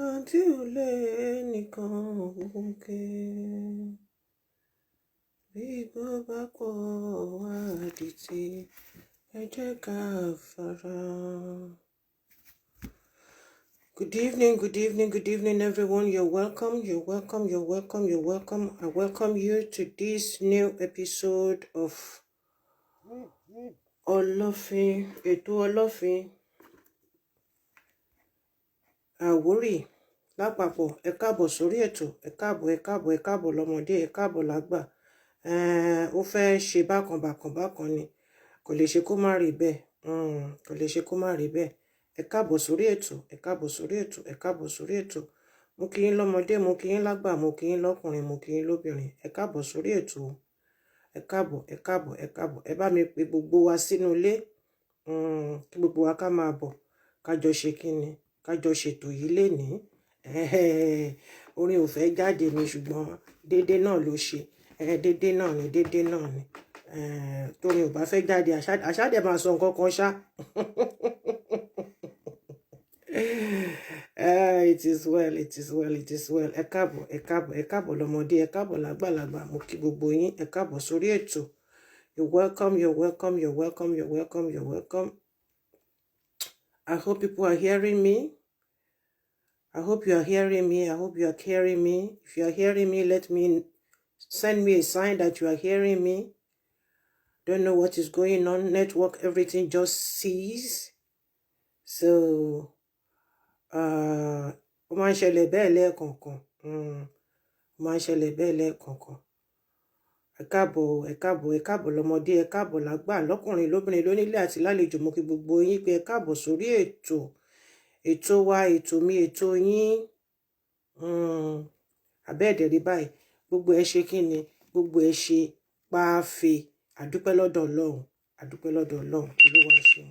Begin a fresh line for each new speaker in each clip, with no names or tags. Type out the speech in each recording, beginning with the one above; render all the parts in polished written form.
Àǹtí ò lè nìkan òkè. Bí igbó bá pọ̀ wá dìtì, ẹ jẹ́ ká fara. Good evening, good evening, good evening, everyone. You're welcome, you're welcome, you're welcome, you're welcome. I welcome you to this new episode of Olofin, Ètò Ọlọ́fin Àwórì lápapọ̀. Ẹ káàbọ̀ sórí ètò, ẹ káàbọ̀, ẹ káàbọ̀, ẹ káàbọ̀ lọ́mọdé, ẹ káàbọ̀ lágbà. Ó fẹ́ ṣe bákan bákan bákan ni, kò lè ṣe kó má rí bẹ́ẹ̀, kò lè ṣe kó má rí bẹ́ẹ̀. Ẹ káàbọ̀ sórí ètò, ẹ káàbọ̀ sórí ètò, ẹ káàbọ̀ sórí ètò. Mo kí yín lọ́mọdé, mo kí yín lágbà, mo kí yín lọ́kùnrin, mo kí yín lóbìnrin. Ẹ káàbọ̀ sórí ètò, ẹ káàbọ̀, ẹ káàbọ̀, ẹ káàbọ̀. Ẹ bá mi pe gbogbo wa sínú ilé, kí gbogbo wa ká máa bọ̀, ká jọ ṣe kíni, ká jọ ṣètò yìí lénìí. Orin ò fẹ́ jáde ni, ṣùgbọ́n déédéé náà ló ṣe, déédéé náà ni, déédéé náà ni. Torin ò bá fẹ́ jáde, àṣà dẹ̀ máa sọ nǹkan kan ṣá. It is well, it is well, it is well. Ẹ káàbọ̀, ẹ káàbọ̀, ẹ káàbọ̀ lọ́mọdé, ẹ káàbọ̀ lágbàlagbà. Mo kí gbogbo yín, ẹ káàbọ̀ sórí ètò. You're welcome, you're welcome, you're welcome, you're welcome, you're welcome. I hope people are hearing me. I hope you are hearing me. I hope you are hearing me. If you are hearing me, let me send me a sign that you are hearing me. Don't know what is going on. Network, everything just cease. So, ó máa ń ṣẹlẹ̀ bẹ́ẹ̀ lẹ́ẹ̀kọ̀ọ̀kan. Ó máa ń ṣẹlẹ̀ bẹ́ẹ̀ lẹ́ẹ̀kọ̀ọ̀kan. Ẹ káàbọ̀, ẹ káàbọ̀, ẹ káàbọ̀ lọ́mọdé, ẹ káàbọ̀ lágbà, lọ́kùnrin, lóbìnrin, lónílé àti lálejò. Mo kí gbogbo yín pé ẹ káàbọ̀ sórí ètò, ètò wa, ètò mi, ètò yín. Àbẹ́ẹ̀dẹ̀ rí báyìí, gbogbo ẹ ṣe kí ni, gbogbo ẹ ṣe pàáfẹ́. Àdúpẹ́ lọ́dọ̀ Ọlọ́run, àdúpẹ́ lọ́dọ̀ Ọlọ́run. Olúwa ṣeun,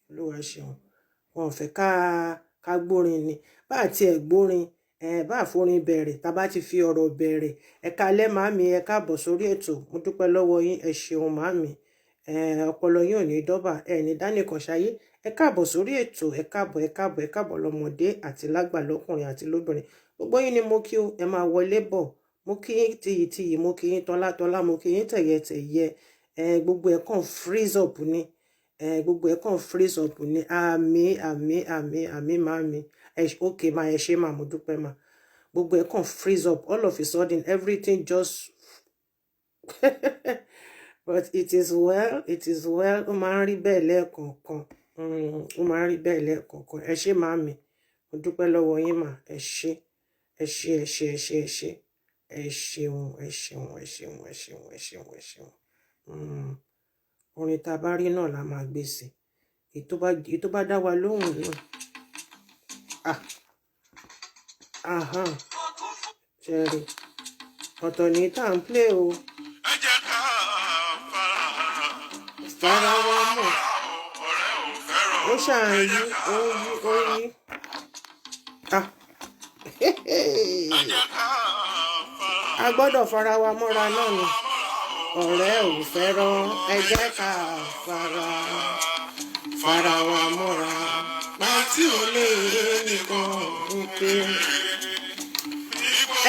Olúwa ṣeun. Wọn ò fẹ́ ká gbórin ni, bá àti ẹ̀ gbórin, bá àforin bẹ̀rẹ̀, tá bá ti fi ọ̀rọ̀ bẹ̀rẹ̀. Ẹ káalẹ́ màámi, ẹ káàbọ̀ sórí ètò. Mo dúpẹ́ lọ́wọ́ yín, ẹ ṣeun màámi. Ọpọlọ yín ò ní dọ́bà, ẹ ní dánìkan ṣayé. Ẹ káàbọ̀ sórí ètò, ẹ káàbọ̀, ẹ káàbọ̀, ẹ káàbọ̀ lọ́mọdé àti lágbà, lọ́kùnrin àti lóbìnrin. Gbogbo yín ni mo kí o, ẹ máa wọlé bọ̀. Mo kí yín tiyìtiyì, mo kí yín tọ́látọ́lá, mo kí yín tẹ̀yẹtẹ̀yẹ. Gbogbo ẹ̀ kàn freeze up ni, gbogbo ẹ̀ kàn freeze up ni. Àmín, àmín, àmín, àmín màámi. Ẹ ok ma, ẹ ṣé ma, mo dúpẹ́ ma. Gbogbo ẹ̀ kàn freeze up all of a sudden, everything just, but it is well, it is well. Ó máa ń rí bẹ́ẹ̀ lẹ́ẹ̀kọ̀ọ̀kan, ó máa ń rí bẹ́ẹ̀ lẹ́ẹ̀kọ̀ọ̀kan. Ẹ ṣé màámi, mo dúpẹ́ lọ́wọ́ yín mà. Ẹ ṣé, ẹ ṣé, ẹ ṣé, ẹ ṣé, ẹ ṣé, ẹ ṣeun, ẹ ṣeun, ẹ ṣeun, ẹ ṣeun, ẹ ṣeun, ẹ ṣeun. Orin tá a bá rí náà la máa gbé sí, èyí tó bá dá wa lóhùn náà. Ah ahan, ṣe rí ọ̀tọ̀ ní tá à ń play o.
Ẹ jẹ́ ká fara
Fara wa mọ̀.
Ọ̀rẹ́ ò fẹ́ràn.
Ó ṣáà ń yí, ó ń yí, ó ń yí. Ah,
Ẹ jẹ́ ká fara
a gbọ́dọ̀ fara wa mọ́ra náà ni. Ọ̀rẹ́ ò fẹ́ràn, ẹ jẹ́ ká fara wa mọ́ra. Pàtí ò lè nìkan ń pé.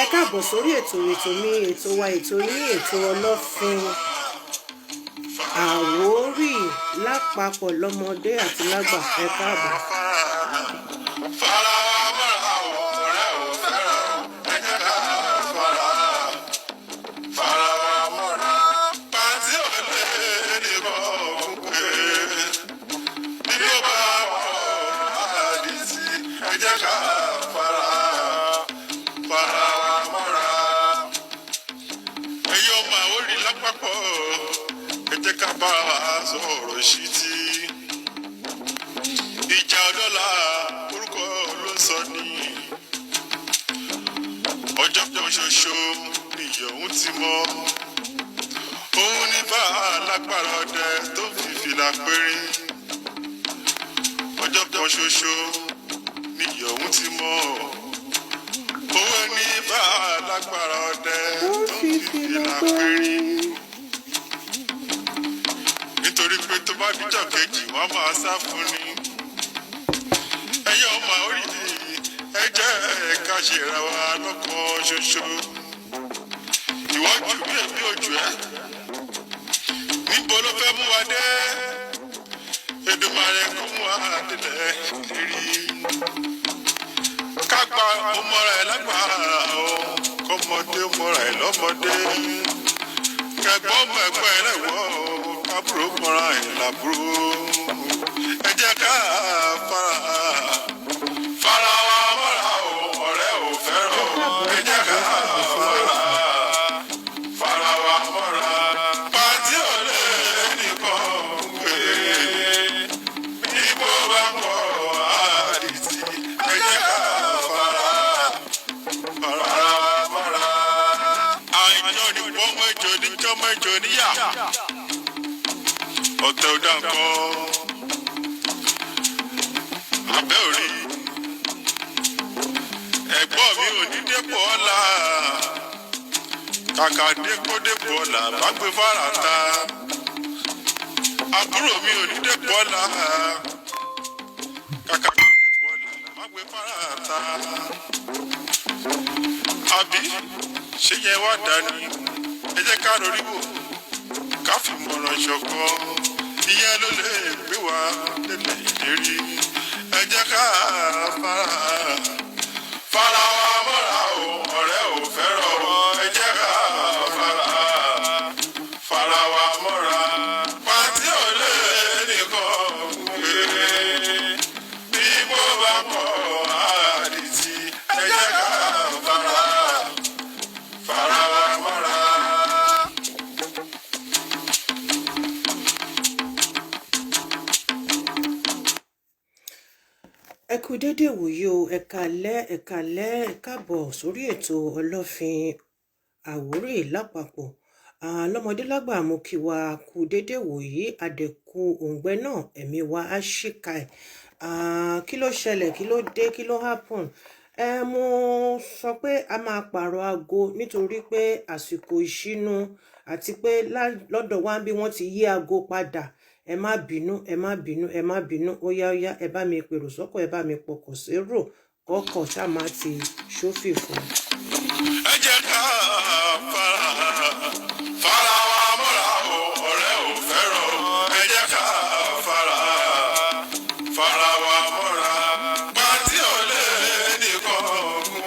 Ẹ káàbọ̀ sórí ètò, ètò mi, ètò wa, ètò yín, ètò Ọlọ́fin Àwórì lápapọ̀, lọ́mọdé àti lágbà. Ẹ káàbọ̀.
Fara mọ́ra, ọ̀rẹ́ ò fẹ́ràn. Ẹ jẹ́ ká fara mọ́ra. Pàtí ò lè nìkan ń pè. Bí ó bá wọ̀ àdìsí, ẹ jẹ́ ká fara mọ́ra. Ẹ̀yin ọmọ Àwórì lápapọ̀, ẹ jẹ́ ká bá a sọ. sọ̀rọ̀ ìṣítí. Ìjà ọlọ́lá orúkọ ló ń sọ ní. Ọjọ́ kan ṣoṣo nìyọ̀hún ti mọ́. Òun ní bá alágbára ọdẹ tó fi fìlà pérín. Ọjọ́ kan ṣoṣo nìyọ̀hún ti mọ́. Òun ní bá alágbára ọdẹ
Tó
tó
fi
fi
fìlà
fìlà
pérín.
pérín. Nítorí pé tó bá díjọ́ kejì wọ́n máa sá fún ni. Ẹyẹ ọmọ orí ẹ jẹ́ ká ṣèrà wa lọ́kàn ṣoṣo. Ìwọ jù mí, èmi ò jù ẹ́. Níbo ló fẹ́ mú wa dé? Èdùmàrè kó mú wa délẹ̀ lérí. Ká gba ọmọra ẹ̀ lágbára o, kọ́mọdé mọ́ra ẹ̀ lọ́mọdé. Kẹ̀gbọ́n mọ ẹ̀gbọ́n ẹ̀ lẹ́wọ̀ o, kábúrò mọ́ra ẹ̀ làbúrò. Ẹ jẹ́ ká fara wa mọ́ra o, ọ̀rẹ́ ò fẹ́ràn
Ẹ
o.
káàbọ̀,
Ẹ
ẹ
jẹ́
káàbọ̀,
ká
ẹ káàbọ̀ sórí
fara
ètò.
fara wa mọ́ra. Pàtí ò lè nìkan pé bí bó bá pọ̀ àdìtì. Ẹ jẹ́ ká fara wa mọ́ra. Àìjọ ní pọ́nmọ́ ìjọ níjọ́mọ́ ìjọ níyà. Ọ̀tẹ̀ ò dá nǹkan. Abẹ́ òrí. Ẹ̀gbọ́n mi ò ní dépò ọ̀la. Kàkà dépò dépò ọ̀la bá gbé fara ta. Àbúrò mi ò ní dépò ọ̀la. Kàkà dépò ọ̀la bá gbé fara ta. Àbí ṣé yẹn wá dání? Ẹ jẹ́ ká rorí wò, ká fi mọ̀ràn ṣọ̀kan. Ìyẹn ló lè gbé wa délẹ̀ ìlérí. Ẹ jẹ́ ká fara wa mọ́ra o, ọ̀rẹ́ ò fẹ́ràn o. Ẹ jẹ́ ká fara wa mọ́ra. Pàtí ò lè nìkan pé bí bó bá pọ̀ àdìtì. Ẹ jẹ́ ká fara wa mọ́ra.
Ẹ kú dédé ìwòyí o, ẹ káalẹ́, ẹ káalẹ́, ẹ káàbọ̀ sórí ètò Ọlọ́fin Àwórì lápapọ̀. Lọ́mọdé lágbà mo kí wa kú dédé ìwòyí, àdẹ̀kù òǹgbẹ náà, ẹ̀mí wa á ṣìkà ẹ̀. Kí ló ṣẹlẹ̀? Kí ló dé? Kí ló happen? Mo sọ pé a máa pààrọ̀ aago nítorí pé àsìkò ìṣínú àti pé lọ́dọ̀ wa bí wọ́n ti yí aago padà. Ẹ má bínú, ẹ má bínú, ẹ má bínú. Ó yá, ó yá, ẹ bá mi pèrò sọ́kọ̀, ẹ bá mi pọkàn sérò, kọ́kọ́ ṣáà má ti ṣófì fún.
Ẹ jẹ́ ká fara wa mọ́ra o, ọ̀rẹ́ ò fẹ́ràn o. Ẹ jẹ́ ká fara wa mọ́ra. Pàtí ò lè nìkan pé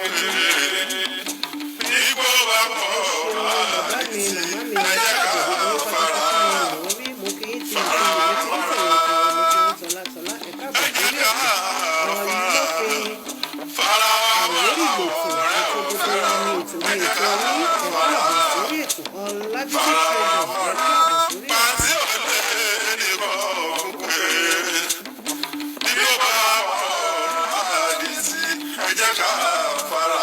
bí bó bá pọ̀
Ẹ ṣeun bàbá mi,
àdìtì.
màmá mi,
Ẹ
ẹ
jẹ́ ká
káàbọ̀, gbogbo yín
fara
pátápátá ni mò ń rí. Mo kí yín tìyìn
fara
tìyìn,
wa
mo kí yín
mọ́ra.
tọ̀yìn tọ̀yìn, mo kí yín tọ̀látọ̀lá. Ẹ káàbọ̀
Ẹ jẹ́
sórí
ká
ètò Ọlọ́fin
fara wa
Àwórì
mọ́ra o,
lètò,
ọ̀rẹ́
ètò
ò
gbogbo wa
fẹ́ràn
ni
o.
ètò
Ẹ
ní
jẹ́
ètò
ká
yín. Ẹ
fara
káàbọ̀ sórí ètò Ọlábísí
fara wa
Treasure. Ẹ
mọ́ra.
káàbọ̀ sórí ètò.
Pàtí ò lè nìkan pé bí ó bá pọ̀ àdìtì. Ẹ jẹ́ ká fara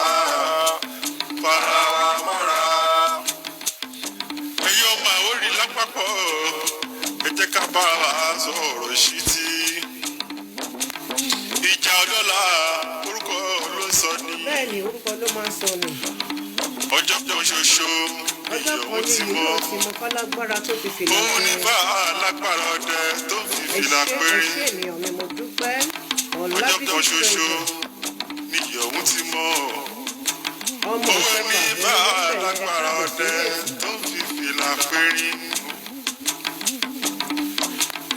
wa mọ́ra. Ẹ̀yin ọmọ Àwórì lápapọ̀, ẹ jẹ́ ká bá wa sọ̀rọ̀ ìṣítí. Ìjà ọlọ́lá orúkọ ló ń sọ ní.
Bẹ́ẹ̀ ni, orúkọ ló máa ń sọ nù.
Ọjọ́ kan ṣoṣo
Ọjọ́
nìyọ̀hún
kan ní
ti
ìlú
mọ́.
náà ti mọ fálágbára tó fi fìlà
Òun ní
pẹ́rín.
bá alágbára ọdẹ tó fi
Ẹ
fìlà
ṣé, ẹ
pérín.
ṣé ènìyàn mi, mo dúpẹ́.
Ọjọ́
Ọlábísí
kan ṣoṣo
Treasure.
nìyọ̀hún ti mọ́.
Ọmọ
Òun
Òṣọfà
ní
ẹni
bá
ló ń bẹ̀ yẹn. Ẹ
alágbára
káàbọ̀
ọdẹ
sórí ètò.
tó fi fìlà pérín.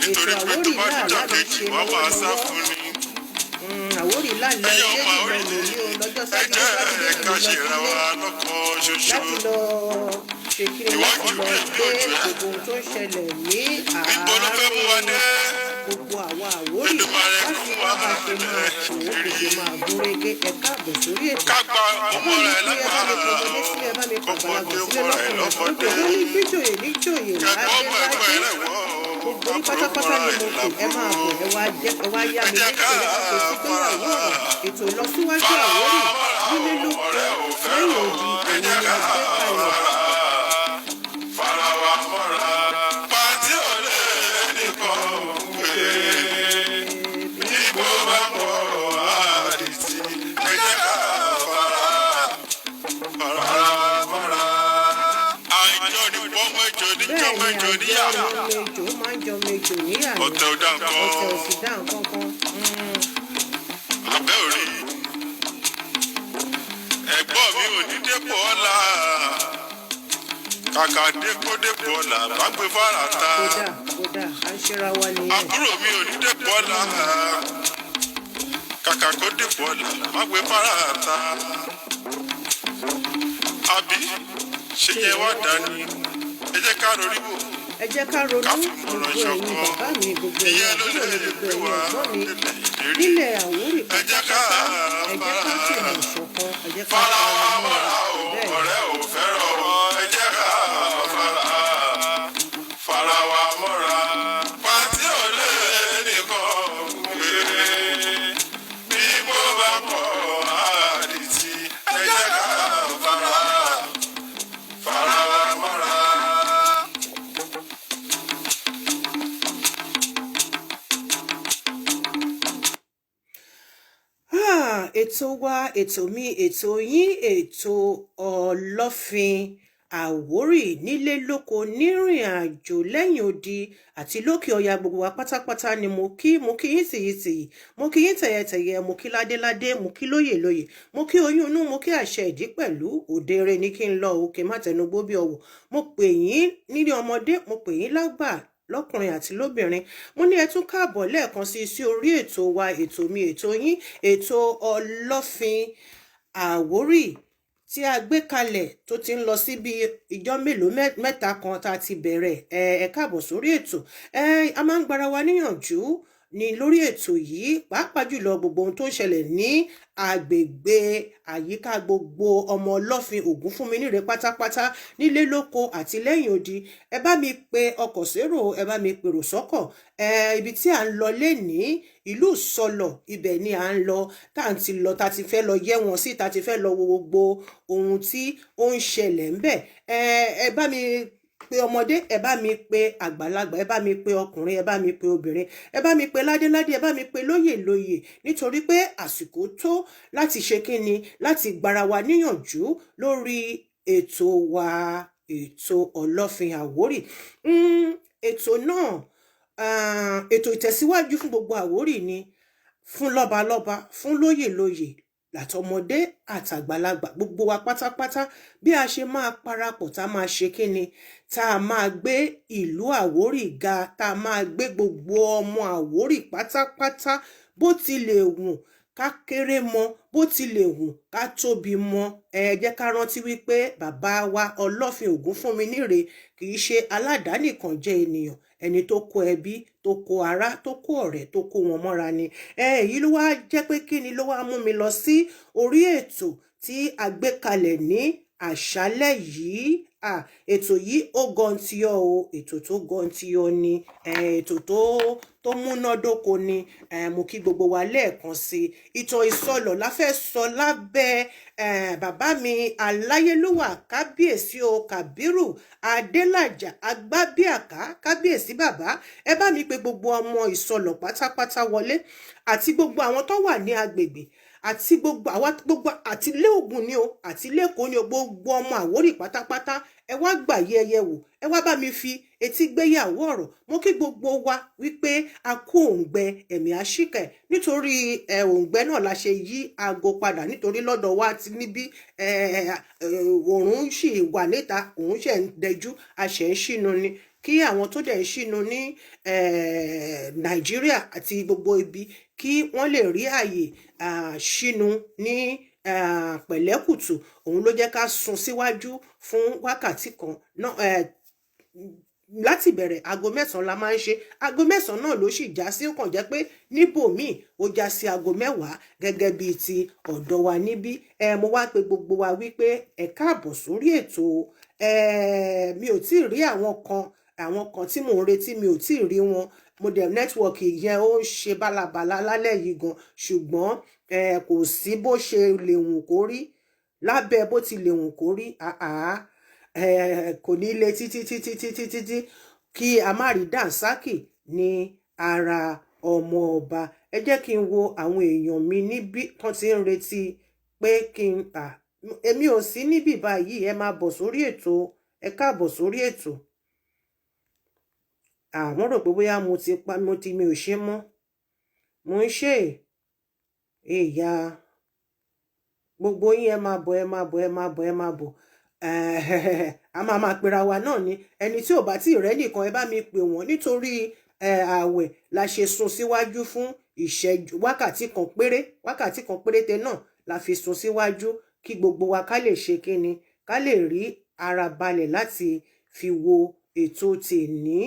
Ètò
Nítorí pé tó
Àwórì
bá
náà
díjọ́
láti
kejì
ṣe
wọ́n máa sá
lọ́wọ́lọ́wọ́.
fún ni.
Àwórì lálẹ́
Ẹ̀yin
ilé
ọmọ
nìlọ
Àwórì,
lòní o lọ́jọ́
ẹ
sátidé
jẹ́
sátidé
ká
nìlọ
ṣèrà
sílé
wa lọ́kàn ṣoṣo.
láti lọ ṣe kíni,
Ìwọ
láti
jù
lọ
mí, èmi
gbé
ò jù ẹ́.
gbogbo ohun tó ń ṣẹlẹ̀ ní
Níbo ló fẹ́ mú wa
àárín
dé?
gbogbo àwa Àwórì
Èdùmàrè kó
láti
mú
wá
wa
bá ṣe máa
délẹ̀
tò ó kò
ìlérí.
ṣe máa gúnrégé. Ẹ káàbọ̀ sórí ètò.
Ká gba
Ẹ bá
ọmọ
mi
rẹ̀
pé, ẹ bá mi
lágbára
pọmọdé
o,
sílé, ẹ bá mi pàgbàlagbà
kọ́mọdé
sílé,
mọ́ra ẹ̀
lọ́kùnrin àti
lọ́mọdé.
lóbìnrin, ní níjòyè níjòyè
Kẹ̀gbọ́n
ládé
mọ ẹ̀gbọ́n ẹ̀
ládé.
lẹ́wọ̀ o,
Gbogbo yín
kábúrò
pátápátá
mọ́ra
ni
ẹ̀
mo pè, ẹ máa
lábúrò.
bọ̀, ẹ wá jẹ́, ẹ wá yá
Ẹ
mi
jẹ́
létí,
ká
ẹ jẹ́ ká fetí gbéyàwó
fara
ọ̀rọ̀ ètò ìlọsíwájú
fara
Àwórì
wa mọ́ra
nílé
o,
lóko
ọ̀rẹ́ ò
lẹ́yìn
fẹ́ràn.
odi,
Ẹ
òun
jẹ́
ni
ká
a gbé kalẹ̀.
fara fara wa mọ́ra. Pàtí ò lè nìkan gbé. Igbó bá pọ̀ àdìtì. Ẹ jẹ́ ká fara fara wa mọ́ra. Àjọ ní pọ́nmẹ́jọ ní
Bẹ́ẹ̀ ni,
jọ́mẹ́jọ
àjọ
níyà.
ni mejò máa ń jọ mejò níyà ni.
Ọ̀tẹ̀ ò dá nǹkan.
Ọ̀tẹ̀ ò sì dá nǹkan kan.
Abẹ́ òrí. Ẹ̀gbọ́n mi ò ní dépò ọ̀la. Kàkà dépò dépò ọ̀la, bá gbé fara ta.
Kódà kódà, à ń ṣera wa nìyẹn.
Àbúrò mi ò ní dépò ọ̀la. Kàkà kó dépò ọ̀la, má gbé fara ta. Àbí ṣé
Ṣé
yẹn
yẹn
wá
wá
dání? Ẹ jẹ́ ká rorí wò,
Ẹ jẹ́ ká
ká
ronú,
fìmọ̀ràn
gbogbo ẹ̀yin
ṣọ̀kan.
bàbá mi, gbogbo ẹ̀yin
Ìyẹn ló
àbúrò
lè
mi, gbogbo
gbé
ẹ̀yin
wa
ẹ̀gbọ́n mi
délẹ̀ ìlérí.
nílẹ̀ Àwórì
Ẹ jẹ́ ká
pátápátá, ẹ jẹ́
fara
ká fìmọ̀ ṣọ̀kan, ẹ jẹ́ ká
fara
fara
wa
mọ́ra.
mọ́ra o,
Bẹ́ẹ̀ ni.
ọ̀rẹ́ ò fẹ́ràn o. Ẹ jẹ́ ká fara fara wa mọ́ra. Pàtí ò lè nìkan gbé. Bí mo bá pọ̀ àdìtì, ẹ jẹ́ ká fara fara wa mọ́ra.
Ètò wa, ètò mi, ètò yín, ètò Ọlọ́fin Àwórì nílé lóko nírìn àjò lẹ́yìn odi àti lókè ọya, gbogbo wa pátápátá ni mo kí. Mo kí yín tìyìntìyì, mo kí yín tẹ̀yẹtẹ̀yẹ, mo kí ládéládé, mo kí lóyè lóyè, mo kí oyún inú, mo kí àṣẹ ìdí pẹ̀lú òdeere ní kí n lọ òkè má tẹnugbó bí ọwọ́. Mo pè yín nílé ọmọdé, mo pè yín lágbà, lọ́kùnrin àti lóbìnrin. Mo ní ẹ tún káàbọ̀ lẹ́ẹ̀kan sí sí orí ètò wa, ètò mi, ètò yín, ètò Ọlọ́fin Àwórì tí a gbé kalẹ̀ tó ti ń lọ sí bí ìjọ mélòó mẹ́ta kan tá a ti bẹ̀rẹ̀. Ẹ káàbọ̀ sórí ètò. Ẹ a máa ń gbára wa níyànjú ní lórí ètò yìí, pàápàá jùlọ gbogbo ohun tó ń ṣẹlẹ̀ ní agbègbè àyíká gbogbo ọmọ Ọlọ́fin Ògúnfúnminíre pátápátá nílé lóko àti lẹ́yìn odi. Ẹ bá mi pe ọkọ̀ sérò, ẹ bá mi pèrò sọ́kọ̀. Ẹ ibi tí à ń lọ lénìí, ìlú Sọlọ̀, ibẹ̀ ni à ń lọ, tá à ń ti lọ, tá a ti fẹ́ lọ yẹ́ wọn sí, tá a ti fẹ́ lọ wo gbogbo ohun tí ó ń ṣẹlẹ̀ ńbẹ̀. Ẹ bá mi pe ọmọdé, ẹ bá mi pe àgbàlagbà, ẹ bá mi pe ọkùnrin, ẹ bá mi pe obìnrin, ẹ bá mi pe ládéládé, ẹ bá mi pe lóyè lóyè, nítorí pé àsìkò tó láti ṣe kíni, láti gbára wa níyànjú lórí ètò wa, ètò Ọlọ́fin Àwórì. Ètò náà, ètò ìtẹ̀síwájú fún gbogbo Àwórì ni, fún lọ́balọ́ba, fún lóyè lóyè, látọmọdé àtàgbàlagbà, gbogbo wa pátápátá, bí a ṣe máa parapọ̀, tá a máa ṣe kíni, tá a máa gbé ìlú Àwórì ga, tá a máa gbé gbogbo ọmọ Àwórì pátápátá, bó ti lè wùn ká kéré mọ, bó ti lè wùn ká tóbi mọ. Ẹ jẹ́ ká rántí wípé bàbá wa Ọlọ́fin Ògúnfúnminíre kì í ṣe aládàánìkànjẹ ènìyàn, ẹni tó kó ẹbí, tó kó ará, tó kó ọ̀rẹ́, tó kó wọn mọ́ra ni. Èyí ló wá jẹ́ pé kíni ló wá mú mi lọ sí orí ètò tí a gbé kalẹ̀ ní àṣálẹ́ yìí. Ètò yìí ó gọntiyọ o, ètò tó gọntiyọ ni, ètò tó múnádóko ni. Mo kí gbogbo wa lẹ́ẹ̀kan sí i. Ìtàn Ìsọlọ̀ la fẹ́ sọ lábẹ́ bàbá mi aláyélúwà, kábíyèsí o, Kàbírù Adélàjà Agbábíàká, kábíyèsí bàbá. Ẹ bá mi pe gbogbo ọmọ Ìsọlọ̀ pátápátá wọlé, àti gbogbo àwọn tó wà ní agbègbè, àti gbogbo àwa, gbogbo àti ilé Ògùn ni o, àti ilé Èkó ni o, gbogbo ọmọ Àwórì pátápátá, ẹ wá gbà yí ẹyẹ wò, ẹ wá bá mi fi etí gbéyàwó ọ̀rọ̀. Mo kí gbogbo wa wípé a kú òǹgbẹ ẹ̀mí àṣìkẹ̀, nítorí ẹ òǹgbẹ náà la ṣe yí aago padà, nítorí lọ́dọ̀ wa ti níbí ẹ òòrùn sì wà níta, òun ṣẹ̀ ń dẹjú, a ṣẹ̀ ń ṣínu ni. Kí àwọn tó dẹ̀ ń ṣínu ní Nàìjíríà àti gbogbo ibi, kí wọ́n lè rí àyè ṣínu ní pẹ̀lẹ́kùtù, òun ló jẹ́ ká sún síwájú fún wákàtí kan náà. Láti bẹ̀rẹ̀, aago 9 la máa ń ṣe, aago 9 náà ló sì já sí. Ó kàn jẹ́ pé níbòmíì ó já sí aago 10 gẹ́gẹ́ bíi ti ọ̀dọ̀ wa níbí. Mo wá pe gbogbo wa wípé ẹ káàbọ̀ sórí ètò. Ẹ mi ò tí ì rí àwọn kan. Àwọn kan tí mò ń retí, mi ò tí ì rí wọn. Mo dẹ̀ network yẹn ó ń ṣe bálabàla lálẹ́ yìí gan, ṣùgbọ́n kò sí bó ṣe lè wù kó rí, lábẹ́ bó ti lè wù kó rí, kò ní le títí títí títí títí kí a má rí dànsákì ní ara ọmọ ọba. Ẹ jẹ́ kí n wo àwọn èèyàn mi níbí tán ti ń retí pé kí n èmi ò sí níbí báyìí. Ẹ máa bọ̀ sórí ètò, ẹ káàbọ̀ sórí ètò. Àwọn rò pé bóyá mo ti pa, mo ti, mi ò ṣe mọ́. Mo ń ṣe ìyá gbogbo yín. Ẹ máa bọ̀, ẹ máa bọ̀, ẹ máa bọ̀, ẹ máa bọ̀. A máa máa pera wa náà ni. Ẹni tí ò bá tí ì rẹ́ nìkan, ẹ bá mi pè wọ́n, nítorí ààwẹ̀ la ṣe sún síwájú fún ìṣẹ́jú wákàtí kan péré. Wákàtí kan péréte náà la fi sún síwájú kí gbogbo wa ká lè ṣe kíni, ká lè rí ara balẹ̀ láti fi wo ètò tèní.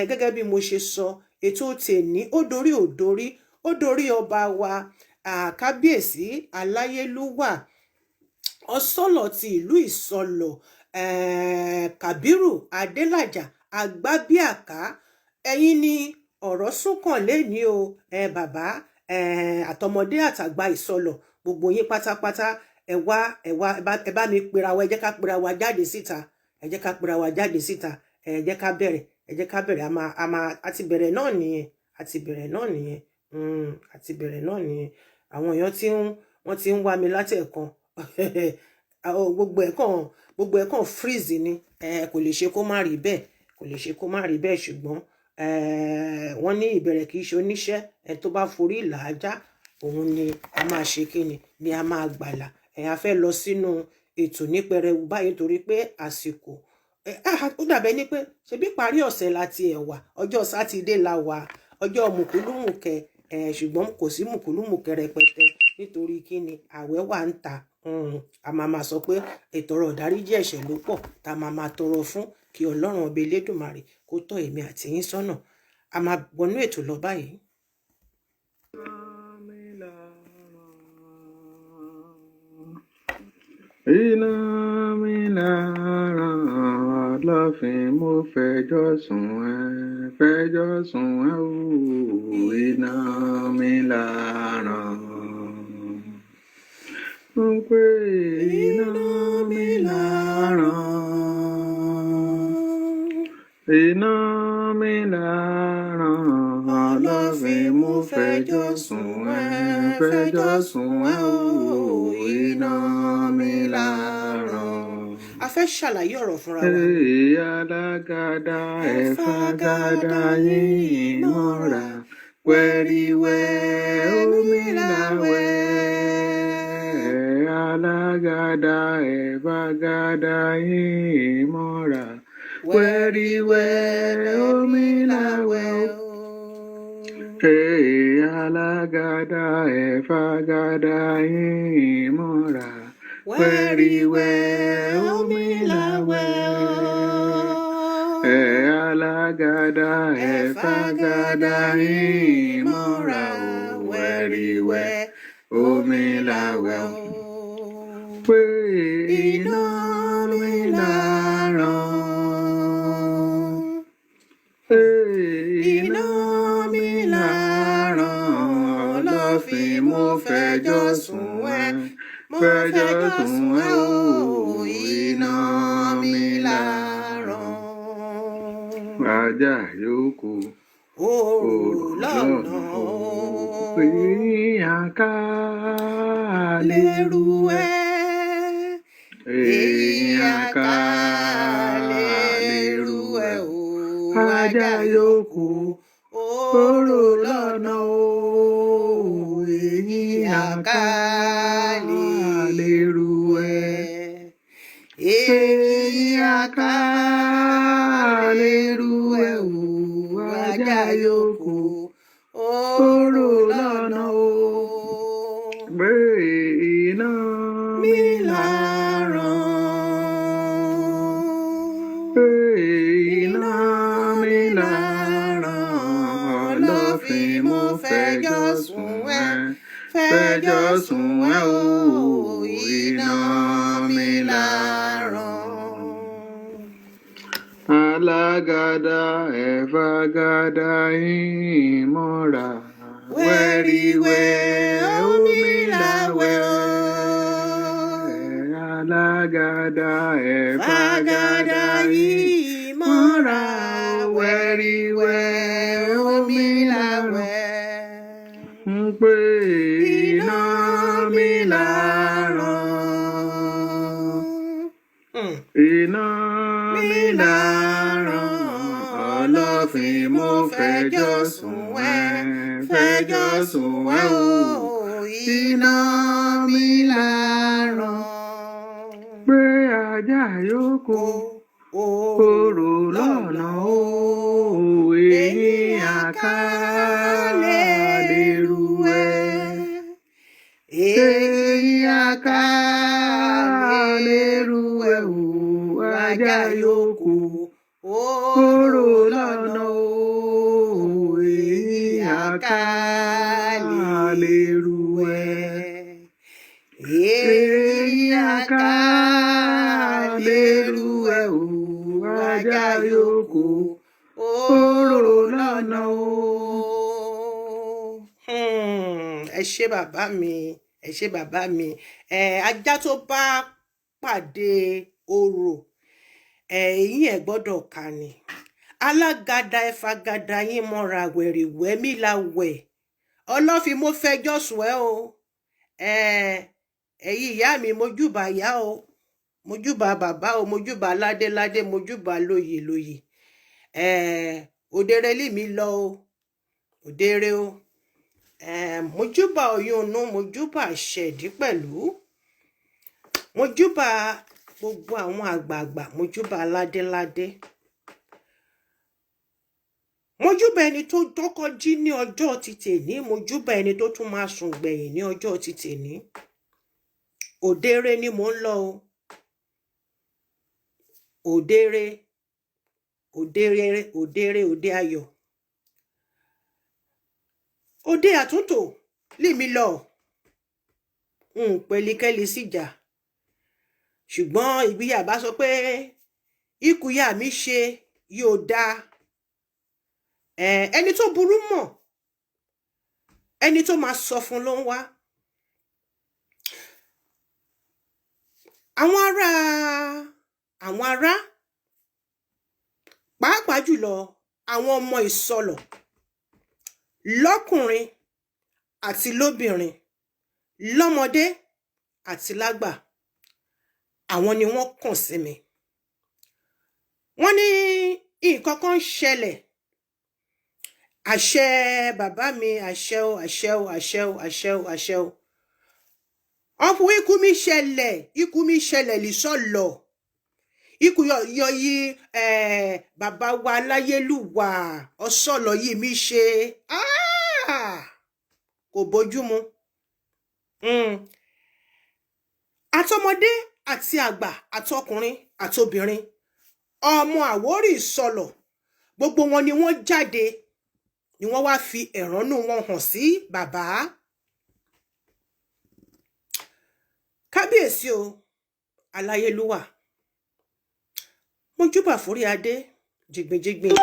Gẹ́gẹ́ bí mo ṣe sọ, ètò tèní ó dorí, ò dorí, ó dorí ọba wa, kábíyèsí aláyélúwà, ọsọlọ ti ìlú Ìsọlọ, Kàbírù Adélàjà Àgbàbíàká. Ẹ̀yin ni ọ̀rọ̀ súnkàn lẹ́ni o. Bàbá, àtọmọdé àtàgbà Ìsọlọ, gbogbo yín pátápátá, ẹ wá, ẹ wá, ẹ bá mi pera wa. Ẹ jẹ́ ká pera wa jáde síta, ẹ jẹ́ ká pera wa jáde síta. Ẹ jẹ́ ká bẹ̀rẹ̀, ẹ jẹ́ ká bẹ̀rẹ̀. A máa, a máa, a ti bẹ̀rẹ̀ náà nìyẹn, a ti bẹ̀rẹ̀ náà nìyẹn, a ti bẹ̀rẹ̀ náà nìyẹn. Àwọn èèyàn tí ń wọ́n ti ń wá mi látẹ̀kan, gbogbo ẹ̀ kàn freeze ni. Kò lè ṣe kó má rí bẹ́ẹ̀, kò lè ṣe kó má rí bẹ́ẹ̀, ṣùgbọ́n wọ́n ní ìbẹ̀rẹ̀ kì í ṣe oníṣẹ́. Ẹ tó bá forí ìlà ajá, òun ni a máa ṣe kíni, ni a máa gbàlà. Ẹ a fẹ́ lọ sínú ètò ní pẹrẹwu báyìí nítorí pé àsìkò ó dàbẹ́ ní pé ṣebí parí ọ̀sẹ̀ la ti ẹ̀ wà, ọjọ́ sátidé la wà, ọjọ́ mùkúlùmùkẹ́ ẹ̀, ṣùgbọ́n kò sí mùkúlùmùkẹ́ rẹpẹtẹ nítorí kíni, àwẹ̀ wà ń ta. A máa máa sọ pé ìtọrọ ìdáríjì ẹ̀ṣẹ̀ ló pọ̀ tá a máa máa tọrọ fún, kí Ọlọ́run ọba Elédùmarè kó tọ́ èmi àti yín sọ́nà. A máa wọnú ètò lọ báyìí.
Iná mi lára Aláàfin, mo fẹjọ́ sùn ẹ́, fẹjọ́ sùn ẹ́ o, iná mi lára. Ń pé iná mi lára. Iná mi lára Aláàfin, mo fẹjọ́ sùn ẹ́, fẹjọ́ sùn ẹ́ o, iná mi lára.
A fẹ́ ṣàlàyé ọ̀rọ̀ fúnra wa.
Èyí alágàdá,
ẹ
ẹ
fàgàdà
fàgàdà
yín
yín
mọ́ra,
mọ́ra, wẹ́ríwẹ́
omi
omi
làwẹ̀.
làwẹ̀. Alágàdá, ẹ fàgàdà yín mọ́ra,
wẹ́ríwẹ́
wẹ́ríwẹ́
omi
omi
làwẹ̀
làwẹ̀ o.
o.
Èyí alágàdá, ẹ fàgàdà yín mọ́ra,
wẹ́ríwẹ́
wẹ́ríwẹ́
omi
omi
làwẹ̀
làwẹ̀.
o.
Ẹ alágàdá,
ẹ
ẹ
fàgàdà
fàgàdà
yín
yín
mọ́ra,
mọ́ra o, wẹ́ríwẹ́
wẹ́ríwẹ́
omi
omi
làwẹ̀
làwẹ̀
o.
o.
Pé
Iná
iná
mi
mi
lára.
lára. Pé
Iná
iná
mi
mi
lára
lára
Ọlọ́fin,
Ọlọ́fin,
mo
mo
fẹjọ́
fẹjọ́
sùn
sùn
ẹ́,
ẹ́,
mo
fẹjọ́
fẹjọ́
sùn
sùn
ẹ́
ẹ́
o,
o,
iná
iná mi
mi
lára.
lára. Ajá yòókù
Òrò
òrò
lọ́nà
lọ́nà
o.
o, èèyàn ká
lérú
lérú ẹ,
ẹ,
èèyàn
èèyàn
ká
ká lérú
lérú
ẹ
ẹ
o,
o,
ajá
ajá
yòókù
yòókù
òrò
òrò
lọ́nà
lọ́nà
o,
o,
èèyàn
èèyàn
ká
ká
lérú
lérú
ẹ,
ẹ,
èèyàn
èèyàn ká
ká lérú
lérú
ẹ
ẹ
o,
o,
ajá
ajá
yòókù
yòókù
òrò
òrò
lọ́nà
lọ́nà
o.
o. Gbé iná
Mi
mi
lára.
lára. Gbé
Iná
iná
mi
mi
lára
lára.
Ọlọ́fin,
Ọlọ́fin,
mo
mo
fẹjọ́
fẹjọ́
sùn
sùn
ẹ́,
ẹ́,
fẹjọ́
fẹjọ́
sùn
sùn
ẹ́
ẹ́
o,
o,
iná
iná
mi
mi
lára.
lára. Alágàdá ẹ̀fàgàdà yín mọ́ra.
Wẹ́ríwẹ́
Wẹ́ríwẹ́
omi
omi
làwẹ̀
làwẹ̀.
o.
Alágàdá
Fàgàdà
ẹ̀fàgàdà yín
yìí
mọ́ra.
mọ́ra. Wẹ́ríwẹ́
Wẹ́ríwẹ́
omi
omi làwẹ̀.
làwẹ̀.
Ń pè
Iná
iná
mi
mi
làrán.
láràn.
Hmm.
Iná
Mi
mi
làrán.
láràn. Ọlọ́fin
Ọlọ́fin
mo
mo
fẹjọ́
fẹjọ́
sùn
sùn ẹ́,
ẹ́, fẹjọ́
fẹjọ́
sùn
sùn
ẹ́
ẹ́
o.
o.
Iná
Iná
mi
mi
láràn.
làrán.
Pé ajá yòókù
O
orò
orò
lọ́nà
lọ́nà
o,
o.
eyín
Eyín
àká
àká
lérú
lérú
ẹ.
ẹ.
Eyín
Eyín
àká
àká
lérú
lérú
ẹ
ẹ
o,
o.
ajá
Ajá
yòókù
yòókù
orò
orò
lọ́nà
lọ́nà
o,
o.
eyín
Eyín
àká
àká
lérú
lérú
ẹ.
ẹ. Eyín
Eyín àká
àká
lérú
lérú
ẹ
ẹ
o,
o.
ajá
Ajá
yòókù
yòókù
orò
orò
lọ́nà
lọ́nà
o.
o. Ẹ ṣé bàbá mi, ẹ ṣé bàbá mi. Ẹ ajá tó bá pàdé orò, eyín ẹ̀ gbọ́dọ̀ kà ni. Alágàdá ẹ̀fàgàdà yín mọ́ra wẹ̀rìwẹ́ mi la wẹ̀. Ọlọ́fin mo fẹjọ́ sùn ẹ́ o. Ẹ ẹ̀yin ìyá mi mojúbà ìyá o, mojúbà bàbá o, mojúbà ládéládé, mojúbà lóyè lóyè. Ẹ òdèrè lì mí lọ o, òdèrè o. Mojúbà oyún inú, mojúbà ṣẹ̀dí pẹ̀lú. Mojúbà gbogbo àwọn àgbààgbà, mojúbà ládéládé. Mojúbà ẹni tó dọ́kọ́ jí ní ọjọ́ ti tèní, mojúbà ẹni tó tún máa sùn gbẹ̀yìn ní ọjọ́ ti tèní. Òdèrè ni mò ń lọ o. Òdèrè, òdèrè, òdèrè, òde ayọ̀. Òde àtúntò lì mí lọ. N pẹ̀líkẹ́lì síjà. Ṣùgbọ́n ìgbéyà bá sọ pé ikú ìyá mi ṣe yóò dáa. Ẹni tó burú mọ̀, ẹni tó máa sọ fún ló ń wá. Àwọn ará, àwọn ará, pàápàá jùlọ àwọn ọmọ ìsọlọ̀ lọ́kùnrin àti lóbìnrin, lọ́mọdé àti lágbà, àwọn ni wọ́n kàn sí mi. Wọ́n ní nǹkan kan ń ṣẹlẹ̀. Àṣẹ bàbá mi, àṣẹ o, àṣẹ o, àṣẹ o, àṣẹ o, àṣẹ o. Ọ̀fun ikú mi ṣẹlẹ̀, ikú mi ṣẹlẹ̀ lìsọ̀lọ̀. Ikú yọ yí bàbá wa aláyélúwà ọ̀sọ̀lọ̀ yìí mi ṣe. Kò bójúmu. Àtọmọdé àti àgbà àtọkùnrin àtobìnrin, ọmọ Àwórì ìsọlọ̀, gbogbo wọn ni wọ́n jáde, ni wọ́n wá fi ẹ̀rọ́nú wọn hàn sí bàbá. Kábíyèsí o, aláyélúwà, mojúbà forí adé jìgbìnjìgbìn.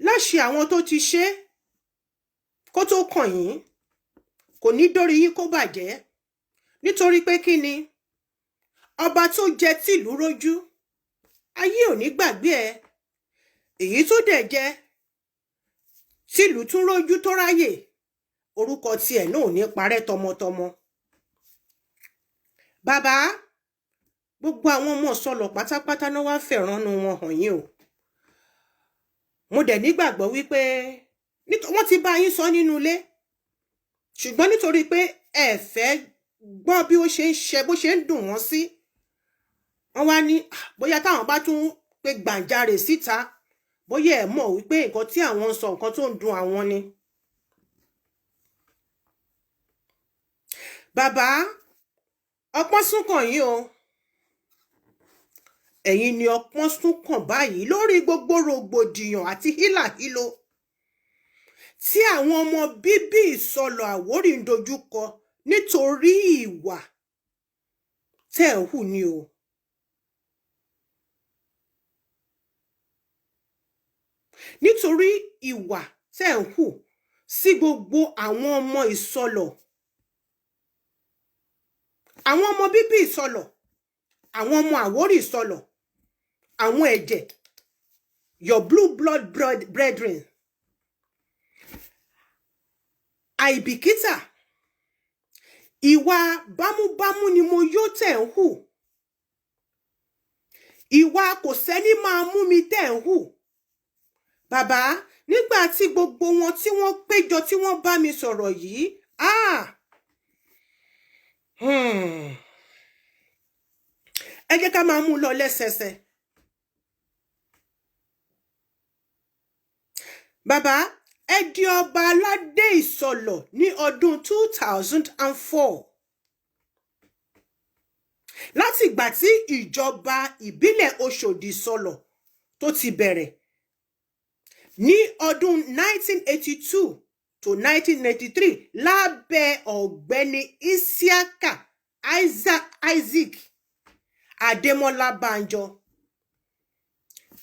Láṣẹ àwọn tó ti ṣe kó tó kàn yín, kò ní dórí yín kó bàjẹ́. Nítorí pé kí ni ọba tó jẹ tìlú rójú, ayé ò ní gbàgbé ẹ. Èyí tó dẹ̀ jẹ tìlú tún rójú tó ráyè, orúkọ tiẹ̀ náà ò ní parẹ́ tọmọtọmọ. Bàbá, gbogbo àwọn ọmọ sọlọ̀ pátápátá náà wá fẹ̀ránú wọn hàn yín o. Mo dẹ̀ nígbàgbọ́ wípé wọ́n ti bá yín sọ nínú ilé, ṣùgbọ́n nítorí pé ẹ fẹ́ gbọ́ bí ó ṣe ń ṣe, bó ṣe ń dùn wọ́n sí, wọ́n wá ní bóyá táwọn bá tún pe gbàǹjarè síta, bóyá ẹ mọ̀ wípé nǹkan tí àwọn ń sọ, nǹkan tó ń dùn àwọn ni. Bàbá, ọpọ́n sún kàn yín o. Ẹ̀yin ni ọpọ́n sún kàn báyìí lórí gbogbo rògbòdìyàn àti hílàhílo tí àwọn ọmọ bíbí ìsọlọ̀ Àwórì ń dojúkọ nítorí ìwà tẹ́ ẹ̀ ń hù ni o. Nítorí ìwà tẹ́ ń hù sí gbogbo àwọn ọmọ Ìsọlọ̀, àwọn ọmọ bíbí Ìsọlọ̀, àwọn ọmọ Àwórì Ìsọlọ̀, àwọn ẹ̀jẹ̀, your blue blood brethren, àìbìkítà, ìwà bámúbámú ni mo yó tẹ̀ ń hù, ìwà kò sẹ́ni máa mú mi tẹ̀ ń hù. Bàbá, nígbà tí gbogbo wọn tí wọ́n péjọ tí wọ́n bá mi sọ̀rọ̀ yìí, ẹ jẹ́ ká máa mú un lọ lẹ́sẹẹsẹ. Bàbá, ẹ di ọba aládé Ìsọlọ̀ ní ọdún 2004. Láti ìgbà tí ìjọba ìbílẹ̀ Oṣòdì Ìsọlọ̀ tó ti bẹ̀rẹ̀ ní ọdún 1982 to 1993 lábẹ́ ọ̀gbẹ́ni Isiaka Isaac Adémọ́lá Bánjọ.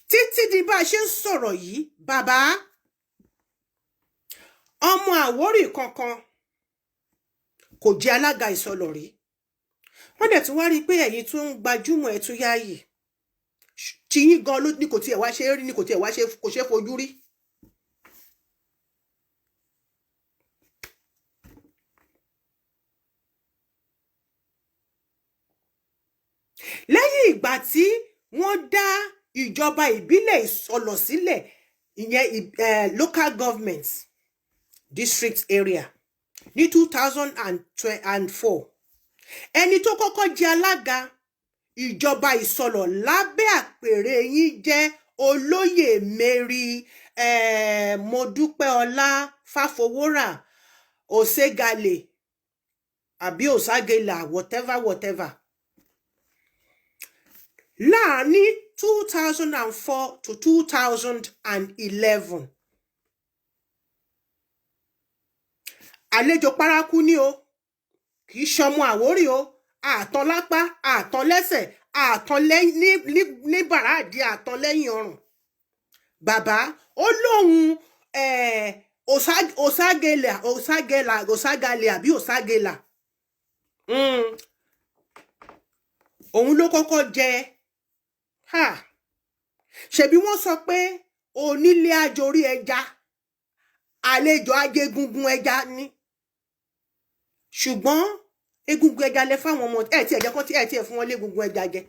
Títí di bá a ṣe ń sọ̀rọ̀ yìí, bàbá, ọmọ Àwórì kankan kò jẹ́ alága Ìsọlọ̀ rí. Wọ́n dẹ̀ tún wá rí i pé ẹ̀yin tún ń gbajúmọ̀, ẹ̀ tún yáàyè. Tiyín gan ló ní kò tiẹ̀ wá ṣe é rí, ní kò tiẹ̀ wá ṣe kò ṣe é fojú rí. Lẹ́yìn ìgbà tí wọ́n dá ìjọba ìbílẹ̀ Ìsọlọ̀ sílẹ̀, ìyẹn local government district area ní 2004, ẹni tó kọ́kọ́ jẹ́ alága ìjọba Ìsọlọ̀ lábẹ́ àpèrè yín jẹ́ olóyè Mary Modúpẹ́ọlá Fáfowórà Òségàlè àbí Òságẹlà, whatever whatever. Láàárín 2004 to 2011, àlejò paraku ni o, kì í ṣọmọ Àwórì o, àtàn lápá, àtàn lẹ́sẹ̀, àtàn ní bàràdì, àtàn lẹ́yìn ọrùn. Bàbá ó lóun Òságẹlà, Òságẹlà, Òságàlè àbí Òságẹlà, òun ló kọ́kọ́ jẹ. Ṣebí wọ́n sọ pé onílé ajorí ẹja, àlejò ajégungun ẹja ni. Ṣùgbọ́n egungun ẹja lẹ fáwọn ọmọ ẹ tí ẹ jẹ kán tí ẹ tí ẹ fún wọn légungun ẹja jẹ.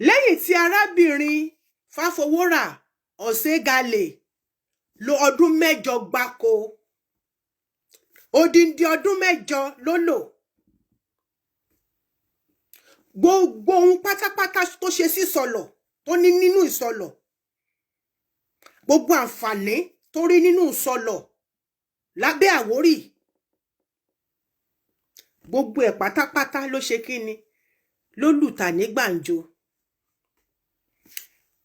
Lẹ́yìn tí arábìnrin Fáfowórà Ọ̀ṣẹ́gàlè lo ọdún 8 gbáko, odindi ọdún 8 ló lò. Gbogbo ohun pátápátá tó ṣe sí Ìsọlọ̀, tó ní nínú Ìsọlọ̀, gbogbo àǹfààní tó rí nínú Ìsọlọ̀ lábẹ́ Àwórì, gbogbo ẹ̀ pátápátá ló ṣe kíni, ló lùtà ní gbàǹjo.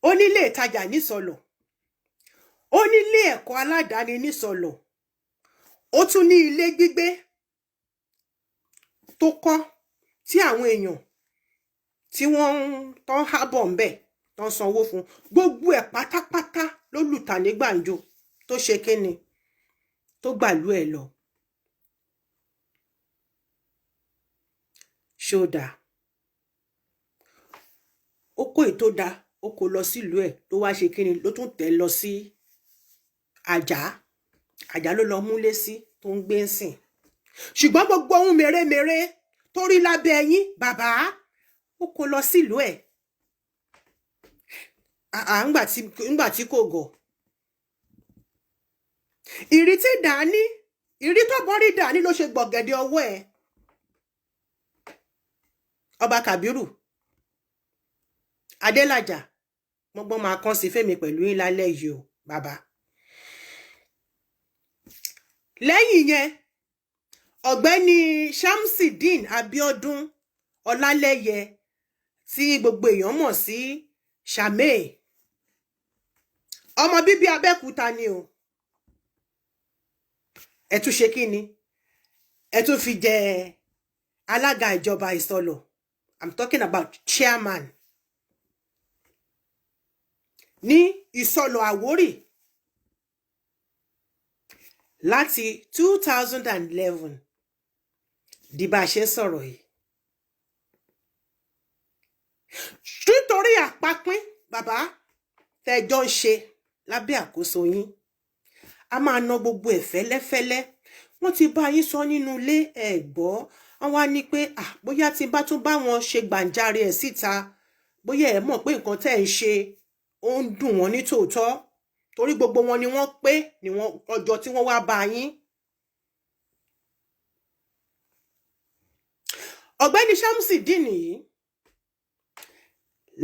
Ó nílé ìtajà nísọlọ̀, ó nílé ẹ̀kọ́ aládàáni nísọlọ̀, ó tún ní ilé gbígbé tó kọ́ tí àwọn èèyàn tí wọ́n ń tán hábọ̀ ńbẹ̀ tán sanwó fún. Gbogbo ẹ̀ pátápátá ló lùtà ní gbàǹjo tó ṣe kíni, tó gbàlú ẹ̀ lọ. Ṣó dáa? Ó kó èyí tó dáa, ó kó lọ sílùú ẹ̀, ló wá ṣe kíni, ló tún tẹ̀ lọ sí Àjà. Àjà ló lọ múlé sí tó ń gbé ń sìn. Ṣùgbọ́n gbogbo ohun mèremère tó rí lábẹ́ ẹ̀yìn, bàbá, ó kó lọ sílùú ẹ̀. Ńgbà tí kò gọ̀. Ìrí tí dání, ìrí tó bọ́rí dání ló ṣe gbọ̀gẹ̀dẹ̀ ọwọ́ ẹ̀. Ọba Kàbírù Adélàjà, gbọ́ngbọ́n máa kán sí fèmí pẹ̀lú yín lálẹ́ yìí o, bàbá. Lẹ́yìn yẹn, ọ̀gbẹ́ni Shamsideen Abiodun Ọlálẹ́yẹ tí gbogbo èèyàn mọ̀ sí Shamey, ọmọ bíbí Abẹ́òkúta ni o. Ẹ tún ṣe kí ni? Ẹ tún fi jẹ alága ìjọba Ìsọlọ̀. I'm talking about chairman. Ní Ìsọlọ̀ Àwórì láti 2011 di bá a ṣe ń sọ̀rọ̀ yìí. Nítorí àpapín bàbá tẹjọ ń ṣe lábẹ́ àkóso yín, a máa ná gbogbo ẹ̀ fẹ́lẹ́fẹ́lẹ́. Wọ́n ti bá yín sọ nínú ilé, ẹ gbọ́. Wọ́n wá ní pé bóyá tí n bá tún bá wọn ṣe gbàǹjarè ẹ̀ síta, bóyá ẹ mọ̀ pé nǹkan tẹ́ ẹ̀ ń ṣe ó ń dùn wọ́n ní tòótọ́, torí gbogbo wọn ni wọ́n pé ní wọn ọjọ́ tí wọ́n wá bá yín. Ọ̀gbẹ́ni Shamsideen yìí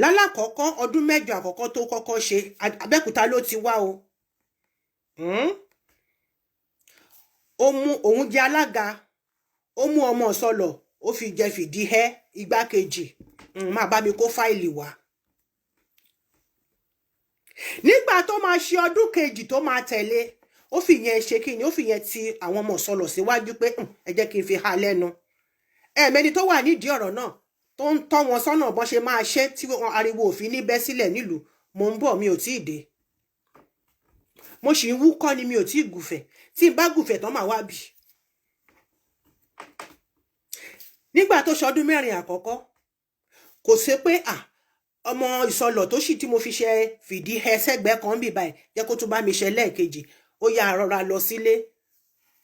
lálàkọ́kọ́ ọdún 8 àkọ́kọ́ tó kọ́kọ́ ṣe, Abẹ́òkúta ló ti wá o. Ó mú òun jẹ alága, ó mú ọmọ Ìsọlọ̀, ó fi jẹ fìdí hẹ́ igbákejì. Máa bá mi kó fáìlì wá. Nígbà tó máa ṣe ọdún kejì tó máa tẹ̀lé, ó fi yẹn ṣe kí ni, ó fi yẹn ti àwọn ọmọ Ìsọlọ̀ síwájú pé ẹ jẹ́ kí n fi há lẹ́nu. Ẹ̀ẹ̀mẹ́ni tó wà nídìí ọ̀rọ̀ náà tó ń tọ́ wọn sọ́nà bọ́n ṣe máa ṣe tí ariwo òfin ní bẹ́ sílẹ̀ nílùú. Mò ń bọ̀, mi ò tíì dé. Mo sì ń wúkọ́ ni, mi ò tíì gùfẹ̀. Tí n bá gùfẹ̀ tán màá wá bì. Nígbà tó ṣọdún 4 àkọ́kọ́, kò ṣe pé ọmọ Ìsọlọ̀ tó sì tí mo fi ṣe fìdí hẹ sẹ́gbẹ̀ẹ́ kan bì báyìí, jẹ́ kó tún bá mi ṣe lẹ́ẹ̀kejì. Ó yá rọra lọ sílé,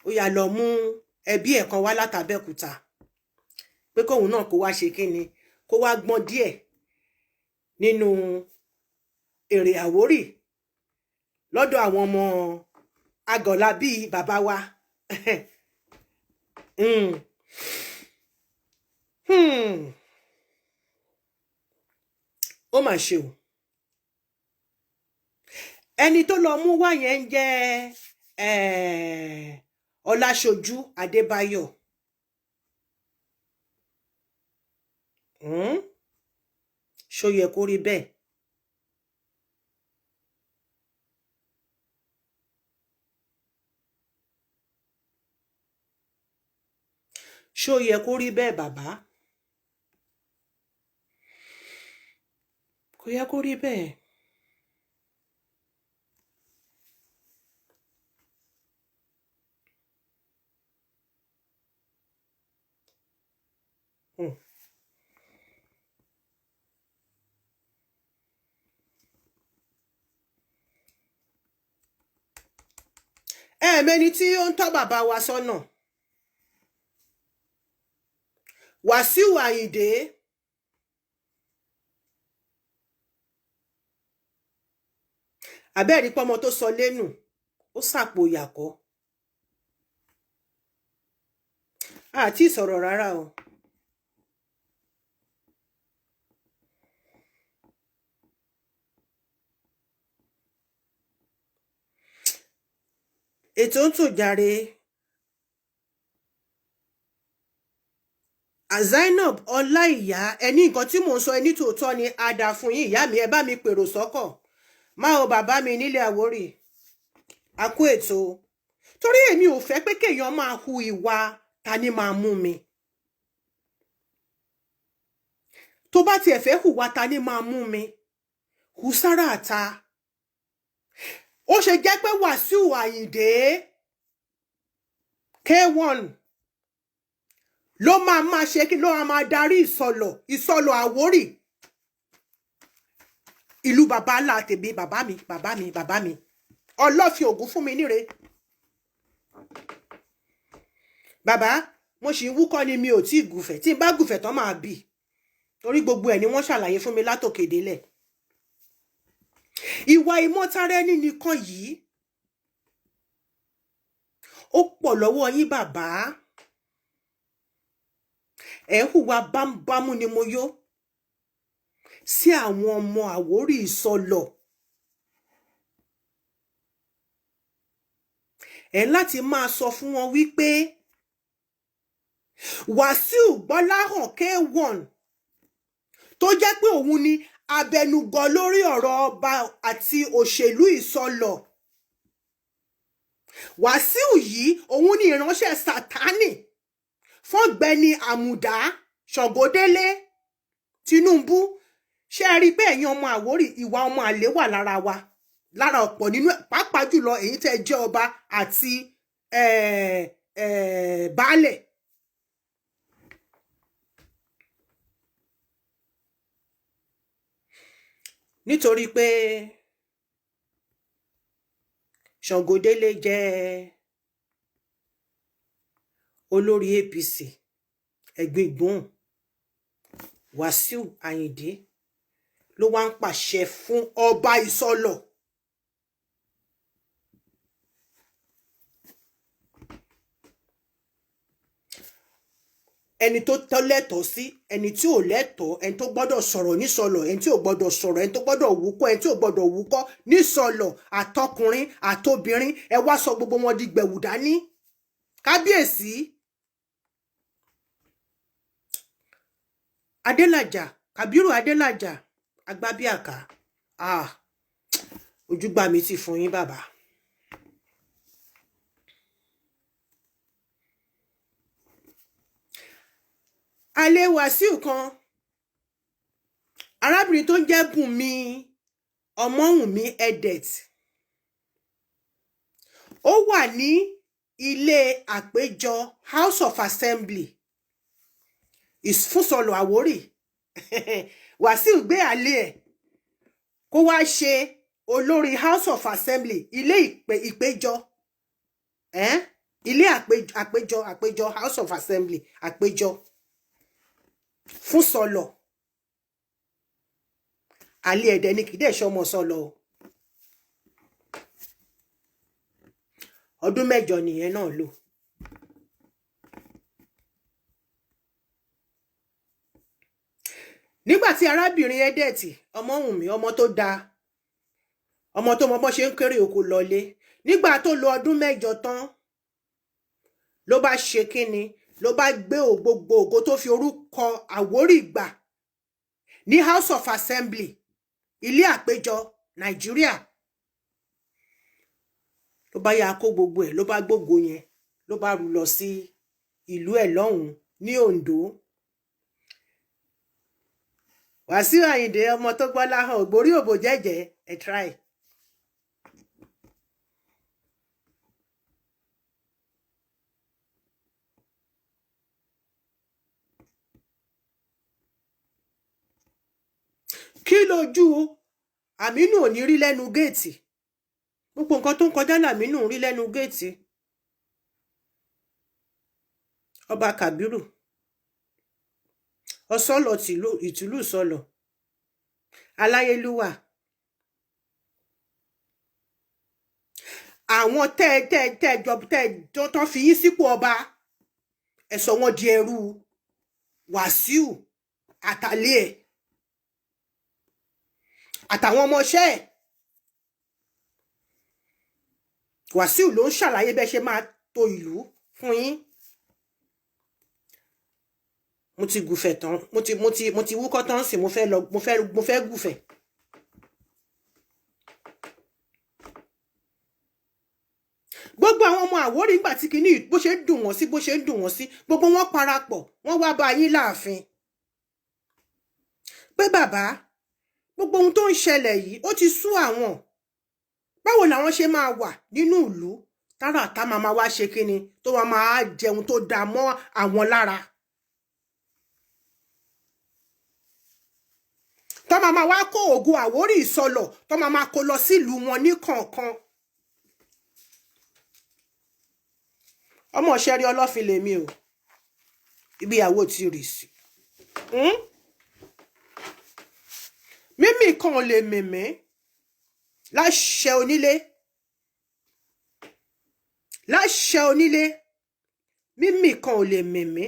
ó yá lọ mú ẹbí ẹ̀ kan wá látàbẹ́òkúta pé kóun náà kó wá ṣe kíni, kó wá gbọ́n díẹ̀ nínú èrè Àwórì lọ́dọ̀ àwọn ọmọ Agọ̀lá bíi bàbá wa. Ó mà ṣe o. Ẹni tó lọ mú wá yẹn ń jẹ́ Ọláṣojú Adébáyọ̀. Ṣó yẹ kó rí bẹ́ẹ̀? Ṣó yẹ kó rí bẹ́ẹ̀ bàbá? Kò yẹ kó rí bẹ́ẹ̀. Ẹ̀ẹ̀mẹ́ni tí ó ń tọ́ bàbá wa sọ́nà, Wàsíù Àyìndé. Àbẹ́ẹ̀rí pọ́mọ tó sọ lẹ́nu, ó sàpò ìyàkọ́. Àti ìsọ̀rọ̀ rárá o. Ètò ń tò jàre. Zainab Ọláìyá, ẹni nǹkan tí mò ń sọ ẹni tòótọ́ ni, a dà fún yín ìyá mi, ẹ bá mi pèrò sọ́kọ̀. Má o bàbá mi nílé Àwórì, a kú ètò. Torí èmi ò fẹ́ pé kéèyàn máa hu ìwà ta ni máa mú mi. Tó bá tiẹ̀ fẹ́ hùwà ta ni máa mú mi, hù sára àta. Ó ṣe jẹ́ pé Wàsíù Àyìndé K1 ló máa máa ṣe kí ló máa darí Ìsọlọ̀, Ìsọlọ̀ Àwórì, ìlú bàbá ńlá tèmi, bàbá mi, bàbá mi, bàbá mi, Ọlọ́fin Ògún fún mi níre. Bàbá, mo sì ń wúkọ́ ni, mi ò tí ì gùfẹ̀. Tí n bá gùfẹ̀ tán máa bì, torí gbogbo ẹ̀ ni wọ́n ṣàlàyé fún mi látòkè délẹ̀. Ìwà ìmọ̀tara ẹni nìkan yìí ó pọ̀ lọ́wọ́ yín bàbá. Ẹ hùwà bámúbámú ni mo yó sí àwọn ọmọ Àwórì Ìsọlọ̀. Ẹ láti máa sọ fún wọn wípé Wàsíù Gbọ́láhàn K1 tó jẹ́ pé òun ni abẹnugan lórí ọ̀rọ̀ ọba àti òṣèlú Ìsọlọ̀. Wàsíù yìí òun ni ìránṣẹ́ Sátánì fọ́gbẹ́ni Àmùdá Ṣàngódélé Tinubu Ṣé ẹ rí i pé ẹ̀yin ọmọ Àwórì, ìwà ọmọ àlè wà lára wa, lára ọ̀pọ̀ nínú, pàápàá jùlọ èyí tẹ́ ẹ jẹ́ ọba àti baálẹ̀. Nítorí pé Ṣàngódélé jẹ́ olórí APC ẹ̀gbin ìgbóhùn, Wàsíù Àyìndé ló wá ń pàṣẹ fún ọba Ìsọlọ̀. Ẹni tó tọ́ lẹ́tọ̀ọ́ sí, ẹni tí ò lẹ́tọ̀ọ́, ẹni tó gbọ́dọ̀ sọ̀rọ̀ nísọlọ̀, ẹni tí ò gbọ́dọ̀ sọ̀rọ̀, ẹni tó gbọ́dọ̀ wúkọ́, ẹni tí ò gbọ́dọ̀ wúkọ́ nísọlọ̀, àtọkùnrin àtobìnrin, ẹ wá sọ gbogbo wọn di gbẹ̀wù dání. Kábíyèsí Adélàjà, Kàbírù Adélàjà Agbábíàká, ah, ojúgbà mi ti fún yín bàbá. Alẹ́ Wàsíù kan, arábìnrin tó ń jẹ́ Bùnmi Ọmọ́wùnmí Edet, ó wà ní ilé àpéjọ House of Assembly ìfúnṣọlọ̀ Àwórì. Wàsíù gbé àlè ẹ̀ kó wá ṣe olórí House of Assembly, ilé ìpéjọ, ilé àpéjọ àpéjọ House of Assembly àpéjọ fún sọlọ. Àlè ẹ̀dẹ̀ ni, kì í dẹ̀ ṣọmọ sọlọ o. Ọdún 8 nìyẹn náà lò. Nígbà tí arábìnrin Edet Ọmọ́wùnmí, ọmọ tó dáa, ọmọ tó mọ bó ṣe ń kéré oko lọlé, nígbà tó lo ọdún 8 tán, ló bá ṣe kíni, ló bá gbé gbogbo ògo tó fi orúkọ Àwórì gbà ní House of Assembly, ilé àpéjọ Nàìjíríà, ló bá yá kó gbogbo ẹ̀, ló bá gbógo yẹn, ló bá rú lọ sí ìlú ẹ̀ lọ́hùn ní Oǹdó. Wàsíù Àyìndé ọmọ tó gbọ́ láhàn ògbórí òbò jẹ́jẹ́ ẹ̀ try. Kí lójú Àmínú ò ní rí lẹ́nu géètì? Gbogbo nǹkan tó ń kọjá làmínú ń rí lẹ́nu géètì. Ọba Kàbírù ọsọlọ ìtìlú sọlọ aláyélúwà, àwọn tẹ́ tẹ́ tẹ́ jọ tẹ́ jọ tán fi yín sípò ọba, ẹ sọ wọ́n di ẹrú Wàsíù àtàlẹ́ ẹ̀ àtàwọn ọmọọṣẹ́ ẹ̀. Wàsíù ló ń ṣàlàyé bẹ́ẹ̀ ṣe máa tò ìlú fún yín. Mo ti gùfẹ̀ tán, mo ti wúkọ́ tán sí, mo fẹ́ lọ, mo fẹ́ gùfẹ̀. Gbogbo àwọn ọmọ Àwórì, nígbà tí kinní bó ṣe ń dùn wọ́n sí, bó ṣe ń dùn wọ́n sí, gbogbo wọn parapọ̀, wọ́n wá bá yín láàfin pé bàbá, gbogbo ohun tó ń ṣẹlẹ̀ yìí ó ti sú àwọn. Báwo làwọn ṣe máa wà nínú ìlú tára tá máa máa wá ṣe kíni tó wá máa jẹun tó dáa mọ́ àwọn lára, tó máa máa wá kó ògo Àwórì Ìsọlọ̀, tó máa máa kó lọ sílùú wọn ní kọ̀ọ̀kan? Ọmọ ṣẹ́rí ọlọ́fin lèmi o, ibi ìyàwó ti rì sí. Mímì kan ò lè mìmí láṣẹ onílé, láṣẹ onílé, mímì kan ò lè mìmí.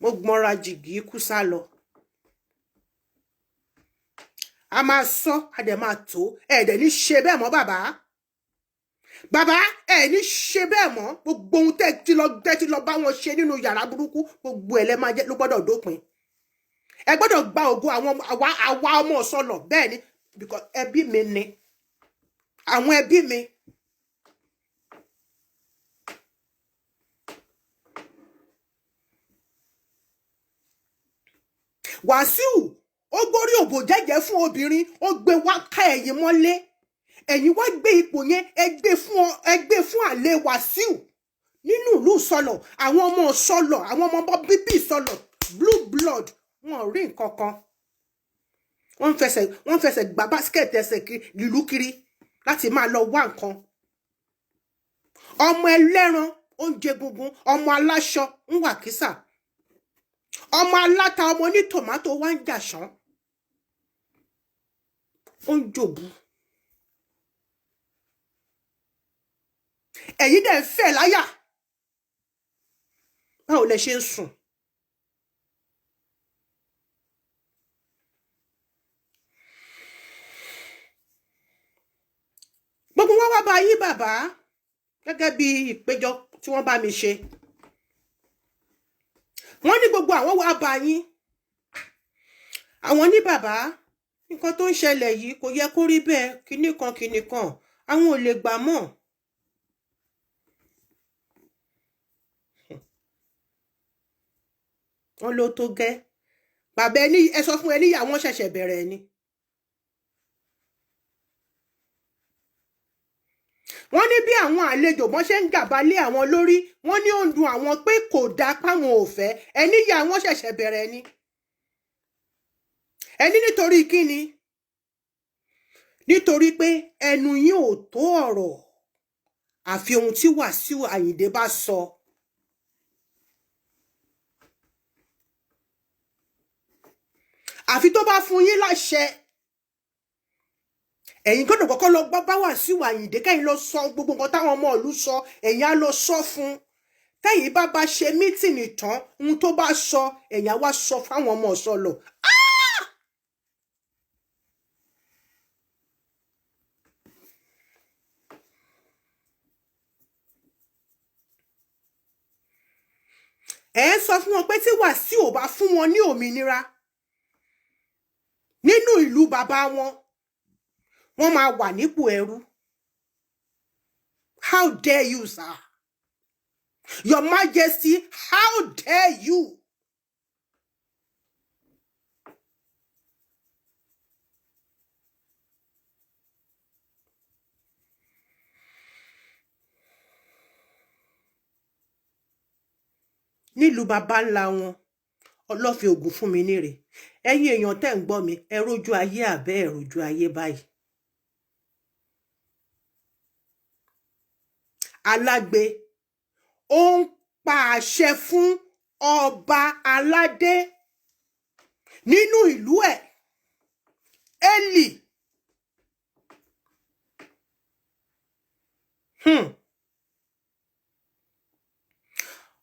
Mo gbọ́nra jìgì ikú sá lọ. A máa sọ, a dẹ̀ máa tó. Ẹ̀ dẹ̀ ní ṣe bẹ́ẹ̀ mọ́ bàbá. Bàbá, ẹ̀ ní ṣe bẹ́ẹ̀ mọ́. Gbogbo ohun tẹ́ ti lọ bá wọn ṣe nínú yàrá burúkú, gbogbo ẹ̀ lẹ́ máa jẹ́ ló gbọ́dọ̀ dópin. Ẹ gbọ́dọ̀ gba ògo àwọn àwa ọmọ ọ̀sọ́lọ̀. Bẹ́ẹ̀ ni, because ẹbí mi ni àwọn ẹbí mi. Wàsíù Ó gbórí òbò jẹ́jẹ́ fún obìnrin, ó gbé wá ká ẹ̀yin mọ́lé. Ẹ̀yin wá gbé ipò yẹn, ẹ gbé fún ẹ gbé fún àlè Wàsíù nínú ìlú Sọlọ. Àwọn ọmọ Sọlọ, àwọn ọmọ bíbí Sọlọ, blue blood, wọn ò rí nǹkan kan. Wọ́n ń fẹsẹ̀ gba basket ẹsẹ̀ kiri ìlú kiri láti máa lọ wá nǹkan. Ọmọ ẹlẹ́ran ó ń jẹ gungun, ọmọ aláṣọ ń wà kísà, ọmọ aláta, ọmọ ní tòmátò wá ń jàṣán, ó ń jòbù. Ẹ̀yin dẹ̀ ń fẹ̀ láyà. Báwo lẹ ṣe ń sùn? Gbogbo wọn wá bá yí bàbá gẹ́gẹ́ bí ìpéjọ tí wọ́n bá mi ṣe. Wọ́n ní gbogbo àwọn wá bá yín. Àwọn ní, bàbá, nǹkan tó ń ṣẹlẹ̀ yìí kò yẹ kó rí bẹ́ẹ̀, kinní kan kinní kan, àwọn ò lè gbà mọ́. Wọ́n ló tó gẹ́. Bàbá, ẹni ẹ sọ fún ẹ níyàwó ṣẹ̀ṣẹ̀ bẹ̀rẹ̀ ni. Wọ́n ní bí àwọn àlejò bọ́n ṣe ń gàba lé àwọn lórí, wọ́n ní ó ń dùn àwọn pé kò dáa, páwọn ò fẹ́. Ẹni yà wọ́n ṣẹ̀ṣẹ̀ bẹ̀rẹ̀ ni. Ẹni nítorí kíni? Nítorí pé ẹnu yín ò tó ọ̀rọ̀ àfi ohun tí Wàsíù Àyìndé bá sọ. Àfi tó bá fún yín láṣẹ. Ẹ̀yin gbọ́dọ̀ kọ́kọ́ lọ gbọ́ bá Wàsíù Àyìndé, kẹ́yìn lọ sọ gbogbo nǹkan táwọn ọmọ ìlú sọ, ẹ̀yin á lọ sọ fún. Tẹ́yìn bá bá ṣe meeting tán, ohun tó bá sọ, ẹ̀yin á wá sọ fáwọn ọmọ Ìsọlọ̀. Ah! Ẹ ń sọ fún wọn pé tí Wàsíù ò bá fún wọn ní òmìnira nínú ìlú bàbá wọn, wọ́n máa wà nípò ẹrú. How dare you, sir? Your Majesty, how dare you? Nílùú baba ńlá wọn, ọlọ́fin ògùn fún mi nírè. Ẹ̀yin èèyàn tẹ́ ń gbọ́ mi, ẹ rójú ayé àbẹ́ ẹ rójú ayé báyìí? Alágbe ó ń pa àṣẹ fún ọba aládé nínú ìlú ẹ̀ Eli.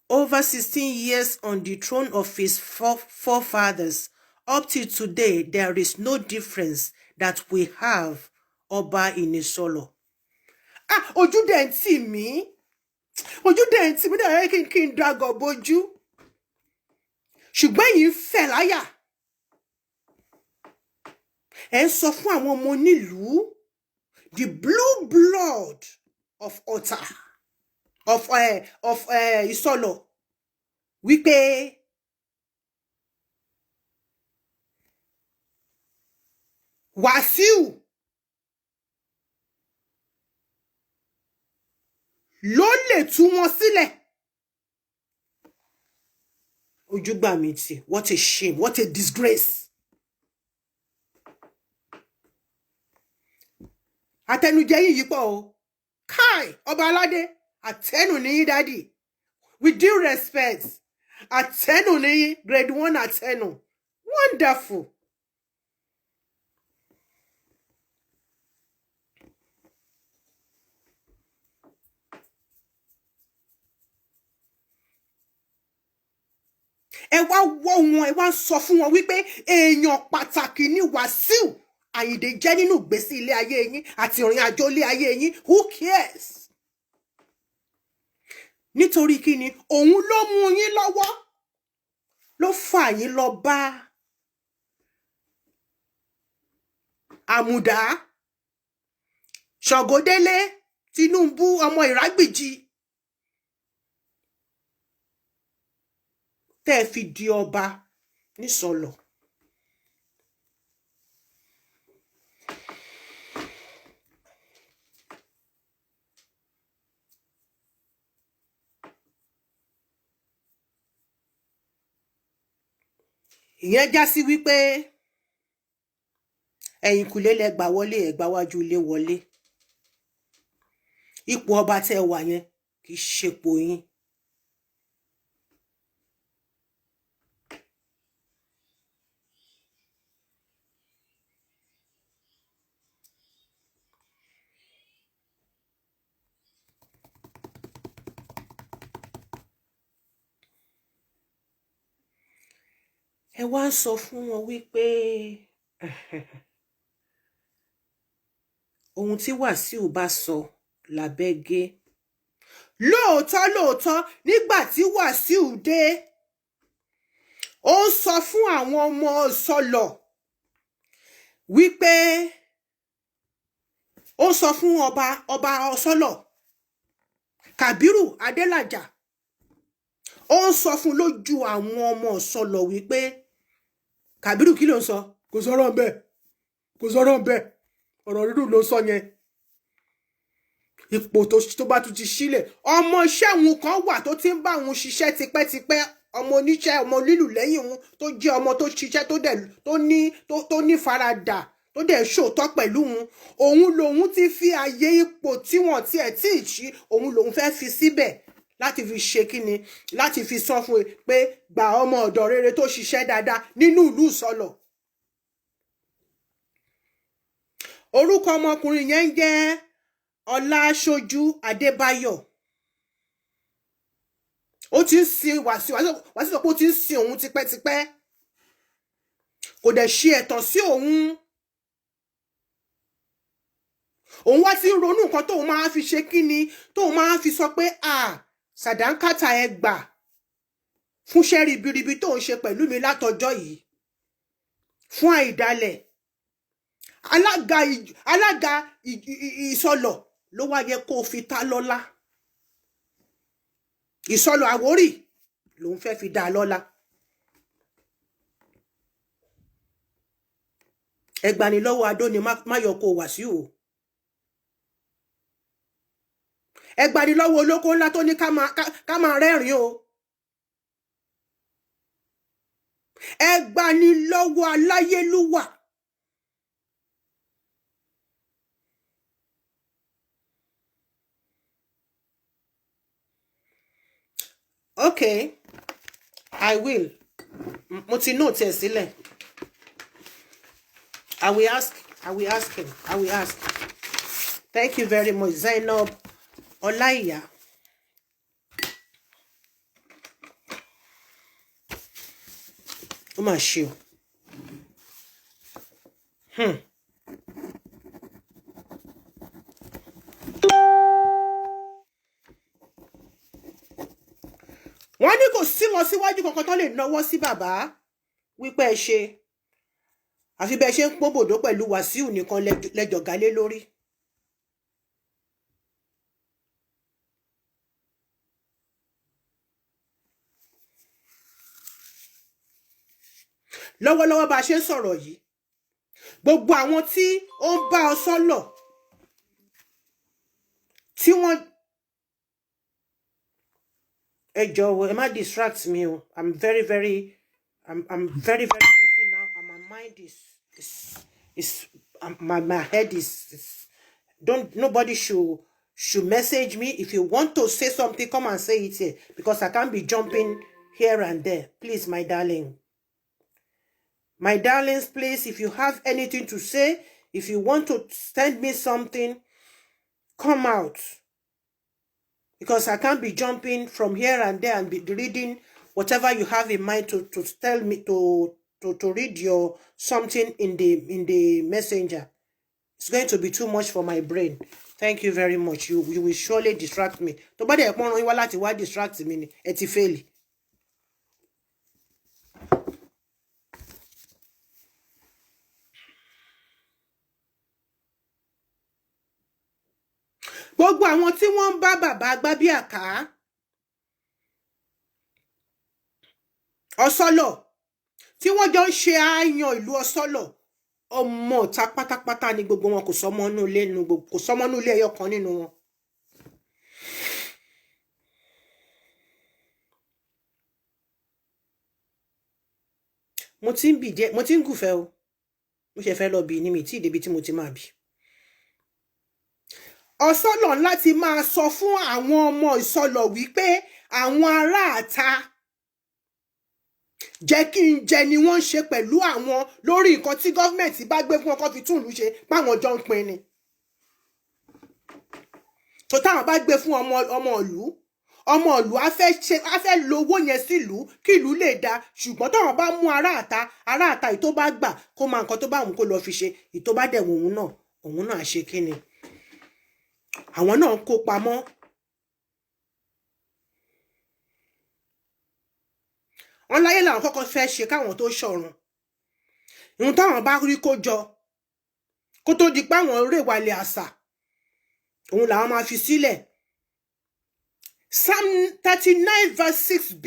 Over 16 years on the throne of his forefathers, up till today, there is no difference that we have Ọba in Isolo. Ah, ojú dẹ̀ ń tì mí. Ojú dẹ̀ ń tì mí dẹ̀ kí n dagọ̀ bojú. Ṣùgbọ́n ẹ̀yin ń fẹ̀ láyà. Ẹ ń sọ fún àwọn ọmọ onílùú, the blue blood of Ọ̀tà, of Ìsọlọ̀, wípé Wàsíù ló lè tú wọn sílẹ̀. Ojú gbà mí tì. What a shame, what a disgrace. Àtẹnujẹ yìí yìí pọ̀ o. Kai, ọba aládé, àtẹnu níyín, daddy. With due respect, àtẹnu níyín, grade one àtẹnu. Wonderful. Ẹ wá wọ́ wọn, ẹ wá ń sọ fún wọn wípé èèyàn pàtàkì ní Wàsíù Àyìndé jẹ́ nínú ìgbésí ilé ayé yín àti ìrìn àjò ilé ayé yín. Who cares? Nítorí kí ni? Òun ló mú yín lọ́wọ́, ló fà yín lọ bá Àmùdá Ṣàngódélé Tinubu, ọmọ Ìrágbìjí, tẹ́ ẹ fi di ọba nísọlọ. Ìyẹn já sí wípé ẹ̀yìnkùlé lẹ gbà wọlé, ẹ gbà wájú ilé wọlé. Ipò ọba tẹ́ wà yẹn kì í ṣepò yín. Ẹ wá ń sọ fún wọn wípé ohun tí Wàsíù bá sọ lábẹ́ gé. Lóòótọ́ lóòótọ́, nígbà tí Wàsíù dé, ó ń sọ fún àwọn ọmọ Ìsọlọ̀ wípé ó sọ fún ọba Ọ̀sọ́lọ̀ Kàbírù Adélàjà, ó ń sọ fún lójú àwọn ọmọ Ìsọlọ̀ wípé Kàbírù kí ló ń sọ? Kò sọ̀rọ̀ ńbẹ̀, kò sọ̀rọ̀ ńbẹ̀, ọ̀rọ̀ rírùn ló sọ yẹn. Ipò tó bá tún ti sílẹ̀, ọmọ iṣẹ́ òun kan wà tó ti ń bá òun ṣiṣẹ́ tipẹ́tipẹ́, ọmọ oníṣẹ́, ọmọ lílù lẹ́yìn òun, tó jẹ́ ọmọ tó ṣiṣẹ́, tó dẹ̀ tó ní faradà, tó dẹ̀ ṣòótọ́ pẹ̀lú òun. Òun lòun ti fi àyè ipò tí wọ́n tiẹ̀ tí ì ṣí, òun lòun fẹ́ fi síbẹ̀ láti fi ṣe kíni, láti fi sọ fún un pé gba ọmọ ọ̀dọ̀ rere tó ṣiṣẹ́ dáadáa nínú ìlú Ìsọlọ̀. Orúkọ ọmọkùnrin yẹn ń jẹ́ Ọláṣojú Adébáyọ̀. Ó ti ń sin Wàsíù, Wàsíù sọ pé ó ti ń sin òun tipẹ́tipẹ́, kò dẹ̀ ṣe ẹ̀tàn sí òun. Òun wá ti ń ronú nǹkan tóun máa fi ṣe kíni, tóun máa fi sọ pé à sàdánkátà ẹ gbà fúnṣẹ́ ribiribi tóun ṣe pẹ̀lú mi látọjọ́ yìí, fún àìdálẹ̀. Alága Ìsọlọ̀ ló wá yẹ kó fi ta lọ́lá. Ìsọlọ̀ Àwórì lòun fẹ́ fi dá a lọ́lá. Ẹgbanilọ́wọ́ Adó ni Máyọ̀kó Wàsíù o. Ẹgbanilọ́wọ́ olóko ńlá tó ní ká máa rẹ́rìn o. Ẹgbanilọ́wọ́ aláyélúwà. Okay, I will. Mo ti note ẹ sílẹ̀. I will ask. I will ask him. I will ask. Thank you very much, Zainab Ọláìyá. Ó mà ṣe o. Wọ́n ní kò sí lọ síwájú kankan tó lè náwó sí bàbá wípé ẹ ṣe, àfi bẹ́ẹ̀ ṣe ń pọ́n bòdó pẹ̀lú Wàsíù nìkan lẹ́jọ̀gá lé lórí. Lọ́wọ́lọ́wọ́ bá a ṣe ń sọ̀rọ̀ yìí, gbogbo àwọn tí ó ń bá ọ sọ́lọ̀ tí wọ́n ẹ jọ̀wọ́ ẹ má distract me o. I'm very very busy now, and my mind is my head is don't nobody should message me. If you want to say something, come and say it here, because I can't be jumping here and there. Please, my darling. My darlings, please, if you have anything to say, if you want to send me something, come out. Because I can't be jumping from here and there and be reading whatever you have in mind to tell me to read your something in the messenger. It's going to be too much for my brain. Thank you very much. You will surely distract me. Tó bá dẹ̀ pọ́n ran yín wá láti wá distract mi ni, ẹ ti fail. Gbogbo àwọn tí wọ́n ń bá bàbá Agbábíàká Ọ̀sọ́lọ̀ tí wọ́n jọ ń ṣe àyàn ìlú Ọ̀sọ́lọ̀, ọmọ ọ̀tá pátápátá ni gbogbo wọn. Kò sọmọ inú ilé nínú gbogbo, kò sọmọ inú ilé ẹyọ kan nínú wọn. Mo ti ń bì díẹ̀, mo ti ń gùfẹ́ o, mo ṣe fẹ́ lọ bì ní mi tí ìdébi tí mo ti máa bì. Ọ̀sọ́lọ̀ láti máa sọ fún àwọn ọmọ Ìsọlọ̀ wípé àwọn aráàta jẹ́ kí n jẹ ni wọ́n ń ṣe pẹ̀lú àwọn lórí nǹkan tí government bá gbé fún ọkọ̀ fi tún ìlú ṣe, páwọn jọ ń pín ni. Tó táwọn bá gbé fún ọmọ ìlú, ọmọ ìlú á fẹ́ ṣe, á fẹ́ lo owó yẹn sílùú kí ìlú lè da. Ṣùgbọ́n táwọn bá mú aráàta, aráàta yìí tó bá gbà kó máa nǹkan tó bá òun kó lọ fi ṣe, ìyí tó bá dẹ̀ wù òun náà, òun náà ṣe kí ni, àwọn náà ń kó pamọ́. Wọn láyé làwọn kọ́kọ́ fẹ́ ṣe káwọn tó ṣọ̀run. Ìhun táwọn bá rí kó jọ kó tó di pé àwọn rèwalẹ̀ àṣà, òun làwọn máa fi sílẹ̀. Psalm 39 verse 6b,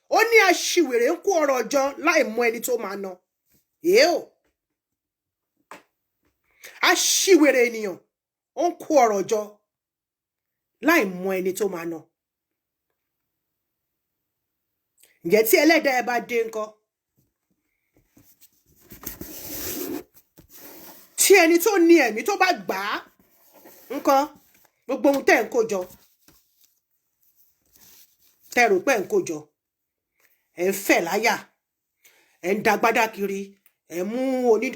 ó ní aṣiwèrè ń kó ọrọ̀ jọ láì mọ ẹni tó máa ná. Èé o, aṣiwèrè ènìyàn ó ń kó ọrọ̀ jọ láì mọ ẹni tó máa ná. Ǹjẹ́ tí ẹlẹ́dàá ẹ bá dé ńkọ́? Tí ẹni tó ní ẹ̀mí tó bá gbà á ńkọ́? Gbogbo ohun tẹ́ ń kó jọ, tẹ́ rò pé ń kó jọ, ẹ̀ ń fẹ̀ láyà, ẹ̀ ń dagbádá kiri, ẹ̀ ń mú oní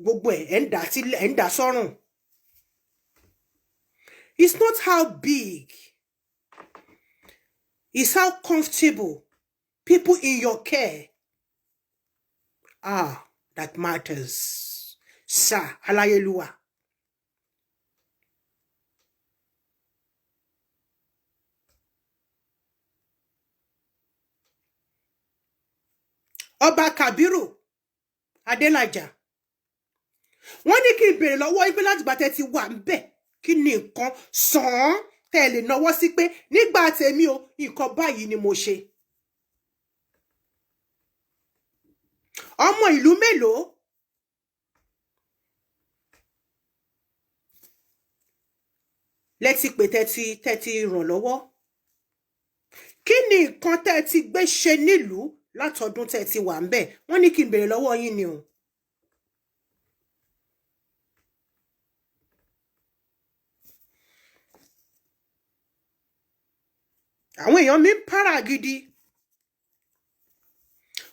gbogbo ẹ̀, ẹ̀ ń dà sílẹ̀, ẹ̀ ń dà sọ́rùn. It's not how big, it's how comfortable people in your care are that matters. Sir Aláyélúwà. Ọba Kabiru Adélájà, wọ́n ní kí n béèrè lọ́wọ́ yín pé láti gbà tẹ́ ti wà ń bẹ̀, kí ni nǹkan sàn án tẹ́ ẹ lè náwó sí pé nígbà tèmi o, nǹkan báyìí ni mo ṣe? Ọmọ ìlú mélòó lẹ ti pè tẹ́tí ràn lọ́wọ́? Kí ni nǹkan tẹ́ ti gbé ṣe nílùú látọdún tẹ́ ti wà ń bẹ̀? Wọ́n ní kí n béèrè lọ́wọ́ yín ni o. Àwọn èèyàn mi ń para gidi.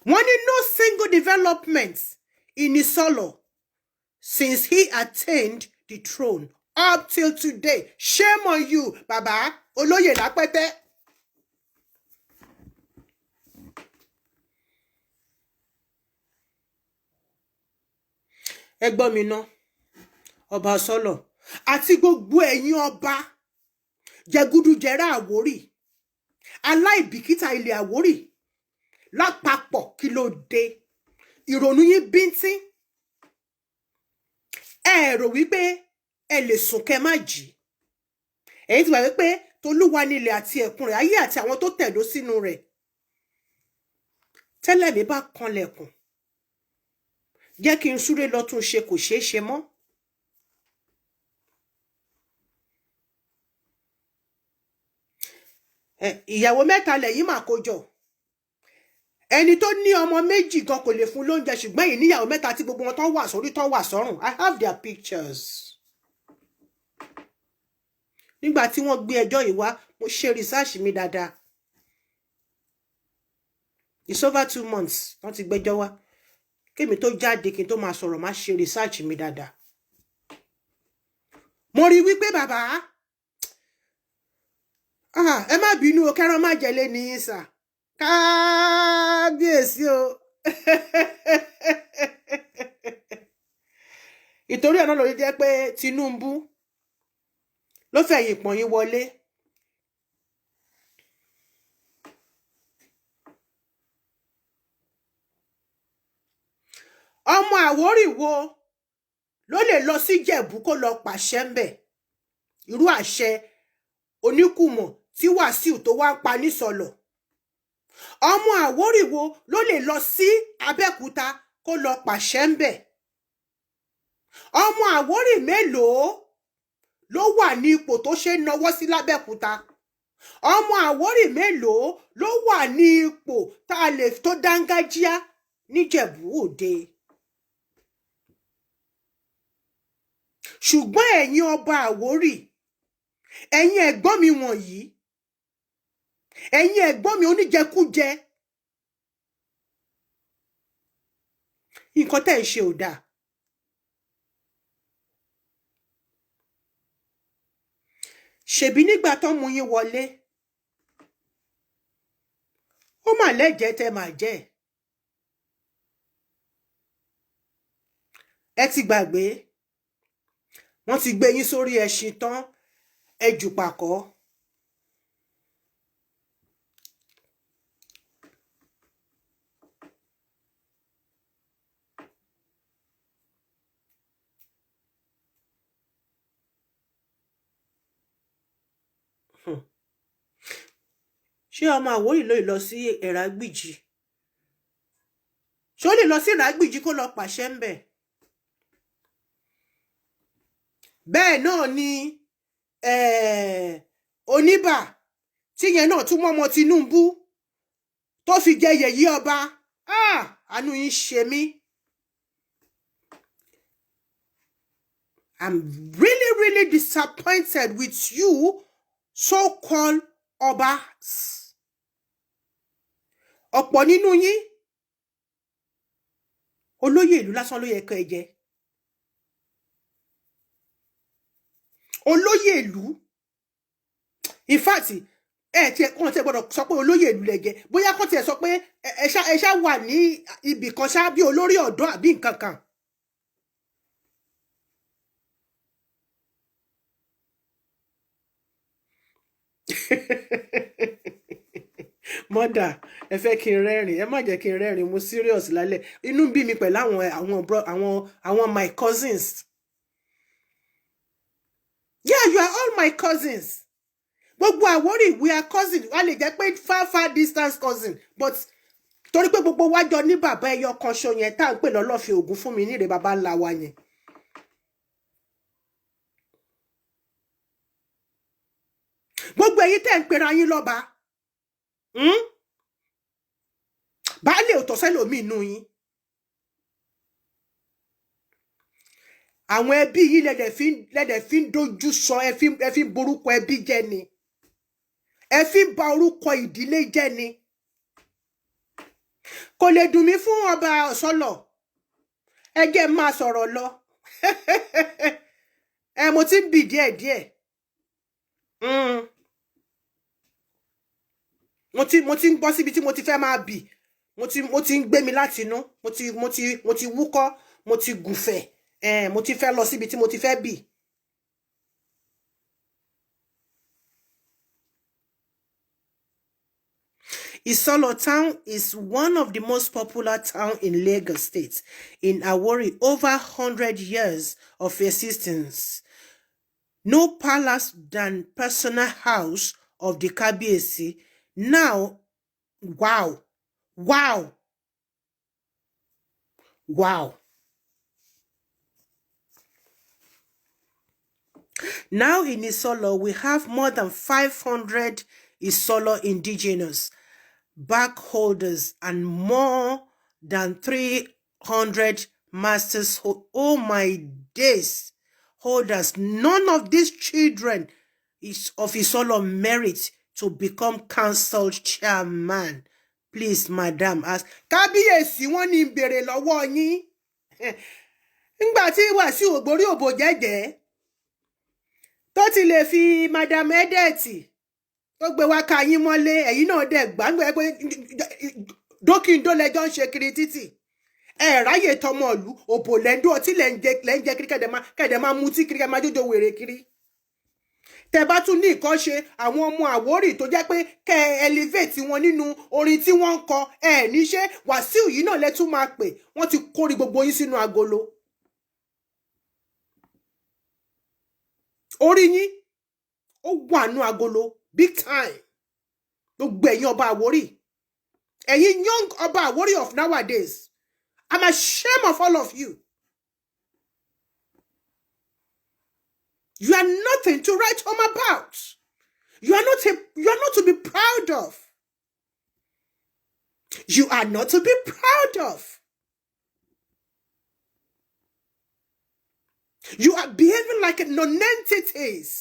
Wọ́n ní no single development in Isolo since he attained the throne up till today. Shame on you, baba olóyè lápẹ́tẹ́. Ẹ gbọ́ mi ná, ọba Sọ́lọ̀ àti gbogbo ẹ̀yin ọba jẹgúdújẹrá Àwórì, aláìbìkítà ilẹ̀ Àwórì lápapọ̀, kí ló dé? Ìrònú yín bíntín. Ẹ rò wípé ẹ lè sùn kẹ́ má jí. Ẹ̀yin ti gbà wípé tolúwa nílẹ̀ àti ẹ̀kún rẹ̀, ayé àti àwọn tó tẹ̀dó sínú rẹ̀. Tẹ́lẹ̀ mi bá kanlẹ̀kùn, jẹ́ kí n súré lọ tún ṣe, kò ṣeé ṣe mọ́. Ìyàwó mẹ́ta lẹ́yìn mà kó jọ. Ẹni tó ní ọmọ méjì gan kò lè fún lóúnjẹ, ṣùgbọ́n èyí níyàwó mẹ́ta tí gbogbo wọn tán wà sórí, tán wà sọ́rùn. I have their pictures. Nígbà tí wọ́n gbé ẹjọ́ yìí wá, mo ṣe research mi dáadáa. It's over 2 months wọ́n ti gbẹ́jọ́ wá kémi tó jáde kí n tó máa sọ̀rọ̀, má ṣe research mi dáadáa. Mo rí wípé bàbá, ẹ má bínú o, kẹran má jẹlé ní í sà, kábíyèsí o. Ìtorí ẹ̀ náà lórí jẹ́ pé Tinubu ló fẹ̀yìn pọ̀n yín wọlé. Ọmọ Àwórì wo ló lè lọ sí Ìjẹ̀bú kó lọ pàṣẹ ńbẹ̀? Irú àṣẹ oníkùmọ̀ tí Wàsíù tó wá ń pa nísọlọ̀. Ọmọ Àwórì wo ló lè lọ sí Abẹ́òkúta kó lọ pàṣẹ ńbẹ̀? Ọmọ Àwórì mélòó ló wà ní ipò tó ṣe ń nawọ́ sí lábẹ́òkúta? Ọmọ Àwórì mélòó ló wà ní ipò tá a lè tó dángájíá? Níjẹ̀bú Òde. Ṣùgbọ́n ẹ̀yin ọba Àwórì, ẹ̀yin ẹ̀gbọ́n mi wọ̀nyí, ẹ̀yin ẹ̀gbọ́n mi oníjẹkújẹ, nǹkan tẹ́ ẹ̀ ń ṣe ò dáa. Ṣèbí nígbà tó mú yín wọlé, ó mà lẹ́jẹ̀ẹ́ tẹ́ máa jẹ́. Ẹ ti gbàgbé, wọ́n ti gbé yín sórí ẹṣin tán, ẹ jù pàkọ́. Ṣé ọmọ Àwórì ló lọ sí Ìrágbìjí? Ṣé ó lè lọ sí Ìrágbìjí kó lọ pàṣẹ ń bẹ̀? Bẹ́ẹ̀ náà ni Oníbà tíyẹn náà tún mọ́mọ́ Tinubu tó fi jẹ yèyí ọba. Àánú yín ṣe mí. I'm really, really disappointed with you so-called obas. Ọ̀pọ̀ nínú yín, olóyè ìlú lásán ló yẹ kẹ́ ẹ jẹ. Olóyè ìlú, in fact, ẹ tiẹ̀ kàn tiẹ̀ gbọ́dọ̀ sọ pé olóyè ìlú lẹ jẹ, bóyá kàn tiẹ̀ sọ pé ẹ ṣá wà ní ibì kan ṣá bí olórí ọ̀dọ́ àbí nǹkan kan. Mother, ẹ fẹ́ kí n rẹ́rìn, ẹ má jẹ́ kí n rẹ́rìn, mo serious lálẹ́. Inú bí mi pẹ̀lú àwọn àwọn bro àwọn àwọn my cousins. Yeah, you are all my cousins. Gbogbo Àwórì, we are cousins. Wá lè jẹ́ pé far far distance cousin, but torí pé gbogbo wa jọ ní bàbá ẹyọ kan ṣo yẹn tá à ń pè lọ́lọ́fin Ògún fún mi níre, bàbá ńlá wa yẹn. Gbogbo èyí tẹ́ ń pera yín lọ́ba, Baálé ò tọ́ sẹ́lòmíì inú yín. Àwọn ẹbí yín lẹ́dẹ̀ fi ń dojú sọ, ẹ fi ń borúkọ ẹbí jẹ́ ni, ẹ fi ń ba orúkọ ìdílé jẹ́ ni. Kò lè dùn mí fún ọba Ọ̀sọ́lọ̀. Ẹ jẹ́ n máa sọ̀rọ̀ lọ. Ẹ mo ti ń bì díẹ̀díẹ̀. Mo ti ń gbọ́ síbi tí mo ti fẹ́ máa bì. Mo ti ń gbé mi láti inú. Mo ti wúkọ́, mo ti gùfẹ̀. Mo ti fẹ́ lọ síbi tí mo ti fẹ́ bì. Isolo town is one of the most popular town in Lagos State. In Awori, over 100 years of existence. No palace than personal house of the Kabiyesi. Now, wow. Now in Isolo, we have more than 500 Isolo indigenous backholders and more than 300 masters. Oh my days, holders. None of these children is of Isolo merit to become council chairman. Please, madam, ask. Kábíyèsí, wọ́n ní n béèrè lọ́wọ́ yín. Ńgbà tí Wàsíù ògbórí òbò jẹ́jẹ́ tó ti lè fi Madam Edet tó gbé wá ká yín mọ́lé, ẹ̀yin náà dẹ̀ gbàgbé pé dókíndó lẹjọ́ ń ṣe kiri títì. Ẹ ráyè tọmọ ìlú, òbò lẹ́ńdó, ọtí lẹ́ ń jẹ kiri, kẹ̀dẹ̀ máa mutí kiri, kẹ̀dẹ̀ máa jójó wèrè kiri. Tẹ bá tún ní nǹkan ṣe àwọn ọmọ Àwórì tó jẹ́ pé kẹ́ ẹ elevate wọn nínú orin tí wọ́n ń kọ, ẹ níṣẹ́ Wàsíù yìí náà lẹ́tún máa pè. Wọ́n ti kórè gbogbo yín sínú agolo. Orí yín ó wà nú agolo big time. Gbogbo ẹ̀yin ọba Àwórì, ẹ̀yin young ọba Àwórì of nowadays, I'm ashamed of all of you. You are nothing to write home about. You are not to be proud of. You are not to be proud of. You are behaving like non-entities.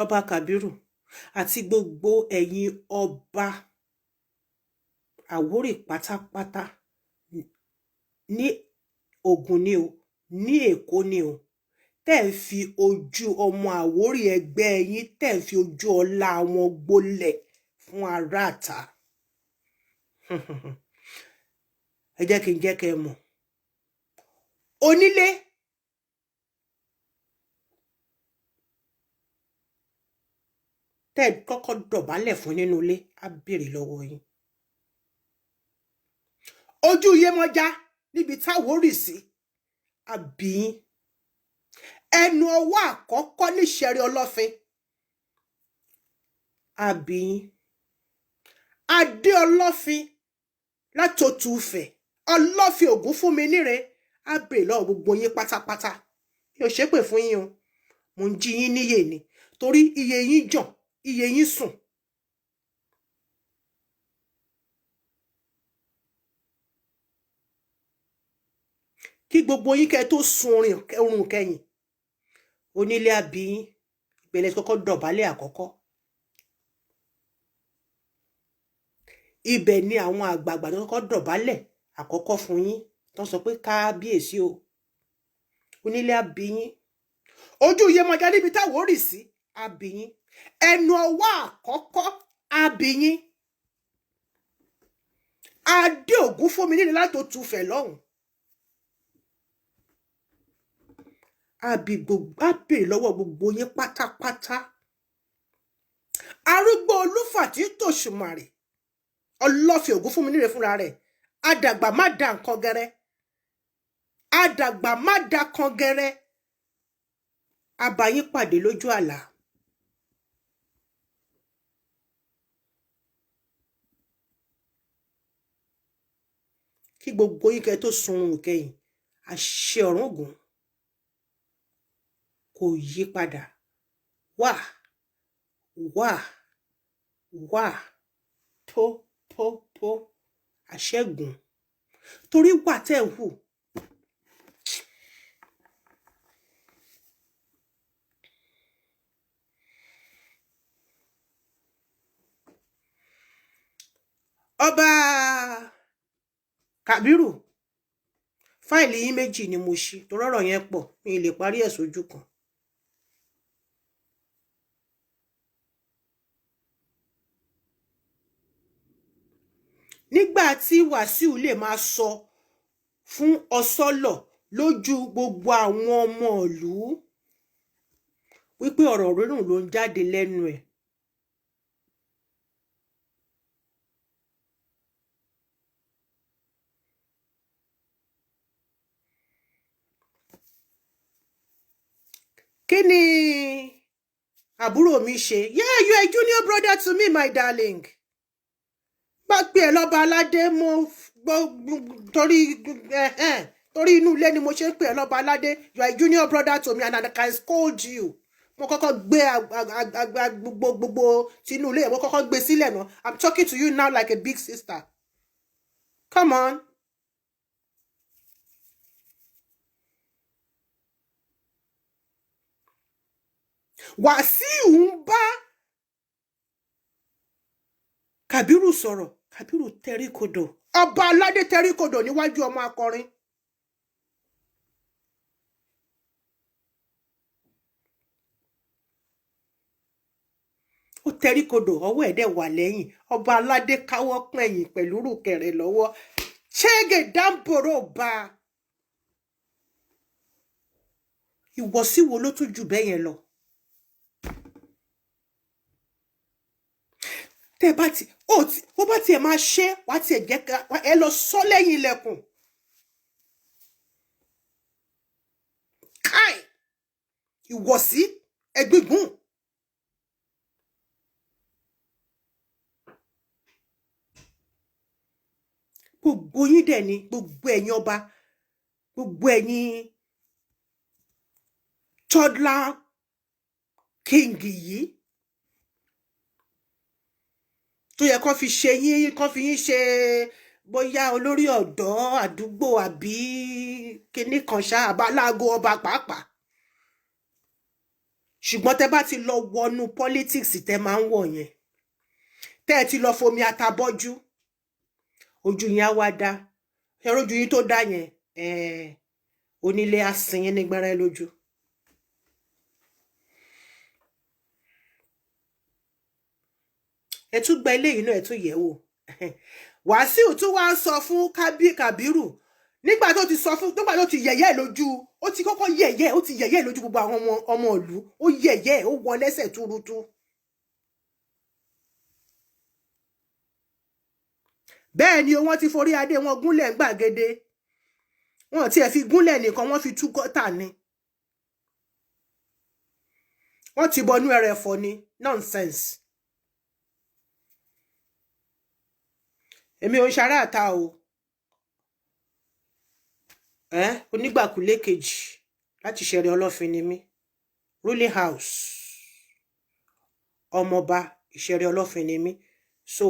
Ọba Kàbírù àti gbogbo ẹ̀yin ọba Àwórì pátápátá, ní Ògùn ni o, ní Èkó ni o, tẹ́ ń fi ojú ọmọ Àwórì ẹgbẹ́ yín, tẹ́ ń fi ojú ọlá wọn gbolẹ̀ fún aráàta. Ẹ jẹ́ kí n jẹ́ kẹ́ ẹ mọ̀. Onílé tẹ́ ẹ kọ́kọ́ dọ̀bálẹ̀ fún nínú ilé á béèrè lọ́wọ́ yín. Ojú Yemọja níbi táwórì sí á bí yín. Ẹnu ọwọ́ àkọ́kọ́ níṣẹ̀rí Ọlọ́fin á bí yín. Adé Ọlọ́fin látòtù Ifẹ̀, Ọlọ́fin Ògún fún mi níre, á béèrè lọ́wọ́ gbogbo yín pátápátá. Mi ò ṣépè fún yín o, mo ń jí yín níyè ni, torí iye yín jàn, iye yín sùn. Kí gbogbo yín kẹ́ tó sun orun kẹ́yìn, onílé á bí yín, ìpìlẹ̀ kọ́kọ́ dọ̀bálẹ̀ àkọ́kọ́. Ibẹ̀ ni àwọn àgbààgbà tó kọ́kọ́ dọ̀bálẹ̀ àkọ́kọ́ fún yín, tó sọ pé kábíyèsí o. Onílé á bí yín. Ojú Yemọja níbi táwọn rì sí á bí yín. Ẹnu ọwọ́ àkọ́kọ́ á bí yín. Adé Ògún fún mi nílé láti Òtúfẹ̀ lọ́hùn. Á bí gbogbo, á béèrè lọ́wọ́ gbogbo yín pátápátá. Arúgbó Olúfà tí tòṣùmàrè, Ọlọ́fin Ògún fún mi níre fúnra rẹ̀. Àdàgbà má da nǹkan gẹrẹ. Àdàgbà má da kan gẹrẹ. A bá yín pàdé lójú àlá. Kí gbogbo yín kẹ́ tó sun oorun kẹ́yìn, àṣẹ Ọ̀rúngún kò yí padà. Wà, wà, wà, tó, tó, tó, àṣẹ́gun. Torí wà tẹ́ ń hù. Ọba Kàbírù, fáìlì yín méjì ni mo ṣí, torí ọ̀rọ̀ yẹn pọ̀, mi ì lè parí ẹ̀ sójú kan. Nígbà tí Wàsíù lè máa sọ fún Ọsọ́lọ̀ lójú gbogbo àwọn ọmọ ìlú wípé ọ̀rọ̀ rírùn ló ń jáde lẹ́nu ẹ̀. Kí ni àbúrò mi ṣe? Yeah, you are a junior brother to me, my darling. Bá pè ẹ́ lọ́ba aládé, mo gbọ́ torí torí inú ilé ni mo ṣe ń pè ẹ́ lọ́ba aládé. You are a junior brother to me and I can scold you. Mo kọ́kọ́ gbé gbogbo gbogbo tinú ilé, mo kọ́kọ́ gbé sílẹ̀ náà. I'm talking to you now like a big sister. Come on. Wàsíù ń bá Kàbírù sọ̀rọ̀, Kàbírù tẹríkodò. Ọba aládé tẹríkodò níwájú ọmọ akọrin. Ó tẹríkodò, ọwọ́ ẹ̀ dẹ̀ wà lẹ́yìn. Ọba aládé káwọ́ pẹ̀yìn pẹ̀lú rùkẹ̀rẹ̀ lọ́wọ́. Chege dáńbòrò bá a. Ìwọ̀sí wo ló tún jù bẹ́ẹ̀ yẹn lọ? Tẹ́ bá ti, ó ti, bó bá tiẹ̀ máa ṣe, wá tiẹ̀ jẹ́ ká ẹ lọ sọ lẹ́yìn ilẹ̀kùn. Káì! Ìwọ̀sí ẹgbígun. Gbogbo yín dẹ̀ ni, gbogbo ẹ̀yin ọba, gbogbo ẹ̀yin Toddler king yìí tó yẹ kó fi ṣe yín, kó fi yín ṣe bóyá olórí ọ̀dọ́ àdúgbò àbí kinní kan ṣá, àbáláago ọba pàápàá. Ṣùgbọ́n tẹ́ bá ti lọ wọnú politics tẹ́ máa ń wọ̀ yẹn, tẹ́ ẹ ti lọ fomi atabọ́jú, ojú yín á wá dá. Ṣe rójú yín tó dá yẹn, onílé á sin yín ní gbẹ́rẹ́ lójú. Ẹ tún gba eléyìí náà, ẹ tún yẹ̀ wò. Wàsíù tún wá ń sọ fún Kábírù nígbà tó ti sọ fún, nígbà tó ti yẹ̀yẹ́ lójú, ó ti kọ́kọ́ yẹ̀yẹ́, ó ti yẹ̀yẹ́ lójú gbogbo àwọn ọmọ ìlú, ó yẹ̀yẹ́, ó wọ lẹ́sẹ̀ túrútú. Bẹ́ẹ̀ ni wọ́n ti forí adé wọn gúnlẹ̀ ń gbàgede, wọn tiẹ̀ fi gúnlẹ̀ nìkan, wọ́n fi tú gọ́tà ni, wọ́n ti bọnú ẹrẹ̀fọ̀ ni. Nonsense. Èmi ò ń ṣará àta o, onígbàkulé kejì láti ṣẹ̀rẹ̀ Ọlọ́fin ni mí, ruling house, ọmọọba Ìṣẹ̀rẹ̀ Ọlọ́fin ni mí. So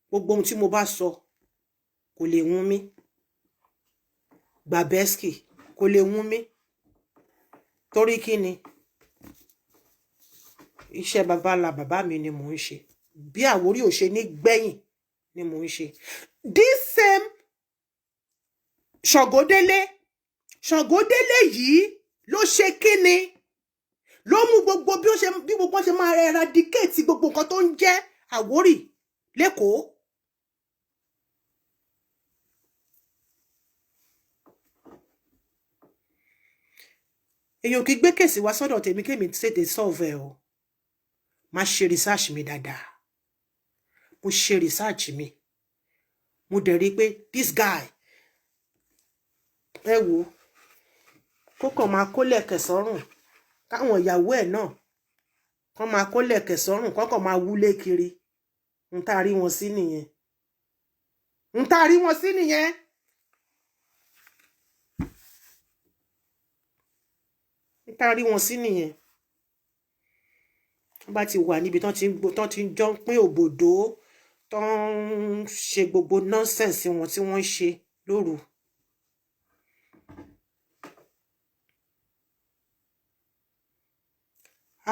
gbogbo ohun tí mo bá sọ kò lè wún mí, gbàbẹ́sì kò lè wún mí, torí kí ni? Iṣẹ́ baba ńlá bàbá mi ni mò ń ṣe. Bí Àwórì ò ṣe ní gbẹ̀yìn ni mò ń ṣe. This same Ṣàngódélé, Ṣàngódélé yìí ló ṣe kíni, ló mú gbogbo bí ó ṣe, bí gbogbo ṣe máa eradicate gbogbo nǹkan tó ń jẹ́ Àwórì l'Ékòó. Èèyàn kì í gbé case wá sọ́dọ̀ tèmi kémi tètè solve ẹ̀ o. Má ṣe research mi dáadáa. Mo ṣe research mi, mo dẹ̀ rí i pé this guy, ẹ wo, kó kàn máa kólẹ̀kẹ̀ sọ́rùn, káwọn ìyàwó ẹ̀ náà kàn máa kólẹ̀kẹ̀ sọ́rùn, kán kàn máa wúlé kiri. N tá a rí wọn sí nìyẹn, n tá a rí wọn sí nìyẹn. N tá a rí wọn sí nìyẹn. Wọ́n bá ti wà níbi tán ti ń gbó, tán ti ń jọ ń pín òbòdó, tán ń ṣe gbogbo nonsense wọn tí wọ́n ń ṣe lóru.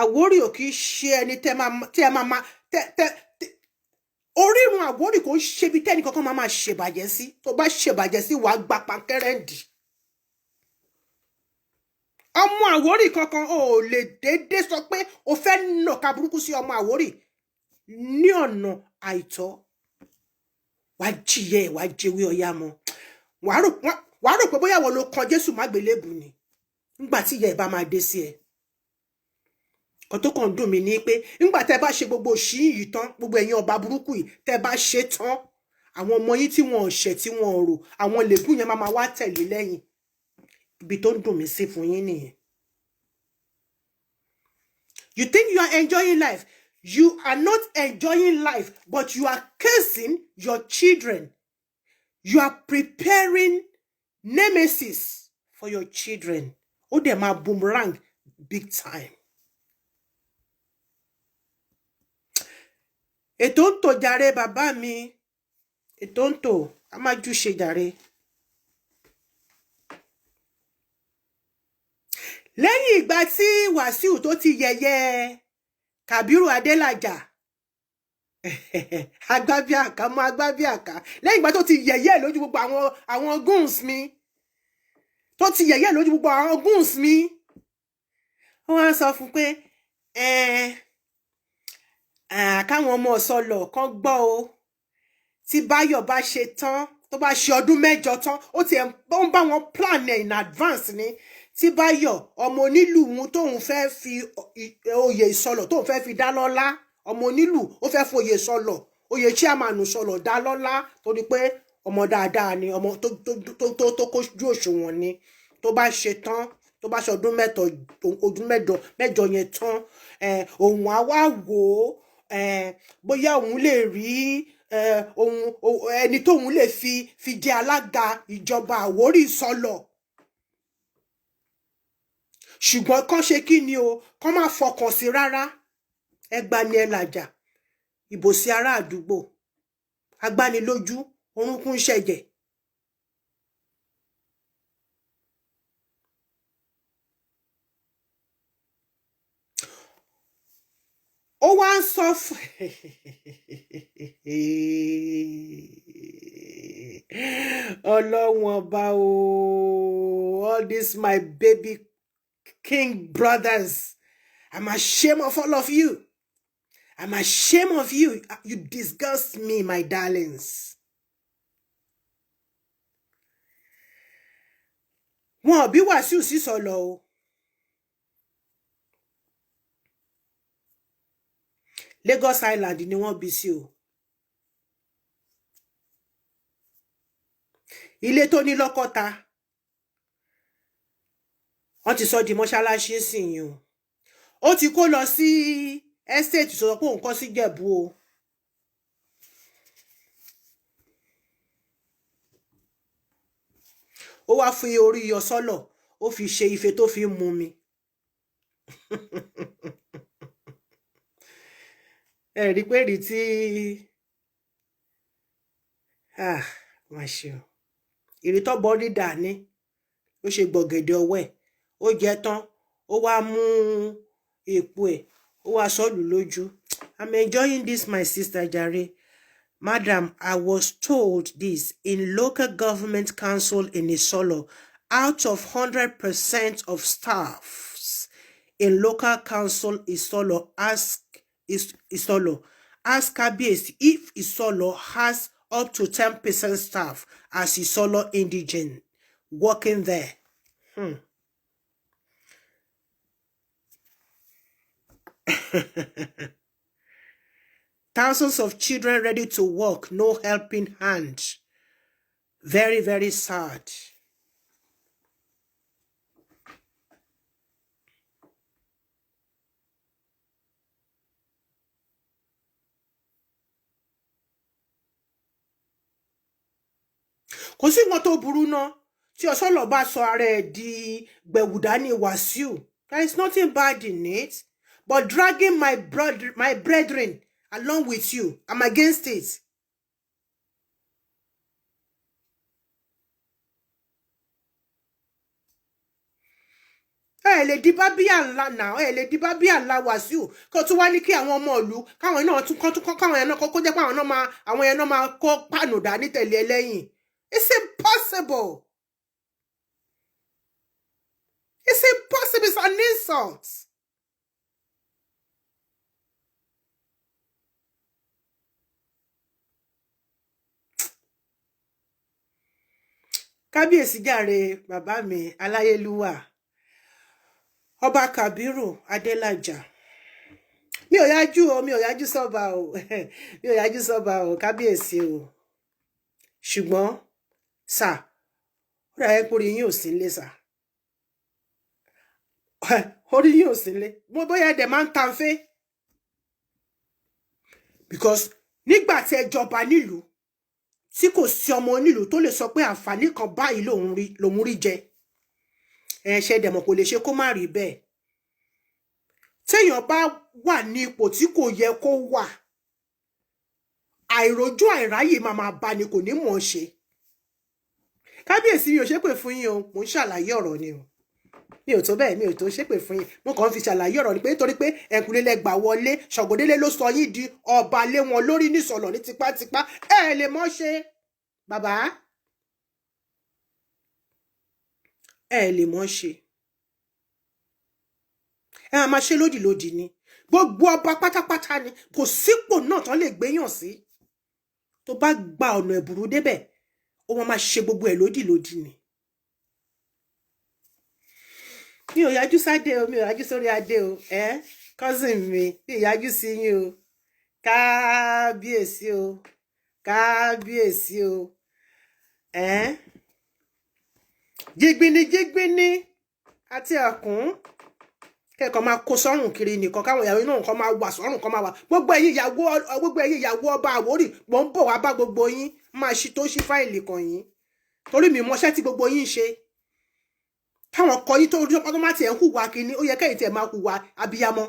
Àwórì ò kì í ṣe ẹni tẹ́ máa, tí ẹ máa máa tẹ́ tẹ́ orírun. Àwórì kò ń ṣe ibi tẹ́ni kankan máa máa ṣèbàjẹ́ sí. Tó bá ṣèbàjẹ́ sí, wàá gba pankẹ́rẹ́ǹdì. Ọmọ Àwórì kankan ò lè déédé sọ pé o fẹ́ nàka burúkú sí ọmọ Àwórì ní ọ̀nà àìtọ́, wàá jìyẹ ẹ̀, wàá jẹwé ọyá mọ́. Wàá rò pé bóyá wọ́n ló kan Jésù mágbélébù ni nígbà tí ìyá ẹ̀ bá máa dé sí ẹ. Kan tó kàn dùn mí ní pé nígbà tẹ́ bá ṣe gbogbo òṣì yìí tán, gbogbo ẹ̀yin ọba burúkú yìí, tẹ́ bá ṣe tán, àwọn ọmọ yín tí wọn ò ṣẹ̀, tí wọn ò rò, àwọn lègùn yẹn máa máa wá tẹ̀lé lẹ́yìn. Ibi tó ń dùn mí sí fún yín nìyẹn. You think you are enjoying life. You are not enjoying life, but you are cursing your children. You are preparing nemesis for your children. Ó dẹ̀ máa boomerang big time. Ètò ń tò jàre, bàbá mi. Ètò ń tò, a máa jú ṣe jàre. Lẹ́yìn ìgbà tí Wàsíù tó ti yẹ̀yẹ́ Kàbírù Adélàjà, agbábíàká mọ agbábíàká, lẹ́yìn ìgbà tó ti yẹ̀yẹ́ lójú gbogbo àwọn goons mi, tó ti yẹ̀yẹ́ lójú gbogbo àwọn goons mi, wọ́n á sọ fún pé káwọn ọmọ ọ̀sọ́lọ̀ kan gbọ́ o, tí Báyọ̀ bá ṣe tán, tó bá ṣe ọdún 8 tán, ó ti ẹ̀ ń bá wọn plan ẹ̀ in advance ni, tí Báyọ̀ ọmọ onílù òun tóun fẹ́ fi oyè ìsọlọ̀, tóun fẹ́ fi dá lọ́lá, ọmọ onílù, ó fẹ́ foyè sọlọ̀, oyè chairman sọlọ̀ dá lọ́lá, torí pé ọmọ dáadáa ni, ọmọ tó kójú òṣùwọ̀n ni. Tó bá ṣe tán, tó bá ṣe ọdún mẹ́tọ̀, ọdún mẹ́jọ yẹn tán, òun á wá wò ó, bóyá òun lè rí òun ẹni tóun lè fi jẹ alága ìjọba Àwórì sọlọ̀. Ṣùgbọ́n kán ṣe kí ni o, kán má fọkàn sí rárá. Ẹgbà ni ẹ làjà, ìbò sí ará àdúgbò, agbánilójú, orúnkún ṣẹ̀jẹ̀. Ó wá ń sọ fún Ọlọ́run ọba o, all this my baby king brothers, I'm ashamed of all of you. I'm ashamed of you. You disgust me, my darlings. Wọn ò bí Wàsíù sí sọlọ o. Lagos Island ni wọ́n bí sí o. Ilé tó ní lọ́kọ́ta, wọ́n ti sọ di mọ́ṣáláṣí sìn yìí o. Ó ti kó lọ sí estate sọ pé òun kọ́ sí Jẹ̀bú o. Ó wá fi orí yọ sọ́lọ̀, ó fi ṣe ife tó fi ń mu mi. Ẹ rí pé rí tí ah má ṣe o. Ìrítọ́ bọ́rí dání ó ṣe gbọ̀gẹ̀dẹ̀ ọwọ́ ẹ̀, ó jẹ tán, ó wá mú èpo ẹ̀, ó wá sọ́ọ̀lù lójú. I'm enjoying this, my sister jare. Madam, I was told this in local government council in Isolo, out of 100% of staffs in local council Isolo, ask Isolo, ask Kabiyesi if Isolo has up to 10% staff as Isolo indigent working there. Thousands of children ready to work, no helping hand. Very, very sad. Kò sí nǹkan tó burú ná tí Ọ̀ṣọ́lọ̀ bá sọ ara ẹ̀ di gbẹ̀wùdání Wàsíù. There is nothing bad in it, but dragging my brother, my brethren along with you, I'm against it. Ẹ lè di bábíà ńlá náà, ẹ lè di bábíà ńlá Wàsíù, kó tún wá ní kí àwọn ọmọ ìlú káwọn náà tún kán tún kán káwọn yẹn náà kó jẹ́ pé àwọn náà máa àwọn yẹn náà máa kó pàánù dání tẹ̀lé ẹ lẹ́yìn. It's impossible. It's impossible. It's an insult. Kábíyèsí jàre, bàbá mi aláyélúwà, ọba Kabiru Adélájà. Mi ò yájú o, mi ò yájú sọ́ba o, mi ò yájú sọ́ba o, kábíyèsí o. Ṣùgbọ́n sà, ó dà yẹ pé orí yín ò sí nílé sà, orí yín ò sí nílé. Mo bóyá ẹ̀dẹ̀ máa ń tanfẹ́, because nígbà tí ẹ jọba nílùú tí kò sí ọmọ onílùú tó lè sọ pé àǹfààní kan báyìí lòun rí jẹ, ẹ ṣe dẹ̀mọ̀ kò lè ṣe kó má rí bẹ́ẹ̀. Téèyàn bá wà ní ipò tí kò yẹ kó wà, àìrójú àìráyè máa máa bá ni, kò ní mọ̀ ọ́n ṣe. Kábíyèsí, mi ò ṣépè fún yín o, mò ń ṣàlàyé ọ̀rọ̀ ni o. Mi ò tó bẹ́ẹ̀, mi ò tó ṣépè fún yín. Mo kàn ń fi ṣàlàyé ọ̀rọ̀ ni pé nítorí pé ẹ̀kúnlé lẹ gbà wọlé, Ṣàngódélé ló sọ yín di ọba lé wọn lórí nísọ̀lọ̀ ní tipátipá. Ẹ lè mọ̀ ṣe bàbá, ẹ lè mọ̀ ṣe. Ẹ máa máa ṣe lódìlódì ni. Gbogbo ọba pátápátá ni kò sípò náà tán lè gbéyàn sí, tó bá gba ọ̀nà ẹ̀bùrú débẹ̀, ó máa máa ṣe gbogbo ẹ̀ lódìlódì ni. Mi ò yájú sáde o, mi ò yájú sórí adé o. Ẹ cousin mi, mi ò yájú sí yín o. Kábíyèsí o, kábíyèsí o. Ẹ jígbíní jígbíní àti ọ̀kún kẹ́kọ̀ọ́ máa kó sọ́rùn kiri nìkan, káwọn ìyàwó náà kọ́ máa wà sọ́rùn, kọ́ máa wà. Gbogbo ẹ̀yin ìyàwó ọba Àwórì, mò ń bọ̀ wá bá gbogbo yín, máa ṣí tó ṣí fáìlì kan yín, torí mi mọṣẹ́ tí gbogbo yín ń ṣe. Táwọn ọkọ yín tó rí ọmọ má tiẹ̀ ń hùwà kínní, ó yẹ kẹ́yìn tiẹ̀ máa hùwà abiyamọ,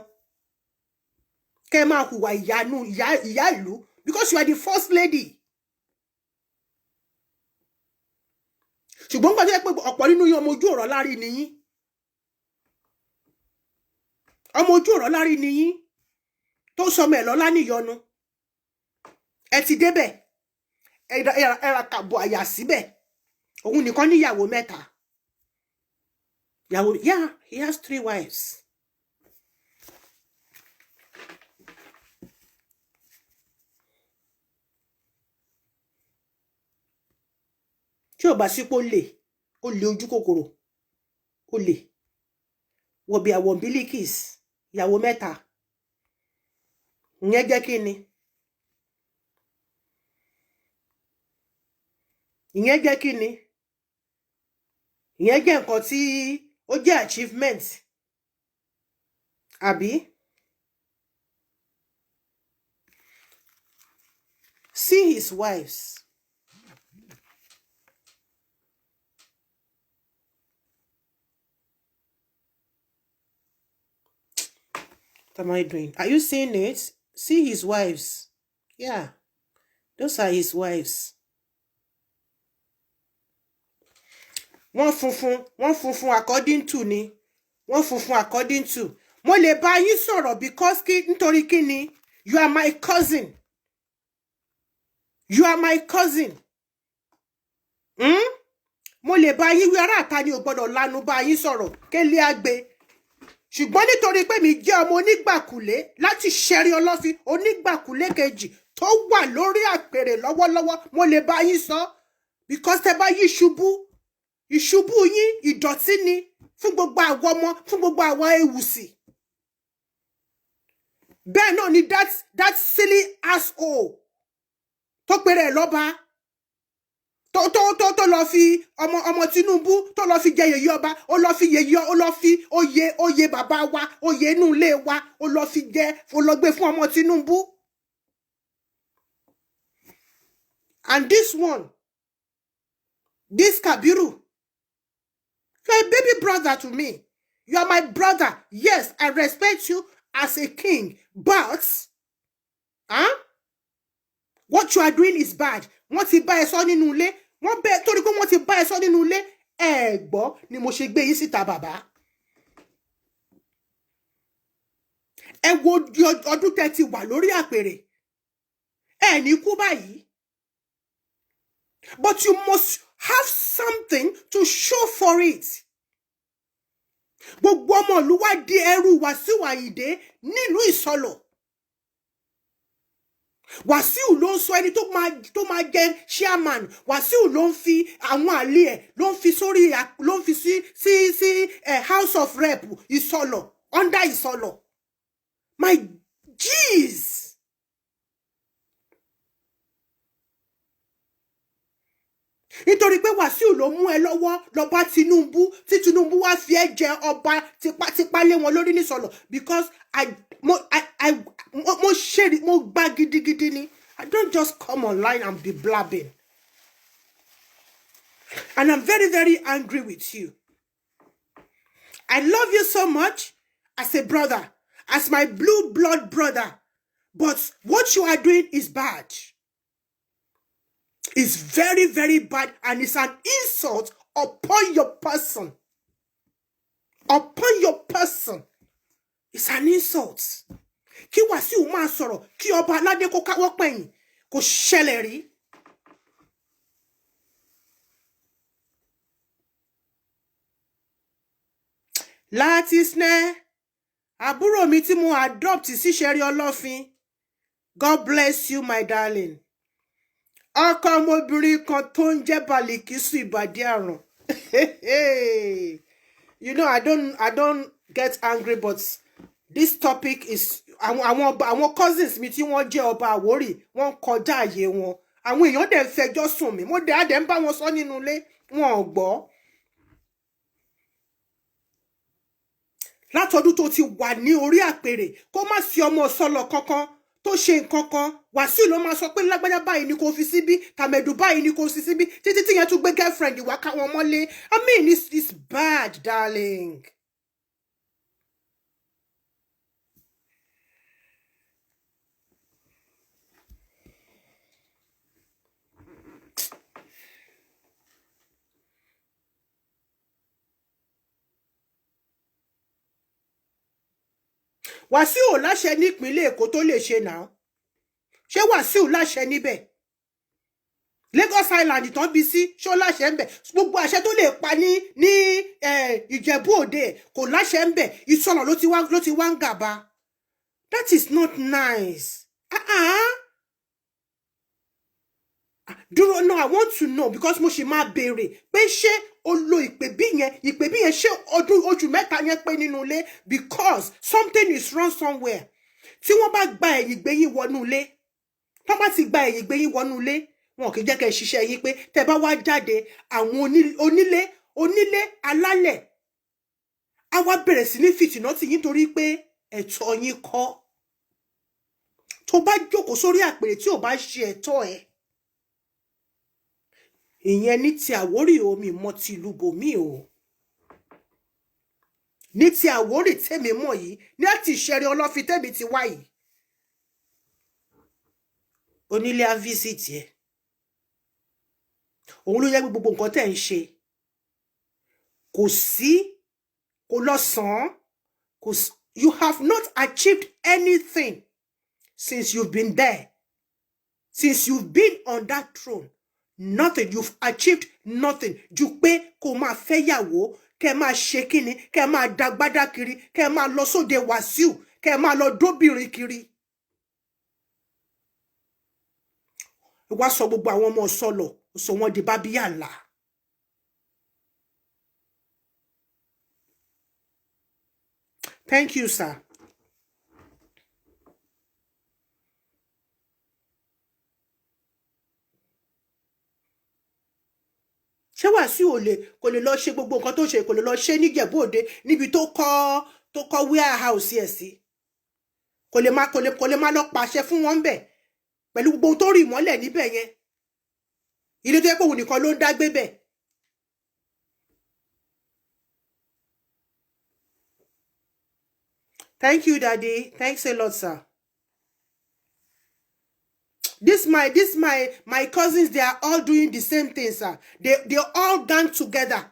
kẹ́ ẹ máa hùwà ìyanu ìyá ìyá ìlú, because you are the first lady. Ṣùgbọ́n gbàdúrà pé ọ̀pọ̀ nínú yín, ọmọ ojú ọ̀rọ̀ lárí ni yín, ọmọ ojú ọ̀rọ̀ lárí ni yín tó sọmọ ẹ̀ lọ́lá níyọnu. Ẹ ti débẹ̀, ẹ ra kàbọ̀ àyà síbẹ̀. Òun nìkan níyàwó mẹ́ta. Yàwó, yeah, he has three wives. Tí ò bá sí pé ó lè, ó lè ojú kòkòrò, ó lè wọ bí àwọn bílíkìs, ìyàwó mẹ́ta, ìyẹn jẹ́ kí ni? Ìyẹn jẹ́ kí ni? Ìyẹn jẹ́ nǹkan tí ó jẹ́ achievement, àbí? See his wives. What am I doing? Are you seeing it? See his wives. Yeah, those are his wives. Wọ́n funfun, wọ́n funfun according to ni. Wọ́n funfun according to. Mo lè bá yín sọ̀rọ̀ because kí nítorí kí ni? You are my cousin. You are my cousin. Mo lè bá yín wí, ará àta ni ò gbọ́dọ̀ lanu bá yín sọ̀rọ̀ kélé àgbè, ṣùgbọ́n nítorí pé mi jẹ́ ọmọ onígbàkulé láti ṣẹ̀rí Ọlọ́fin, onígbàkulé kejì tó wà lórí àpèrè lọ́wọ́lọ́wọ́, mo lè bá yín sọ because tẹ bá yí ṣubú, ìṣubú yín ìdọ̀tí ni fún gbogbo àwọn ọmọ, fún gbogbo àwọn ewùsì. Bẹ́ẹ̀ náà ni that silly asshole tó pèrè ẹ̀ lọ́ba, tó lọ fi ọmọ Tinubu, tó lọ fi jẹ yèyé ọba. Ó lọ fi yèyé, ó lọ fi oyè bàbá wa, oyè inú ilé wa, ó lọ fi jẹ, ó lọ gbé fún ọmọ Tinubu. And this one, this Kabiru, you are a baby brother to me. You are my brother. Yes, I respect you as a king, but, huh? What you are doing is bad. Wọ́n ti bá ẹ sọ nínú ilé, wọ́n bẹ torí pé wọ́n ti bá ẹ sọ nínú ilé, ẹ gbọ́ ni mo ṣe gbé yín síta, bàbá. Ẹ wo ọdún tẹ́ ti wà lórí àpèrè, ẹ ní kú báyìí, but you must have something to show for it. Gbogbo ọmọ ìlú wa di ẹrú Wàsíù Àyìndé nílùú Ìsọlọ̀. Wàsíù ló ń sọ ẹni tó máa jẹ chairman. Wàsíù ló ń fi àwọn àlè ẹ̀, ló ń fi sórí, ló ń fi sí House of Rep Ìsọlọ̀, under Ìsọlọ̀. My jeez. Nítorí pé Wàsíù ló mú ẹ lọ́wọ́ lọ bá Tinubu, tí Tinubu wá fi ẹ́ jẹ ọba tipátipá lé wọn lórí nísọlọ, because I mo I I mo ṣe mo gbá gidigidi ni. I don't just come online and be blabbing, and I'm very, very angry with you. I love you so much as a brother, as my blue blood brother, but what you are doing is bad. It's very, very bad, and it's an insult upon your person. Upon your person. It's an insult. Kí Wàsíù máa sọ̀rọ̀ kí ọba aládé kó káwọ́ pẹ̀yìn, kò ṣẹlẹ̀ rí. Láti snẹ́ àbúrò mi tí mo adopt sí Ṣẹ̀rí Ọlọ́fin, God bless you, my darling. Ọkọ ọmọbìnrin kan tó ń jẹ́ Balikisu Ìbàdí àrùn. You know, I don't get angry, but this topic is àwọn ọba, àwọn cousins mi tí wọ́n jẹ́ ọba Àwórì, wọ́n ń kọjá àyè wọn. Àwọn èèyàn dẹ̀ ń fẹjọ́ sùn mí, mo dẹ̀ á dẹ̀ ń bá wọn sọ nínú ilé, wọn ò gbọ́. Látọdún tó ti wà ní orí àpèrè, kó má sí ọmọ sọlọ kankan tó ṣe nǹkan kan, Wàsíù ló máa sọ pé lágbájá báyìí ni kò fi síbí, tàmẹ̀dù báyìí ni kò fi síbí, títí tí yẹn tún gbé girlfriend wá káwọn mọ́lé. I mean, it's bad, darling. Wàsíù ò láṣẹ nípínlẹ̀ Èkó tó lè ṣe náà. Ṣé Wàsíù láṣẹ níbẹ̀? Lagos Island tán bí sí, ṣó láṣẹ ń bẹ̀? Gbogbo àṣẹ tó lè pa ní Ìjẹ̀bú Òde kò láṣẹ ń bẹ̀. Ìsọ̀nà ló ti wá ń gàba. That is not nice. Uh-uh. Dúró náà, I want to know because mo ṣì máa béèrè pé ṣé o lo ìpè bí yẹn ṣé ọdún oṣù mẹ́ta yẹn pé nínú ilé, because something is wrong somewhere. Tí wọ́n bá gba ẹ̀yìn gbé yín wọnú ilé, tó bá ti gba ẹ̀yìn gbé yín wọnú ilé, wọn kì í jẹ́ kẹ́ ẹ ṣiṣẹ́ yín pé tẹ́ bá wá jáde, àwọn onílé alálẹ̀ á wá bẹ̀rẹ̀ sí ní fìtìnà tì yín torí pé ẹ̀tọ́ yín kọ́. Tó bá jókòó sórí àpèrè tí ò bá ṣe ẹ̀tọ́ ẹ̀, ìyẹn ní ti Àwórì omi mọ́ ti ìlú bòmí o. Ní ti Àwórì tèmi mọ̀ yìí, ní àti Ìṣẹ̀rí Ọlọ́fin tèmi ti wá yìí. Onílé á visit ẹ. Òun ló yẹ pé gbogbo nǹkan tẹ̀ ń ṣe kò sí, kò lọ sàn án, kò sí. You have not achieved anything since you've been there, since you've been on that throne. Nothing. You've achieved nothing. Ju pé kó máa fẹ́yàwó, kẹ́ máa ṣe kíni, kẹ́ máa dagbádá kiri, kẹ́ máa lọ sóde Wàsíù, kẹ́ máa lọ dóbìnrin kiri. Wá sọ gbogbo àwọn ọmọ sọlọ, sọ wọn di bábíyàlà. Thank you, sir. Ṣé Wàsíù ò lè kò lè lọ ṣe gbogbo nǹkan tó ṣe, kò lè lọ ṣe níjẹ̀bú Òde níbi tó kọ́ warehouse ẹ̀ sí? Kò lè má lọ pàṣẹ fún wọn bẹ̀ pẹ̀lú gbogbo ohun tó rì mọ́lẹ̀ níbẹ̀ yẹn, ilé tó yẹ pé òun nìkan ló ń dágbé bẹ̀. Thank you, Daddy. Thanks a lot, sir. This my cousins, they are all doing the same thing, sir. They all gang together.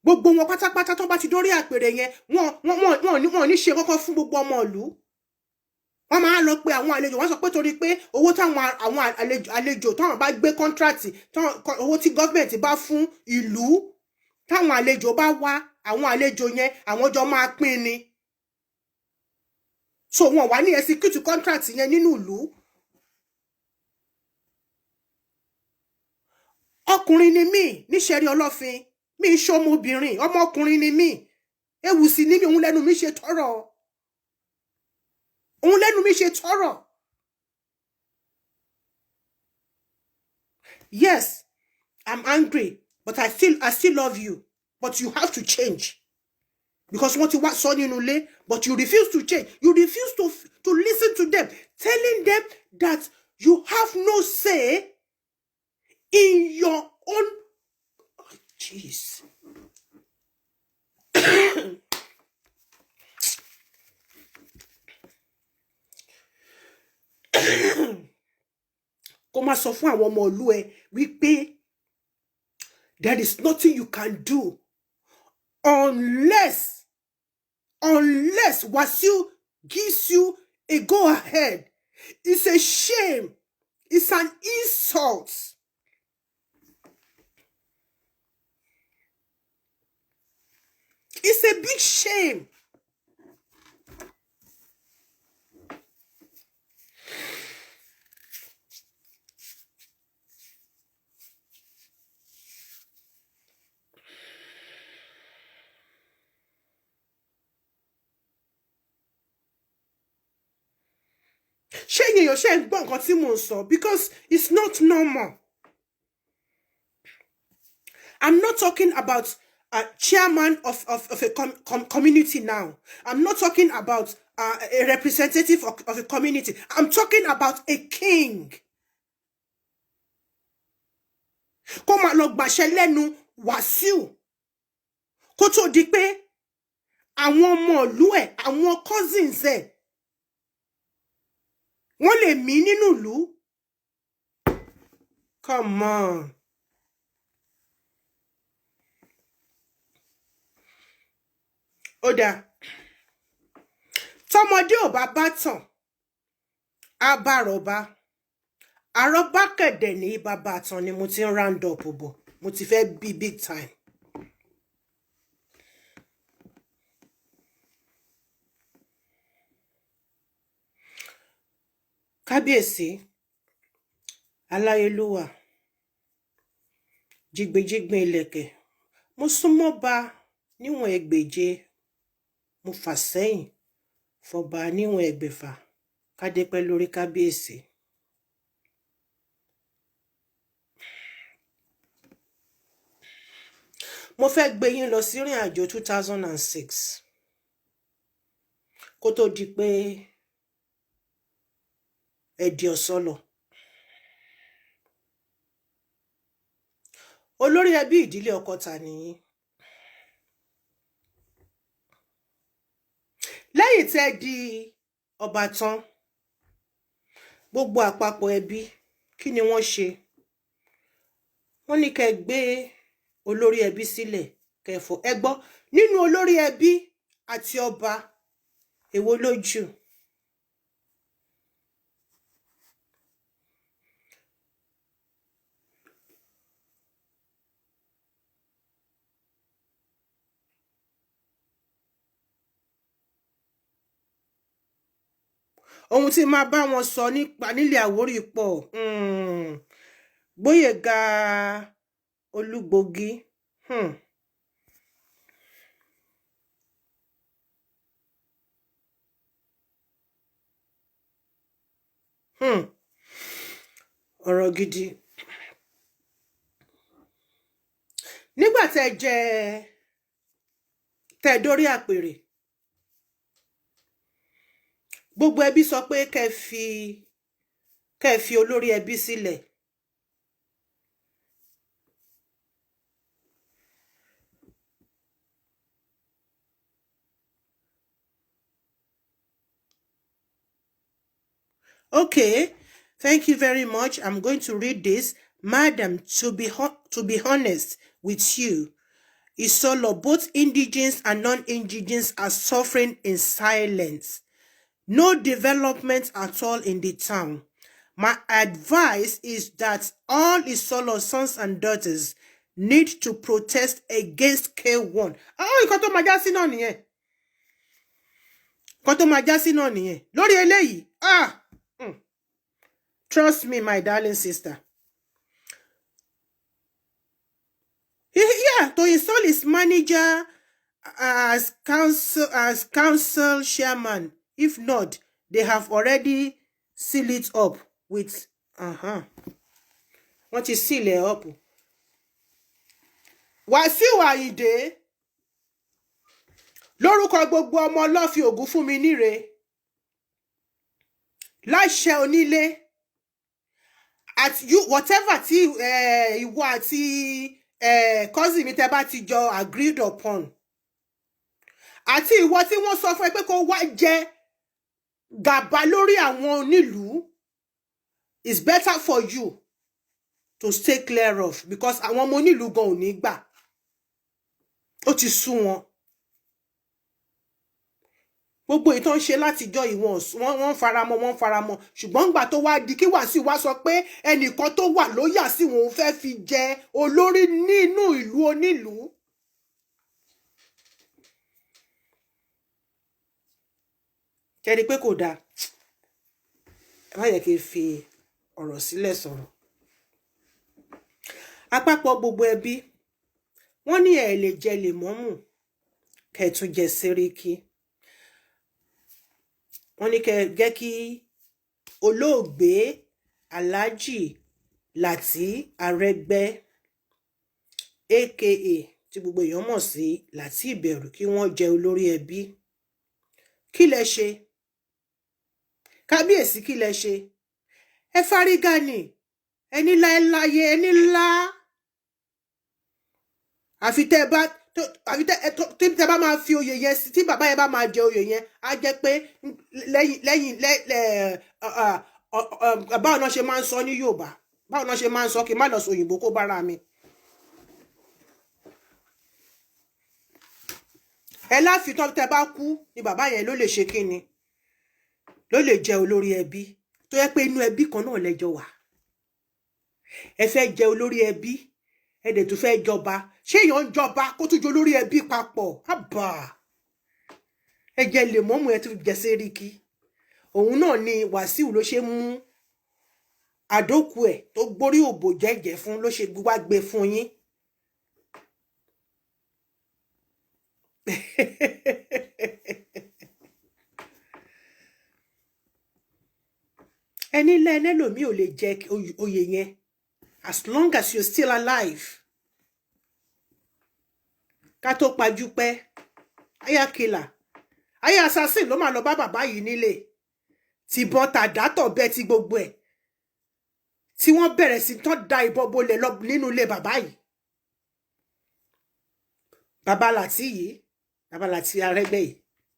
Gbogbo wọn pátápátá tó bá ti dórí àpèrè yẹn, wọ́n ní ṣe kọ́kọ́ fún gbogbo ọmọ ìlú. Wọ́n máa lọ pé àwọn àlejò, wọ́n sọ pé torí pé owó táwọn àwọn àlejò táwọn bá gbé contract, owó tí gọ́ọ̀mẹ̀ntì bá fún ìlú, táwọn àlejò bá wá, àwọn àlejò yẹn àwọn jọ máa pín ni. So wọn wà ní execute contract yẹn nínú ìlú. Ọkùnrin ni mí níṣẹ́rí Ọlọ́fin, mi ń ṣọmọbìnrin, ọmọkùnrin ni mí, ewu sì ni mí, òun lẹ́nu mi ṣe tọrọ. Òun lẹ́nu mi ṣe tọrọ. Yes, I'm angry, but I still love you. But you have to change. Because wọ́n ti wá sọ nínú ilé, but you refuse to change. You refuse to listen to them, telling them that you have no say in your own. Oh, jeez. Kó má sọ fún àwọn ọmọ ìlú ẹ wípé there is nothing you can do unless Wasiu gives you a go ahead. It's a shame. It's an insult. It's a big shame. Ṣé èèyàn ṣe ń gbọ́ nǹkan tí mò ń sọ? Because it's not normal. I'm not talking about a chairman of a community now. I'm not talking about a representative of a community. I'm talking about a king. Kó máa lọ gbàṣẹ lẹ́nu Wàsíù kó tó di pé àwọn ọmọ ìlú ẹ̀, àwọn cousins ẹ̀, wọ́n lè mí nínú ìlú. Come on. Ó dáa, tọmọdé ò bá bá tàn, á bá rọba. Àrọ́bá kẹ̀dẹ̀ ní bàbá àtàn ni. Mo ti ń round up bọ̀, mo ti fẹ́ bí big time. Kábíyèsí aláyélúwà, jígbéjígbé ilẹ̀kẹ̀, mo súnmọ́ ba níwọ̀n ẹgbẹ̀je, mo fà sẹ́yìn fọba níwọ̀n ẹgbẹ̀fà. Kádé pẹ́ lórí, kábíyèsí. Mo fẹ́ gbé yín lọ sí ìrìn àjò 2006 kó tó di pé ẹ di ọ̀sọ́lọ̀. Olórí ẹbí ìdílé ọkọ ta nìyí. Lẹ́yìn tẹ́ di ọba tán, gbogbo àpapọ̀ ẹbí, kí ni wọ́n ṣe? Wọ́n ní kẹ́ gbé olórí ẹbí sílẹ̀ kẹfọ. Ẹ gbọ́, nínú olórí ẹbí àti ọba, èwo ló jù? Ohun tí máa bá wọn sọ nípa nílẹ̀ Àwórì pọ̀. Gbóyèga Olúgbògi. Ọ̀rọ̀ gidi. Nígbà tẹ́ jẹ, tẹ́ dórí àpèrè, gbogbo ẹbí sọ pé kẹ́ fi olórí ẹbí sílẹ̀. Okay, thank you very much. I'm going to read this. Madam, to be honest with you, Isolo, both indigenes and non-indigenes are suffering in silence. No development at all in the town. My advice is that all Isolo sons and daughters need to protest against K1. Ah, nǹkan tó máa já sí náà nìyẹn. Nǹkan tó máa já sí náà nìyẹn. Lórí eléyìí, ah, trust me, my darling sister. Yeah, to install his manager as council chairman. If not, they have already sealed it up with Wọ́n ti seal it up. Wàsíù Àyìndé, lórúkọ gbogbo ọmọ ọlọ́fi ògún fún mi níre láṣẹ onílé àti you, whatever tí ìwọ àti cousin mi tẹ́ bá ti jọ agreed upon, àti ìwọ tí wọ́n sọ fún ẹ pé kó wá jẹ gàba lórí àwọn onílùú, it's better for you to stay clear of, because àwọn ọmọ onílùú gan ò ní gbà, ó ti sú wọn. Gbogbo ìtàn ṣe látijọ́ ìwọ̀n, wọ́n faramọ́, wọ́n faramọ́, ṣùgbọ́n ńgbà tó wá di kí Wàsíù wá sọ pé ẹnìkan tó wà lóyà sí wọn fẹ́ fi jẹ olórí nínú ìlú onílùú, kẹ́ni pé kò dáa. Ẹ má yẹ kí n fi ọ̀rọ̀ sílẹ̀ sọ̀rọ̀. Àpapọ̀ gbogbo ẹbí, wọ́n ní ẹ̀ lè jẹ lèmọ́mù kẹ́ ẹ tún jẹ sẹ́ríkì. Wọ́n ní kẹ́ jẹ́ kí olóògbé Alhaji Lati Arẹ́gbẹ́, aka tí gbogbo èèyàn mọ̀ sí Lati Ìbẹ̀rù, kí wọ́n jẹ olórí ẹbí. Kí lẹ ṣe? Kábíyèsí, kí lẹ ṣe? Ẹ fárígá ni, ẹni láéláyé, ẹni ńlá. Àfi tẹ́ bá, àfi tẹ́ bá máa fi oyè yẹn, tí bàbá yẹn bá máa jẹ oyè yẹn, á jẹ́ pé lẹ́yìn báwo náà ṣe máa ń sọ ní Yorùbá, báwo náà ṣe máa ń sọ, kí n má lọ sọ òyìnbó kó bára mi. Ẹ láfitọ́ tẹ́ bá kú ni bàbá yẹn ló lè ṣe kíni, ló lè jẹ olórí ẹbí, tó yẹ pé inú ẹbí kan náà lẹ́jọ́ wà. Ẹ fẹ́ jẹ olórí ẹbí, ẹ dẹ̀ tún fẹ́ jọba. Ṣé èèyàn ń jọba kó tún jẹ olórí ẹbí papọ̀? Àbà, ẹ jẹ lèmọ́mù, ẹ tún jẹ sẹ́ríkì. Òun náà ni Wàsíù ló ṣe mú àdókù ẹ̀ tó gbórí òbò jẹ́jẹ́ fún, ló ṣe wá gbé fún yín. Ẹni lẹ́ẹ̀lẹ́lòmí ò lè jẹ oyè yẹn as long as you're still alive. Ká tó pajú pẹ́, aya killer, aya assassin ló máa lọ bá bàbá yìí nílé, tìbọn tàdátọ̀ bẹ́ẹ̀ ti gbogbo ẹ̀, tí wọ́n bẹ̀rẹ̀ sí tán da ìbọn bolẹ̀ lọ nínú ilé bàbá yìí. Bàbá Láti yìí, bàbá Láti Arẹ́gbẹ́ yìí,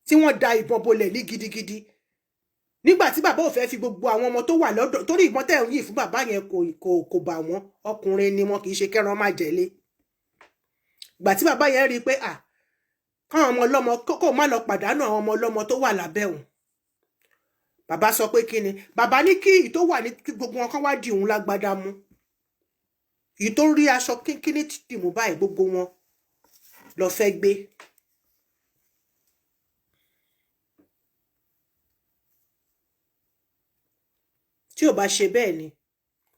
tí wọ́n da ìbọn bolẹ̀ ní gidigidi nígbà tí bàbá ò fẹ́ fi gbogbo àwọn ọmọ tó wà lọ́dọ̀, torí ìbọn tẹ̀ ń yìn fún bàbá yẹn kò bà wọ́n, ọkùnrin ni wọn, kì í ṣe kẹ́ran má jẹ̀lé. Ìgbà tí bàbá yẹn rí i pé à káwọn ọmọ ọlọ́mọ kó má lọ pàdánù àwọn ọmọ ọlọ́mọ tó wà lábẹ́ òun, bàbá sọ pé kí ni bàbá ní kí ìyí tó wà ní gbogbo wọn kán wá di òun lágbádá mú, ìyí tó rí aṣọ kínkínní dìmú báyìí, gbogbo wọn lọ fẹ́ gbé. Tí ò bá ṣe bẹ́ẹ̀ ni,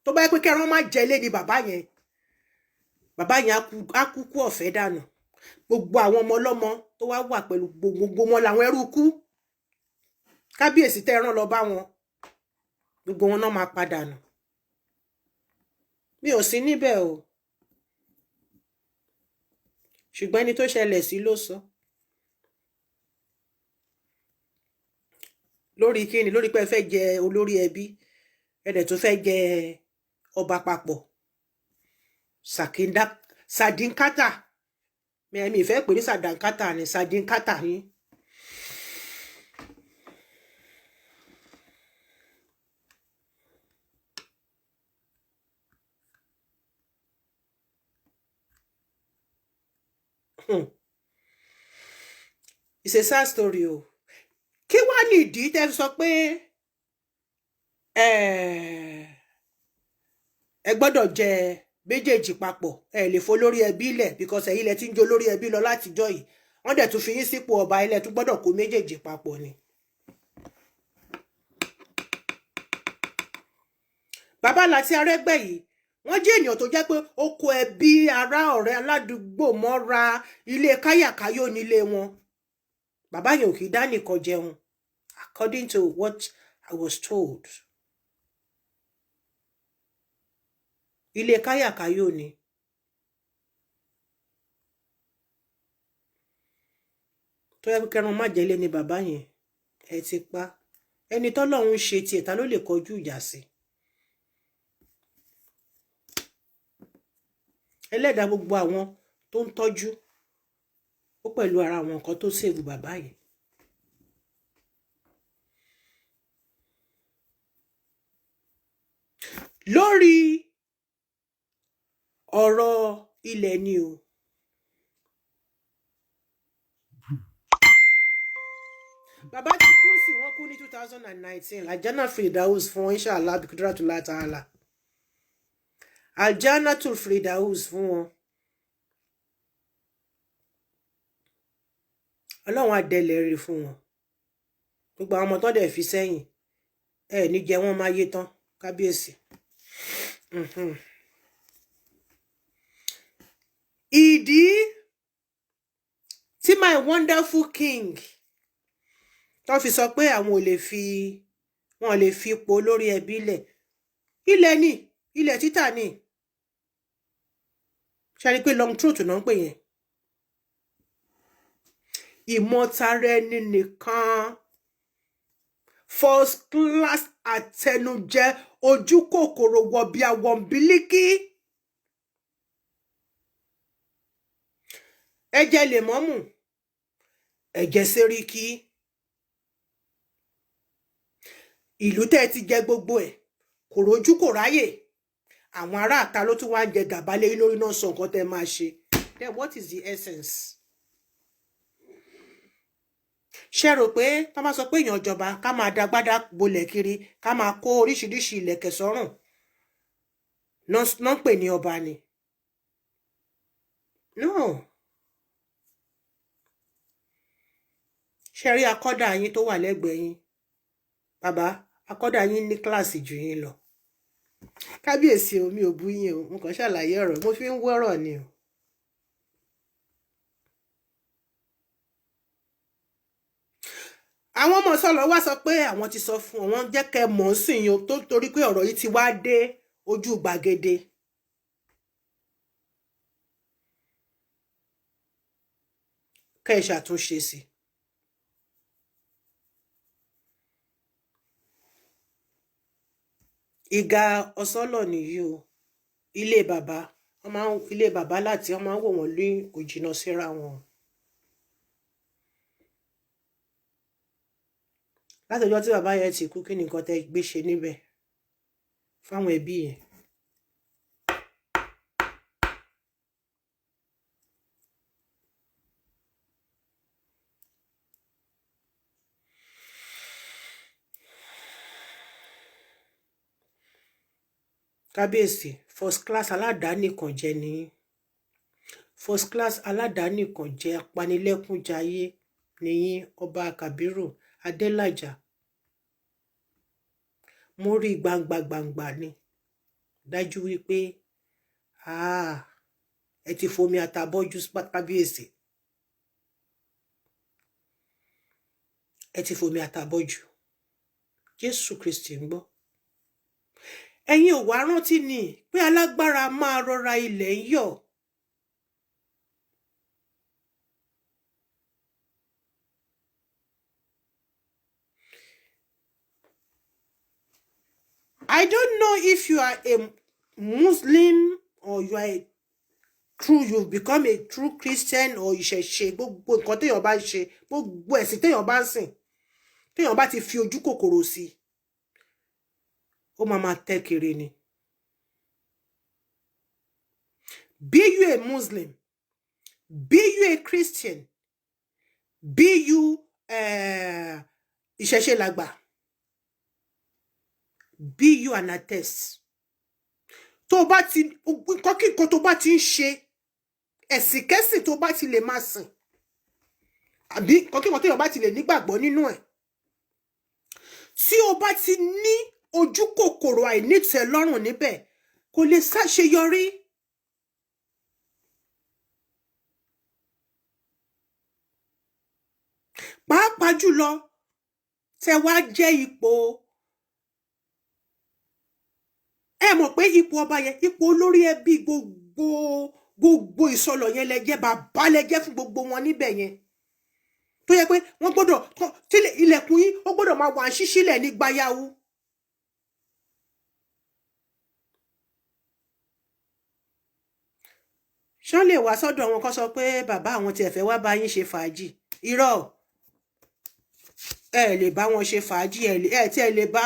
tó bá yẹ pé kẹran má jẹlé ni bàbá yẹn, bàbá yẹn á kú kú ọ̀fẹ́ dànù. Gbogbo àwọn ọmọ ọlọ́mọ tó wá wà pẹ̀lú gbogbo wọn làwọn ẹrú kú. Kábíyèsí tẹ́ ẹran lọ bá wọn, gbogbo wọn náà máa padà nù. Mi ò sí níbẹ̀ o, ṣùgbọ́n ẹni tó ṣẹlẹ̀ sí ló sọ. Lórí kíni? Lórí pé ẹ fẹ́ jẹ olórí ẹbí, ẹ dẹ̀ tún fẹ́ jẹ ọba papọ̀. Sàdínkátà, mi ìfẹ́ pè ní sàdánkátà ni, sàdínkátà yín. It's a sad story o. Kí wá ní ìdí tẹ́ fi sọ pé ẹ gbọ́dọ̀ jẹ méjèèjì papọ̀, ẹ lè fo lórí ẹbí lẹ̀, because ẹ̀yin lẹ ti ń jó lórí ẹbí lọ látijọ́ yìí, wọ́n dẹ̀ tún fi yín sípò ọba, ilẹ̀ tún gbọ́dọ̀ kó méjèèjì papọ̀ ni. Bàbá Láti Arẹ́gbẹ́ yìí, wọ́n jẹ́ ènìyàn tó jẹ́ pé ó kó ẹbí, ará, ọ̀rẹ́, aládùúgbò mọ́ra, ilé káyàkáyò nílé wọn. Bàbá yẹn ò kì í dá nìkan jẹun, according to what I was told. Ilé káyàkáyò ni. Tó yẹ kẹran má jẹlé ni bàbá yẹn, ẹ ti pa ẹni tọ́lọ́run ṣe tiẹ̀, ta ló lè kọjú ìjà sí? Ẹlẹ́dàá gbogbo àwọn tó ń tọ́jú ó pẹ̀lú ara àwọn nǹkan tó sèvù bàbá yìí. Lórí ọ̀rọ̀ ilẹ̀ ni o. Bàbá ti kú sí, wọ́n kú ní 2019. Aljana Firdaus fún wọn, inshallah bikudratullahi ta'ala. Aljanatul Firdaus fún wọn. Ọlọ́run á dẹlẹ̀ rere fún wọn. Gbogbo àwọn ọmọ tó dẹ̀ fi sẹ́yìn, ẹ ní jẹ wọ́n máa yé tán, kábíyèsí. Ìdí tí my wonderful king tó fi sọ pé àwọn ò lè fi, wọn lè fi ipò olórí ẹbí lẹ̀, ilẹ̀ ni, ilẹ̀ títà ni. Ṣe rí i pé long throat náà ń pè yẹn? Ìmọ̀tara ẹni nìkan, First class àtẹnujẹ, ojú kòkòrò, wọ̀bìà wọ̀nbílíkì. Ẹ jẹ lèmọ́mù, ẹ jẹ sẹ́ríkì. Ìlú tẹ́ ẹ ti jẹ gbogbo ẹ̀ kò rojú kò ráyè. Àwọn aráàta ló tún wá ń jẹ gàba lé lórí náà, sọ nǹkan tẹ́ máa ṣe. Then what is the essence? Ṣé rò pé tá bá sọ pé èèyàn ìjọba, ká máa dagbádá bolẹ̀ kiri, ká máa kó oríṣiríṣi ìlẹ̀kẹ̀ sọ́rùn náà ń pè ní ọba ni? No. Ṣe rí akọ́dà yín tó wà lẹ́gbẹ̀ẹ́ yín, bàbá akọ́dà yín ní class jù yín lọ. Kábíyèsí o, mi ò bú yín o, mo kàn ṣàlàyé ọ̀rọ̀, mo fi ń wọ́rọ̀ ni o. Àwọn ọmọ sọlọ wá sọ pé àwọn ti sọ fún wọn, jẹ́ kẹ́ mọ̀ ń sìn yín o, tó torí pé ọ̀rọ̀ yìí ti wá dé ojú gbàgede. Kẹ́ ẹ ṣàtúnṣe sí i. Ìgà ọ̀sọ́lọ̀ nìyí o. Ilé bàbá wọn máa ń, ilé bàbá láti wọn máa ń wò wọn ní kò jìnnà síra wọn. Látọjọ́ tí bàbá yẹn ti kú, kí ni nǹkan tẹ́ gbé ṣe níbẹ̀ fáwọn ẹbí yẹn? Kábíyèsí, first class aládàánìkànjẹ ni. First class aládàánìkànjẹ, apanilẹ́kúnjayé nìyí, ọba Kàbírù Adélájà. Mo rí gbangba gbangba ni dájú wípé ẹ ti fomi àtàbọ́jú. Kábíyèsí, ẹ ti fomi àtàbọ́jú. Jésù Kristi ń gbọ́. Ẹ̀yin ò wá rántí ni pé alágbára máa rọra ilẹ̀ ń yọ̀. I don't know if you are a Muslim or you are a true, you've become a true Christian or ìṣẹ̀ṣe. Gbogbo nǹkan téèyàn bá ń ṣe, gbogbo ẹ̀sìn téèyàn bá ń sìn, téèyàn bá ti fi ojú kòkòrò sí, ó máa máa tẹ́ kiri ni. Be you a Muslim, be you a Christian, be you ìṣẹ̀ṣe làgbà, be you an atheist, tó bá ti nǹkan kí nǹkan tó bá ti ń ṣe, ẹ̀sìnkẹ́sìn tó bá ti lè máa sìn, àbí nǹkan kí nǹkan téèyàn bá ti lè nígbàgbọ́ nínú ẹ̀, tí o bá ti ní ojú kòkòrò àìnítẹ́lọ́rùn níbẹ̀, kò lè ṣàṣeyọrí. Pàápàá jùlọ tẹ wá jẹ́ ipò, ẹ mọ̀ pé ipò ọba yẹn, ipò olórí ẹbí gbogbo gbogbo ìsọlọ yẹn lẹ jẹ́, bàbá lẹ jẹ́ fún gbogbo wọn níbẹ̀ yẹn, tó yẹ pé wọ́n gbọ́dọ̀ tí ilẹ̀kùn yín ó gbọ́dọ̀ máa wà ṣíṣílẹ̀ ní gbayawu. Ṣán lè wá sọ́dọ̀ wọn kó sọ pé bàbá àwọn tiẹ̀ fẹ́ wá bá yín ṣe fàájì? Irọ́, ẹ lè bá wọn ṣe fàájì. Ẹ lè ẹ tí ẹ lè bá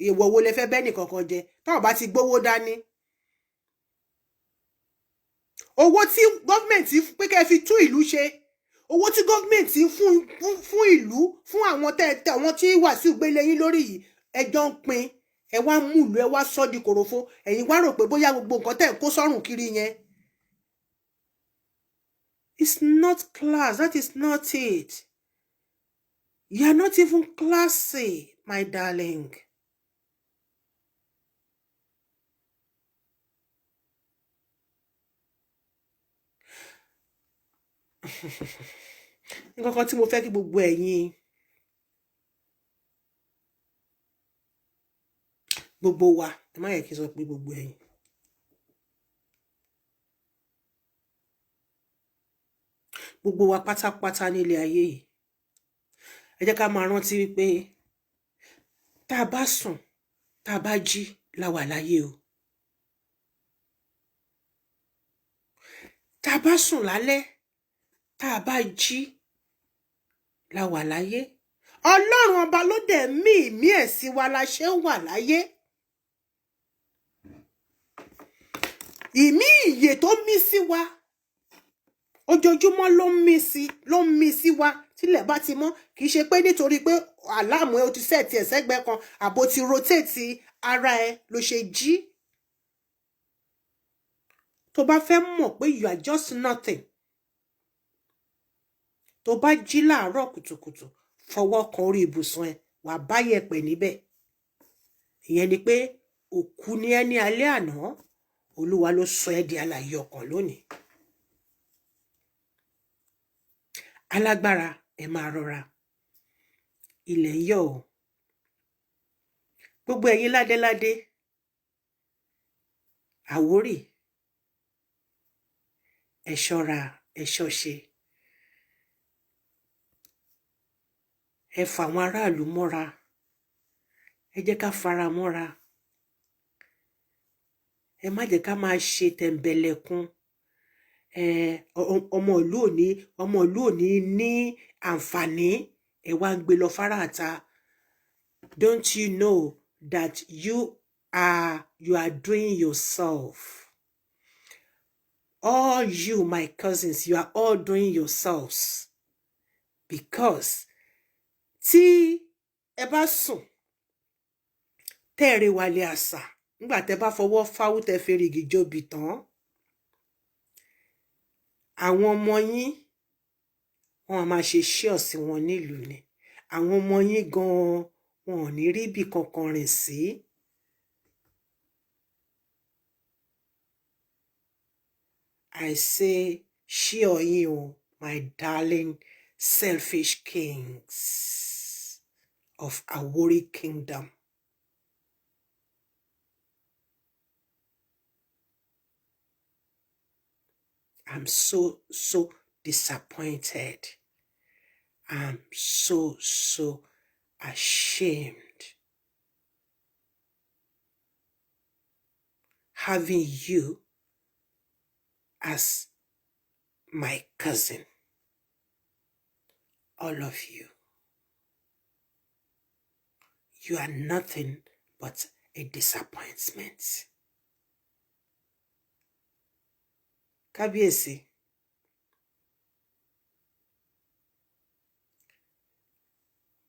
ìwọ wo lẹ fẹ́ bẹ́ẹ̀ nìkankan jẹ táwọn bá ti gbówó dání? Owó tí gọ́ọ̀mẹ̀ntì pé kẹ́ fi tún ìlú ṣe, owó tí gọ́ọ̀mẹ̀ntì fún fún ìlú, fún àwọn tẹ́ àwọn tí Wàsíù gbélé yín lórí yìí, ẹjọ́ ń pín. Ẹ wá mú ìlú, ẹ wá sọ di kòròfo. Ẹ̀yin wá rò pé bóyá gbogbo nǹkan tẹ́ ń kó sọ́rùn kiri yẹn. It's not class. That is not it. You are not even classy, my darling. Nǹkan kan tí mo fẹ́ kí gbogbo ẹ̀yin, gbogbo wa, ẹ má yẹ kí n sọ pé gbogbo ẹ̀yin, gbogbo wa pátápátá nílé ayé yìí, ẹ jẹ́ ká máa rántí wípé Tá a bá sùn, tá a bá jí, la wà láyé o. Tá a bá sùn lálẹ́, tá a bá jí, la wà láyé. Ọlọ́run ọba ló dẹ̀ mí ìmí ẹ̀ sí wa la ṣe ń wà láyé. Ìmí ìyè tó mí sí wa ojoojúmọ́ ló ń mí sí, ló ń mí sí wa tílẹ̀ bá ti mọ́. Kì í ṣe pé nítorí pé àláàmù ẹ o ti sẹ́ẹ̀tì ẹ̀ sẹ́gbẹ́ kan àbò ti rotéètì ara ẹ ló ṣe jí. Tó bá fẹ́ mọ̀ pé you are just nothing, tó bá jí láàárọ̀ kùtùkùtù, fọwọ́ kan orí ibùsùn ẹ, wà bá yẹ̀pẹ̀ níbẹ̀. Ìyẹn ni pé òkú ni ẹ ní alẹ́ àná, Olúwa ló sọ ẹ́ di alààyè ọkàn lónìí. Alágbára, ẹ máa rọra, ilẹ̀ ń yọ̀ o. Gbogbo ẹ̀yin ládéládé Àwórì, ẹ ṣọ́ra, ẹ ṣọ́ṣe, ẹ fà àwọn aráàlú mọ́ra, ẹ jẹ́ ká fara mọ́ra, ẹ má jẹ́ ká máa ṣe tẹ̀m̀bẹ̀lẹ̀kun. Ọmọ ìlú ò ní, ọmọ ìlú ò ní ní àǹfààní, ẹ wá ń gbé lọ fáráàta. Don't you know that you are doing yourself? All you, my cousins, you are all doing yourselves. Because tí ẹ bá sùn, tẹ́ ẹ rí wálé àṣà, nígbà tẹ́ bá fọwọ́ fáwú, tẹ́ ferìgì jobi tán, àwọn ọmọ yín wọn máa ṣe ṣíọ̀sì wọn nílùú ni. Àwọn ọmọ yín gan-an wọn ò ní rí ibì kankan rìn sí. I say, ṣíọ̀ yín o, my darling selfish kings of Awori Kingdom. I'm so, so disappointed. I'm so, so ashamed having you as my cousin. All of you. You are nothing but a disappointment. Kábíyèsí,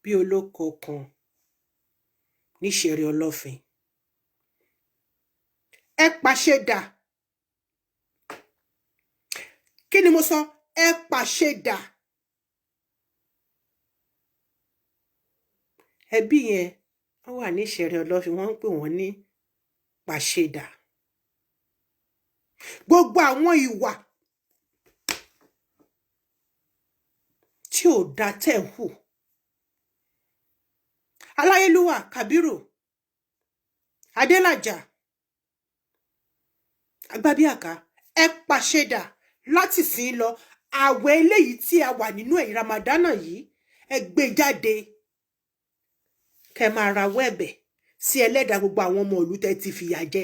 bí olóko kan níṣẹ̀rí ọlọ́fin, ẹ pàṣẹ dà. Kí ni mo sọ? Ẹ pàṣẹ dà. Ẹbí yẹn wọ́n wà níṣẹ̀rí ọlọ́fin, wọ́n ń pè wọ́n ní pàṣẹdà. Gbogbo àwọn ìwà tí ò da tẹ̀ ń hù, Aláyélúwà Kàbírù Adélàjà Agbábíàká, ẹ pàṣẹdà láti sìn lọ. Àwẹ̀ eléyìí tí a wà nínú ẹ̀, Ramadana yìí, ẹ gbé jáde, kẹ́ máa rawọ́ ẹ̀bẹ̀ sí ẹlẹ́dàá gbogbo àwọn ọmọ ìlú tẹ́ ti fìyà jẹ.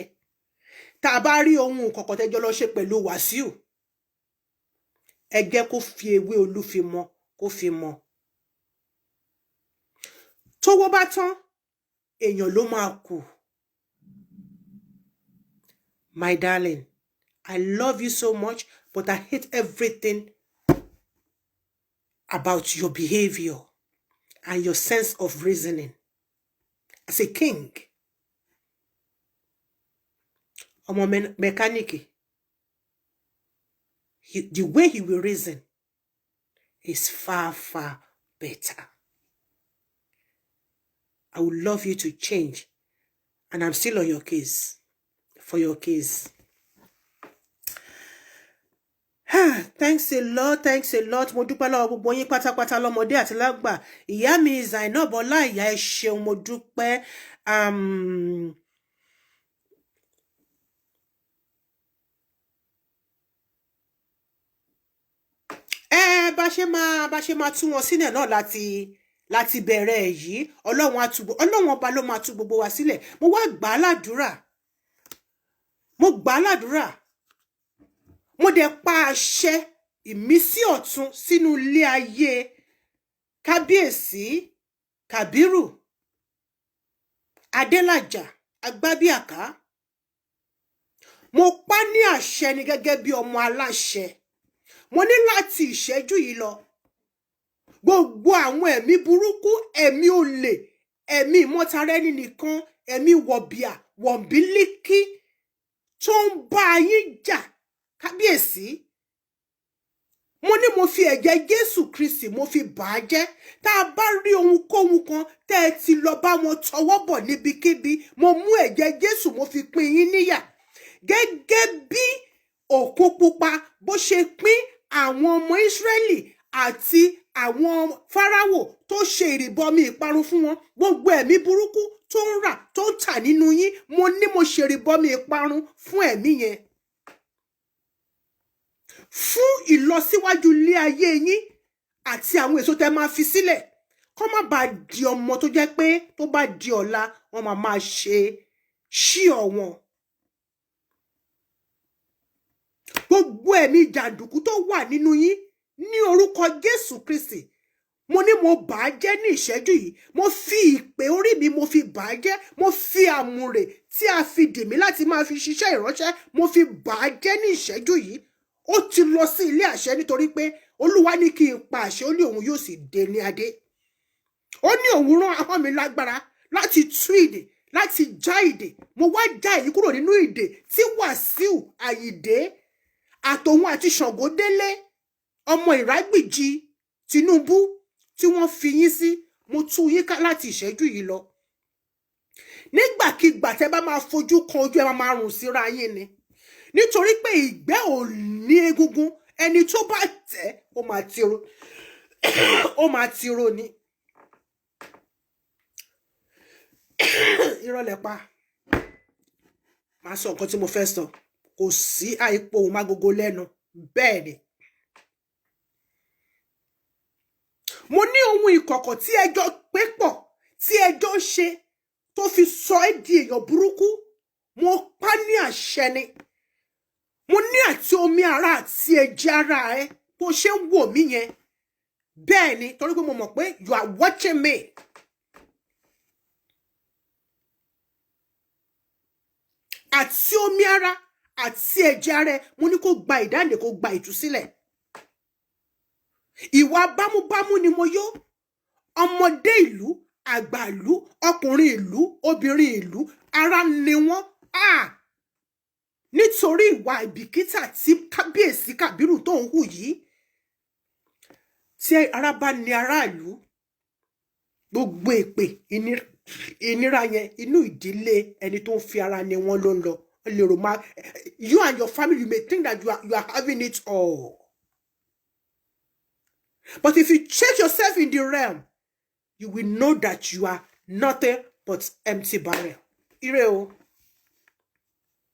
Tá a bá rí ohun kọ̀kọ̀ tẹ́jọ́ lọ ṣe pẹ̀lú Wàsíù, ẹ jẹ́ kó fi ewé olúfimọ, kó fi mọ. Tówó bá tán, èèyàn ló máa kù. My darling, I love you so much, but I hate everything about your behavior and your sense of reasoning as a king. Ọmọ mẹkáníìkì, the way he will reason is far, far better. I would love you to change, and I'm still on your case, for your case. Thanks a lot, thanks a lot. Mo dúpẹ́ lọ́wọ́ gbogbo yín pátápátá, lọ́mọdé àti lágbà. Ìyá mi Zainab Ọlá ìyá, ẹ ṣeun, mo dúpẹ́. Ẹ bá ṣe máa tú wọn sílẹ̀ náà láti Láti bẹ̀rẹ̀ ẹ̀ yìí, Ọlọ́run á tú, Ọlọ́run ọba ló máa tú gbogbo wa sílẹ̀. Mo wá gbà á ládùúrà, mo gbà á ládùúrà, mo dẹ̀ pa àṣẹ ìmísí ọ̀tun sínú ilé ayé Kábíyèsí Kàbírù Adélàjà Agbábíàká. Mo pa ní àṣẹ ni gẹ́gẹ́ bí ọmọ aláṣẹ. Mo ní láti ìṣẹ́jú yìí lọ, gbogbo àwọn ẹ̀mí burúkú, ẹ̀mí olè, ẹ̀mí ìmọ̀tara ẹni nìkan, ẹ̀mí wọ̀bìà wọ̀nbílíkì tó ń bá yín jà, kábíyèsí, mo ní mo fi ẹ̀jẹ̀ Jésù Kristi, mo fi bà á jẹ́. Tá a bá rí ohunkóhun kan tẹ́ ẹ ti lọ bá wọn tọwọ́ bọ̀ níbikíbi, mo mú ẹ̀jẹ̀ Jésù, mo fi pín yín níyà, gẹ́gẹ́ bí Òkun Pupa bó ṣe pín àwọn ọmọ Ísírẹ́lì àti àwọn Fáráwò tó ṣe ìrìbọmi ìparun fún wọn. Gbogbo ẹ̀mí burúkú tó ń rà, tó ń tà nínú yín, mo ní mo ṣe ìrìbọmi ìparun fún ẹ̀mí yẹn, fún ìlọsíwájú ilé ayé yín àti àwọn èso tẹ́ máa fi sílẹ̀, kó má bàa di ọmọ tó jẹ́ pé tó bá di ọ̀la, wọ́n máa máa ṣe ṣí ọ̀wọ́n. Gbogbo ẹ̀mí jàǹdùkú tó wà nínú yín, ní orúkọ Jésù Kristi, mo ní mo bà á jẹ́ ní ìṣẹ́jú yìí. Mo fi ìpè orí mi, mo fi bà á jẹ́. Mo fi àmùrè tí a fi dì mí láti máa fi ṣiṣẹ́ ìránṣẹ́, mo fi bà á jẹ́ ní ìṣẹ́jú yìí. Ó ti lọ sí ilé àṣẹ, nítorí pé Olúwa ní kí n pa àṣẹ, ó ní òun yóò sì dé ní adé. Ó ní òun rán ahọ́n mi lágbára láti tú ìdè, láti já ìdè. Mo wá já èyí kúrò nínú ìdè tí Wàsíù Àyìndé àtòun àti Ṣàngódélé, ọmọ ìrágbìjì Tinubu, tí wọ́n fi yín sí. Mo tú yín ká láti ìṣẹ́jú yìí lọ. Nígbàkigbà tẹ́ bá máa fojú kan ojú, ẹ máa máa rùn síra yín ni, nítorí pé ìgbẹ́ ò ní egungun. Ẹni tó bá tẹ̀, ó máa tiro, ó máa tiro ni. Irọ́ lẹ pa. Máa sọ nǹkan tí mo fẹ́ sọ. Kò sí àìpò òun mágogo lẹ́nu. Bẹ́ẹ̀ ni, mo ní ohun ìkọ̀kọ̀ tí ẹjọ́ pé pọ̀, tí ẹjọ́ ṣe, tó fi sọ ẹ́ di èèyàn burúkú, mo pa ní àṣẹ ni. Mo ní àti omi ara àti ẹ̀jẹ̀ ara ẹ, bó ṣe ń wò mí yẹn, bẹ́ẹ̀ ni, torí pé mo mọ̀ pé you are watching me. Àti omi ara àti ẹ̀jẹ̀ ara ẹ, mo ní kó gba ìdáǹdè, kó gba ìtúsílẹ̀. Ìwà bámúbámú ni mo yó. Ọmọdé ìlú, àgbà ìlú, ọkùnrin ìlú, obìnrin ìlú, ara ni wọ́n, ah, nítorí ìwà ìbìkítà tí Kábíyèsí Kàbírù tó ń hù yìí. Tí ara bá ní aráàlú, gbogbo èpè ìnira yẹn, inú ìdílé ẹni tó ń fi ara ní wọn ló ń lọ. Lè rò máa, you and your family, you may think that you are having it all, but if you check yourself in the realm, you will know that you are nothing but empty barrel. Ire o.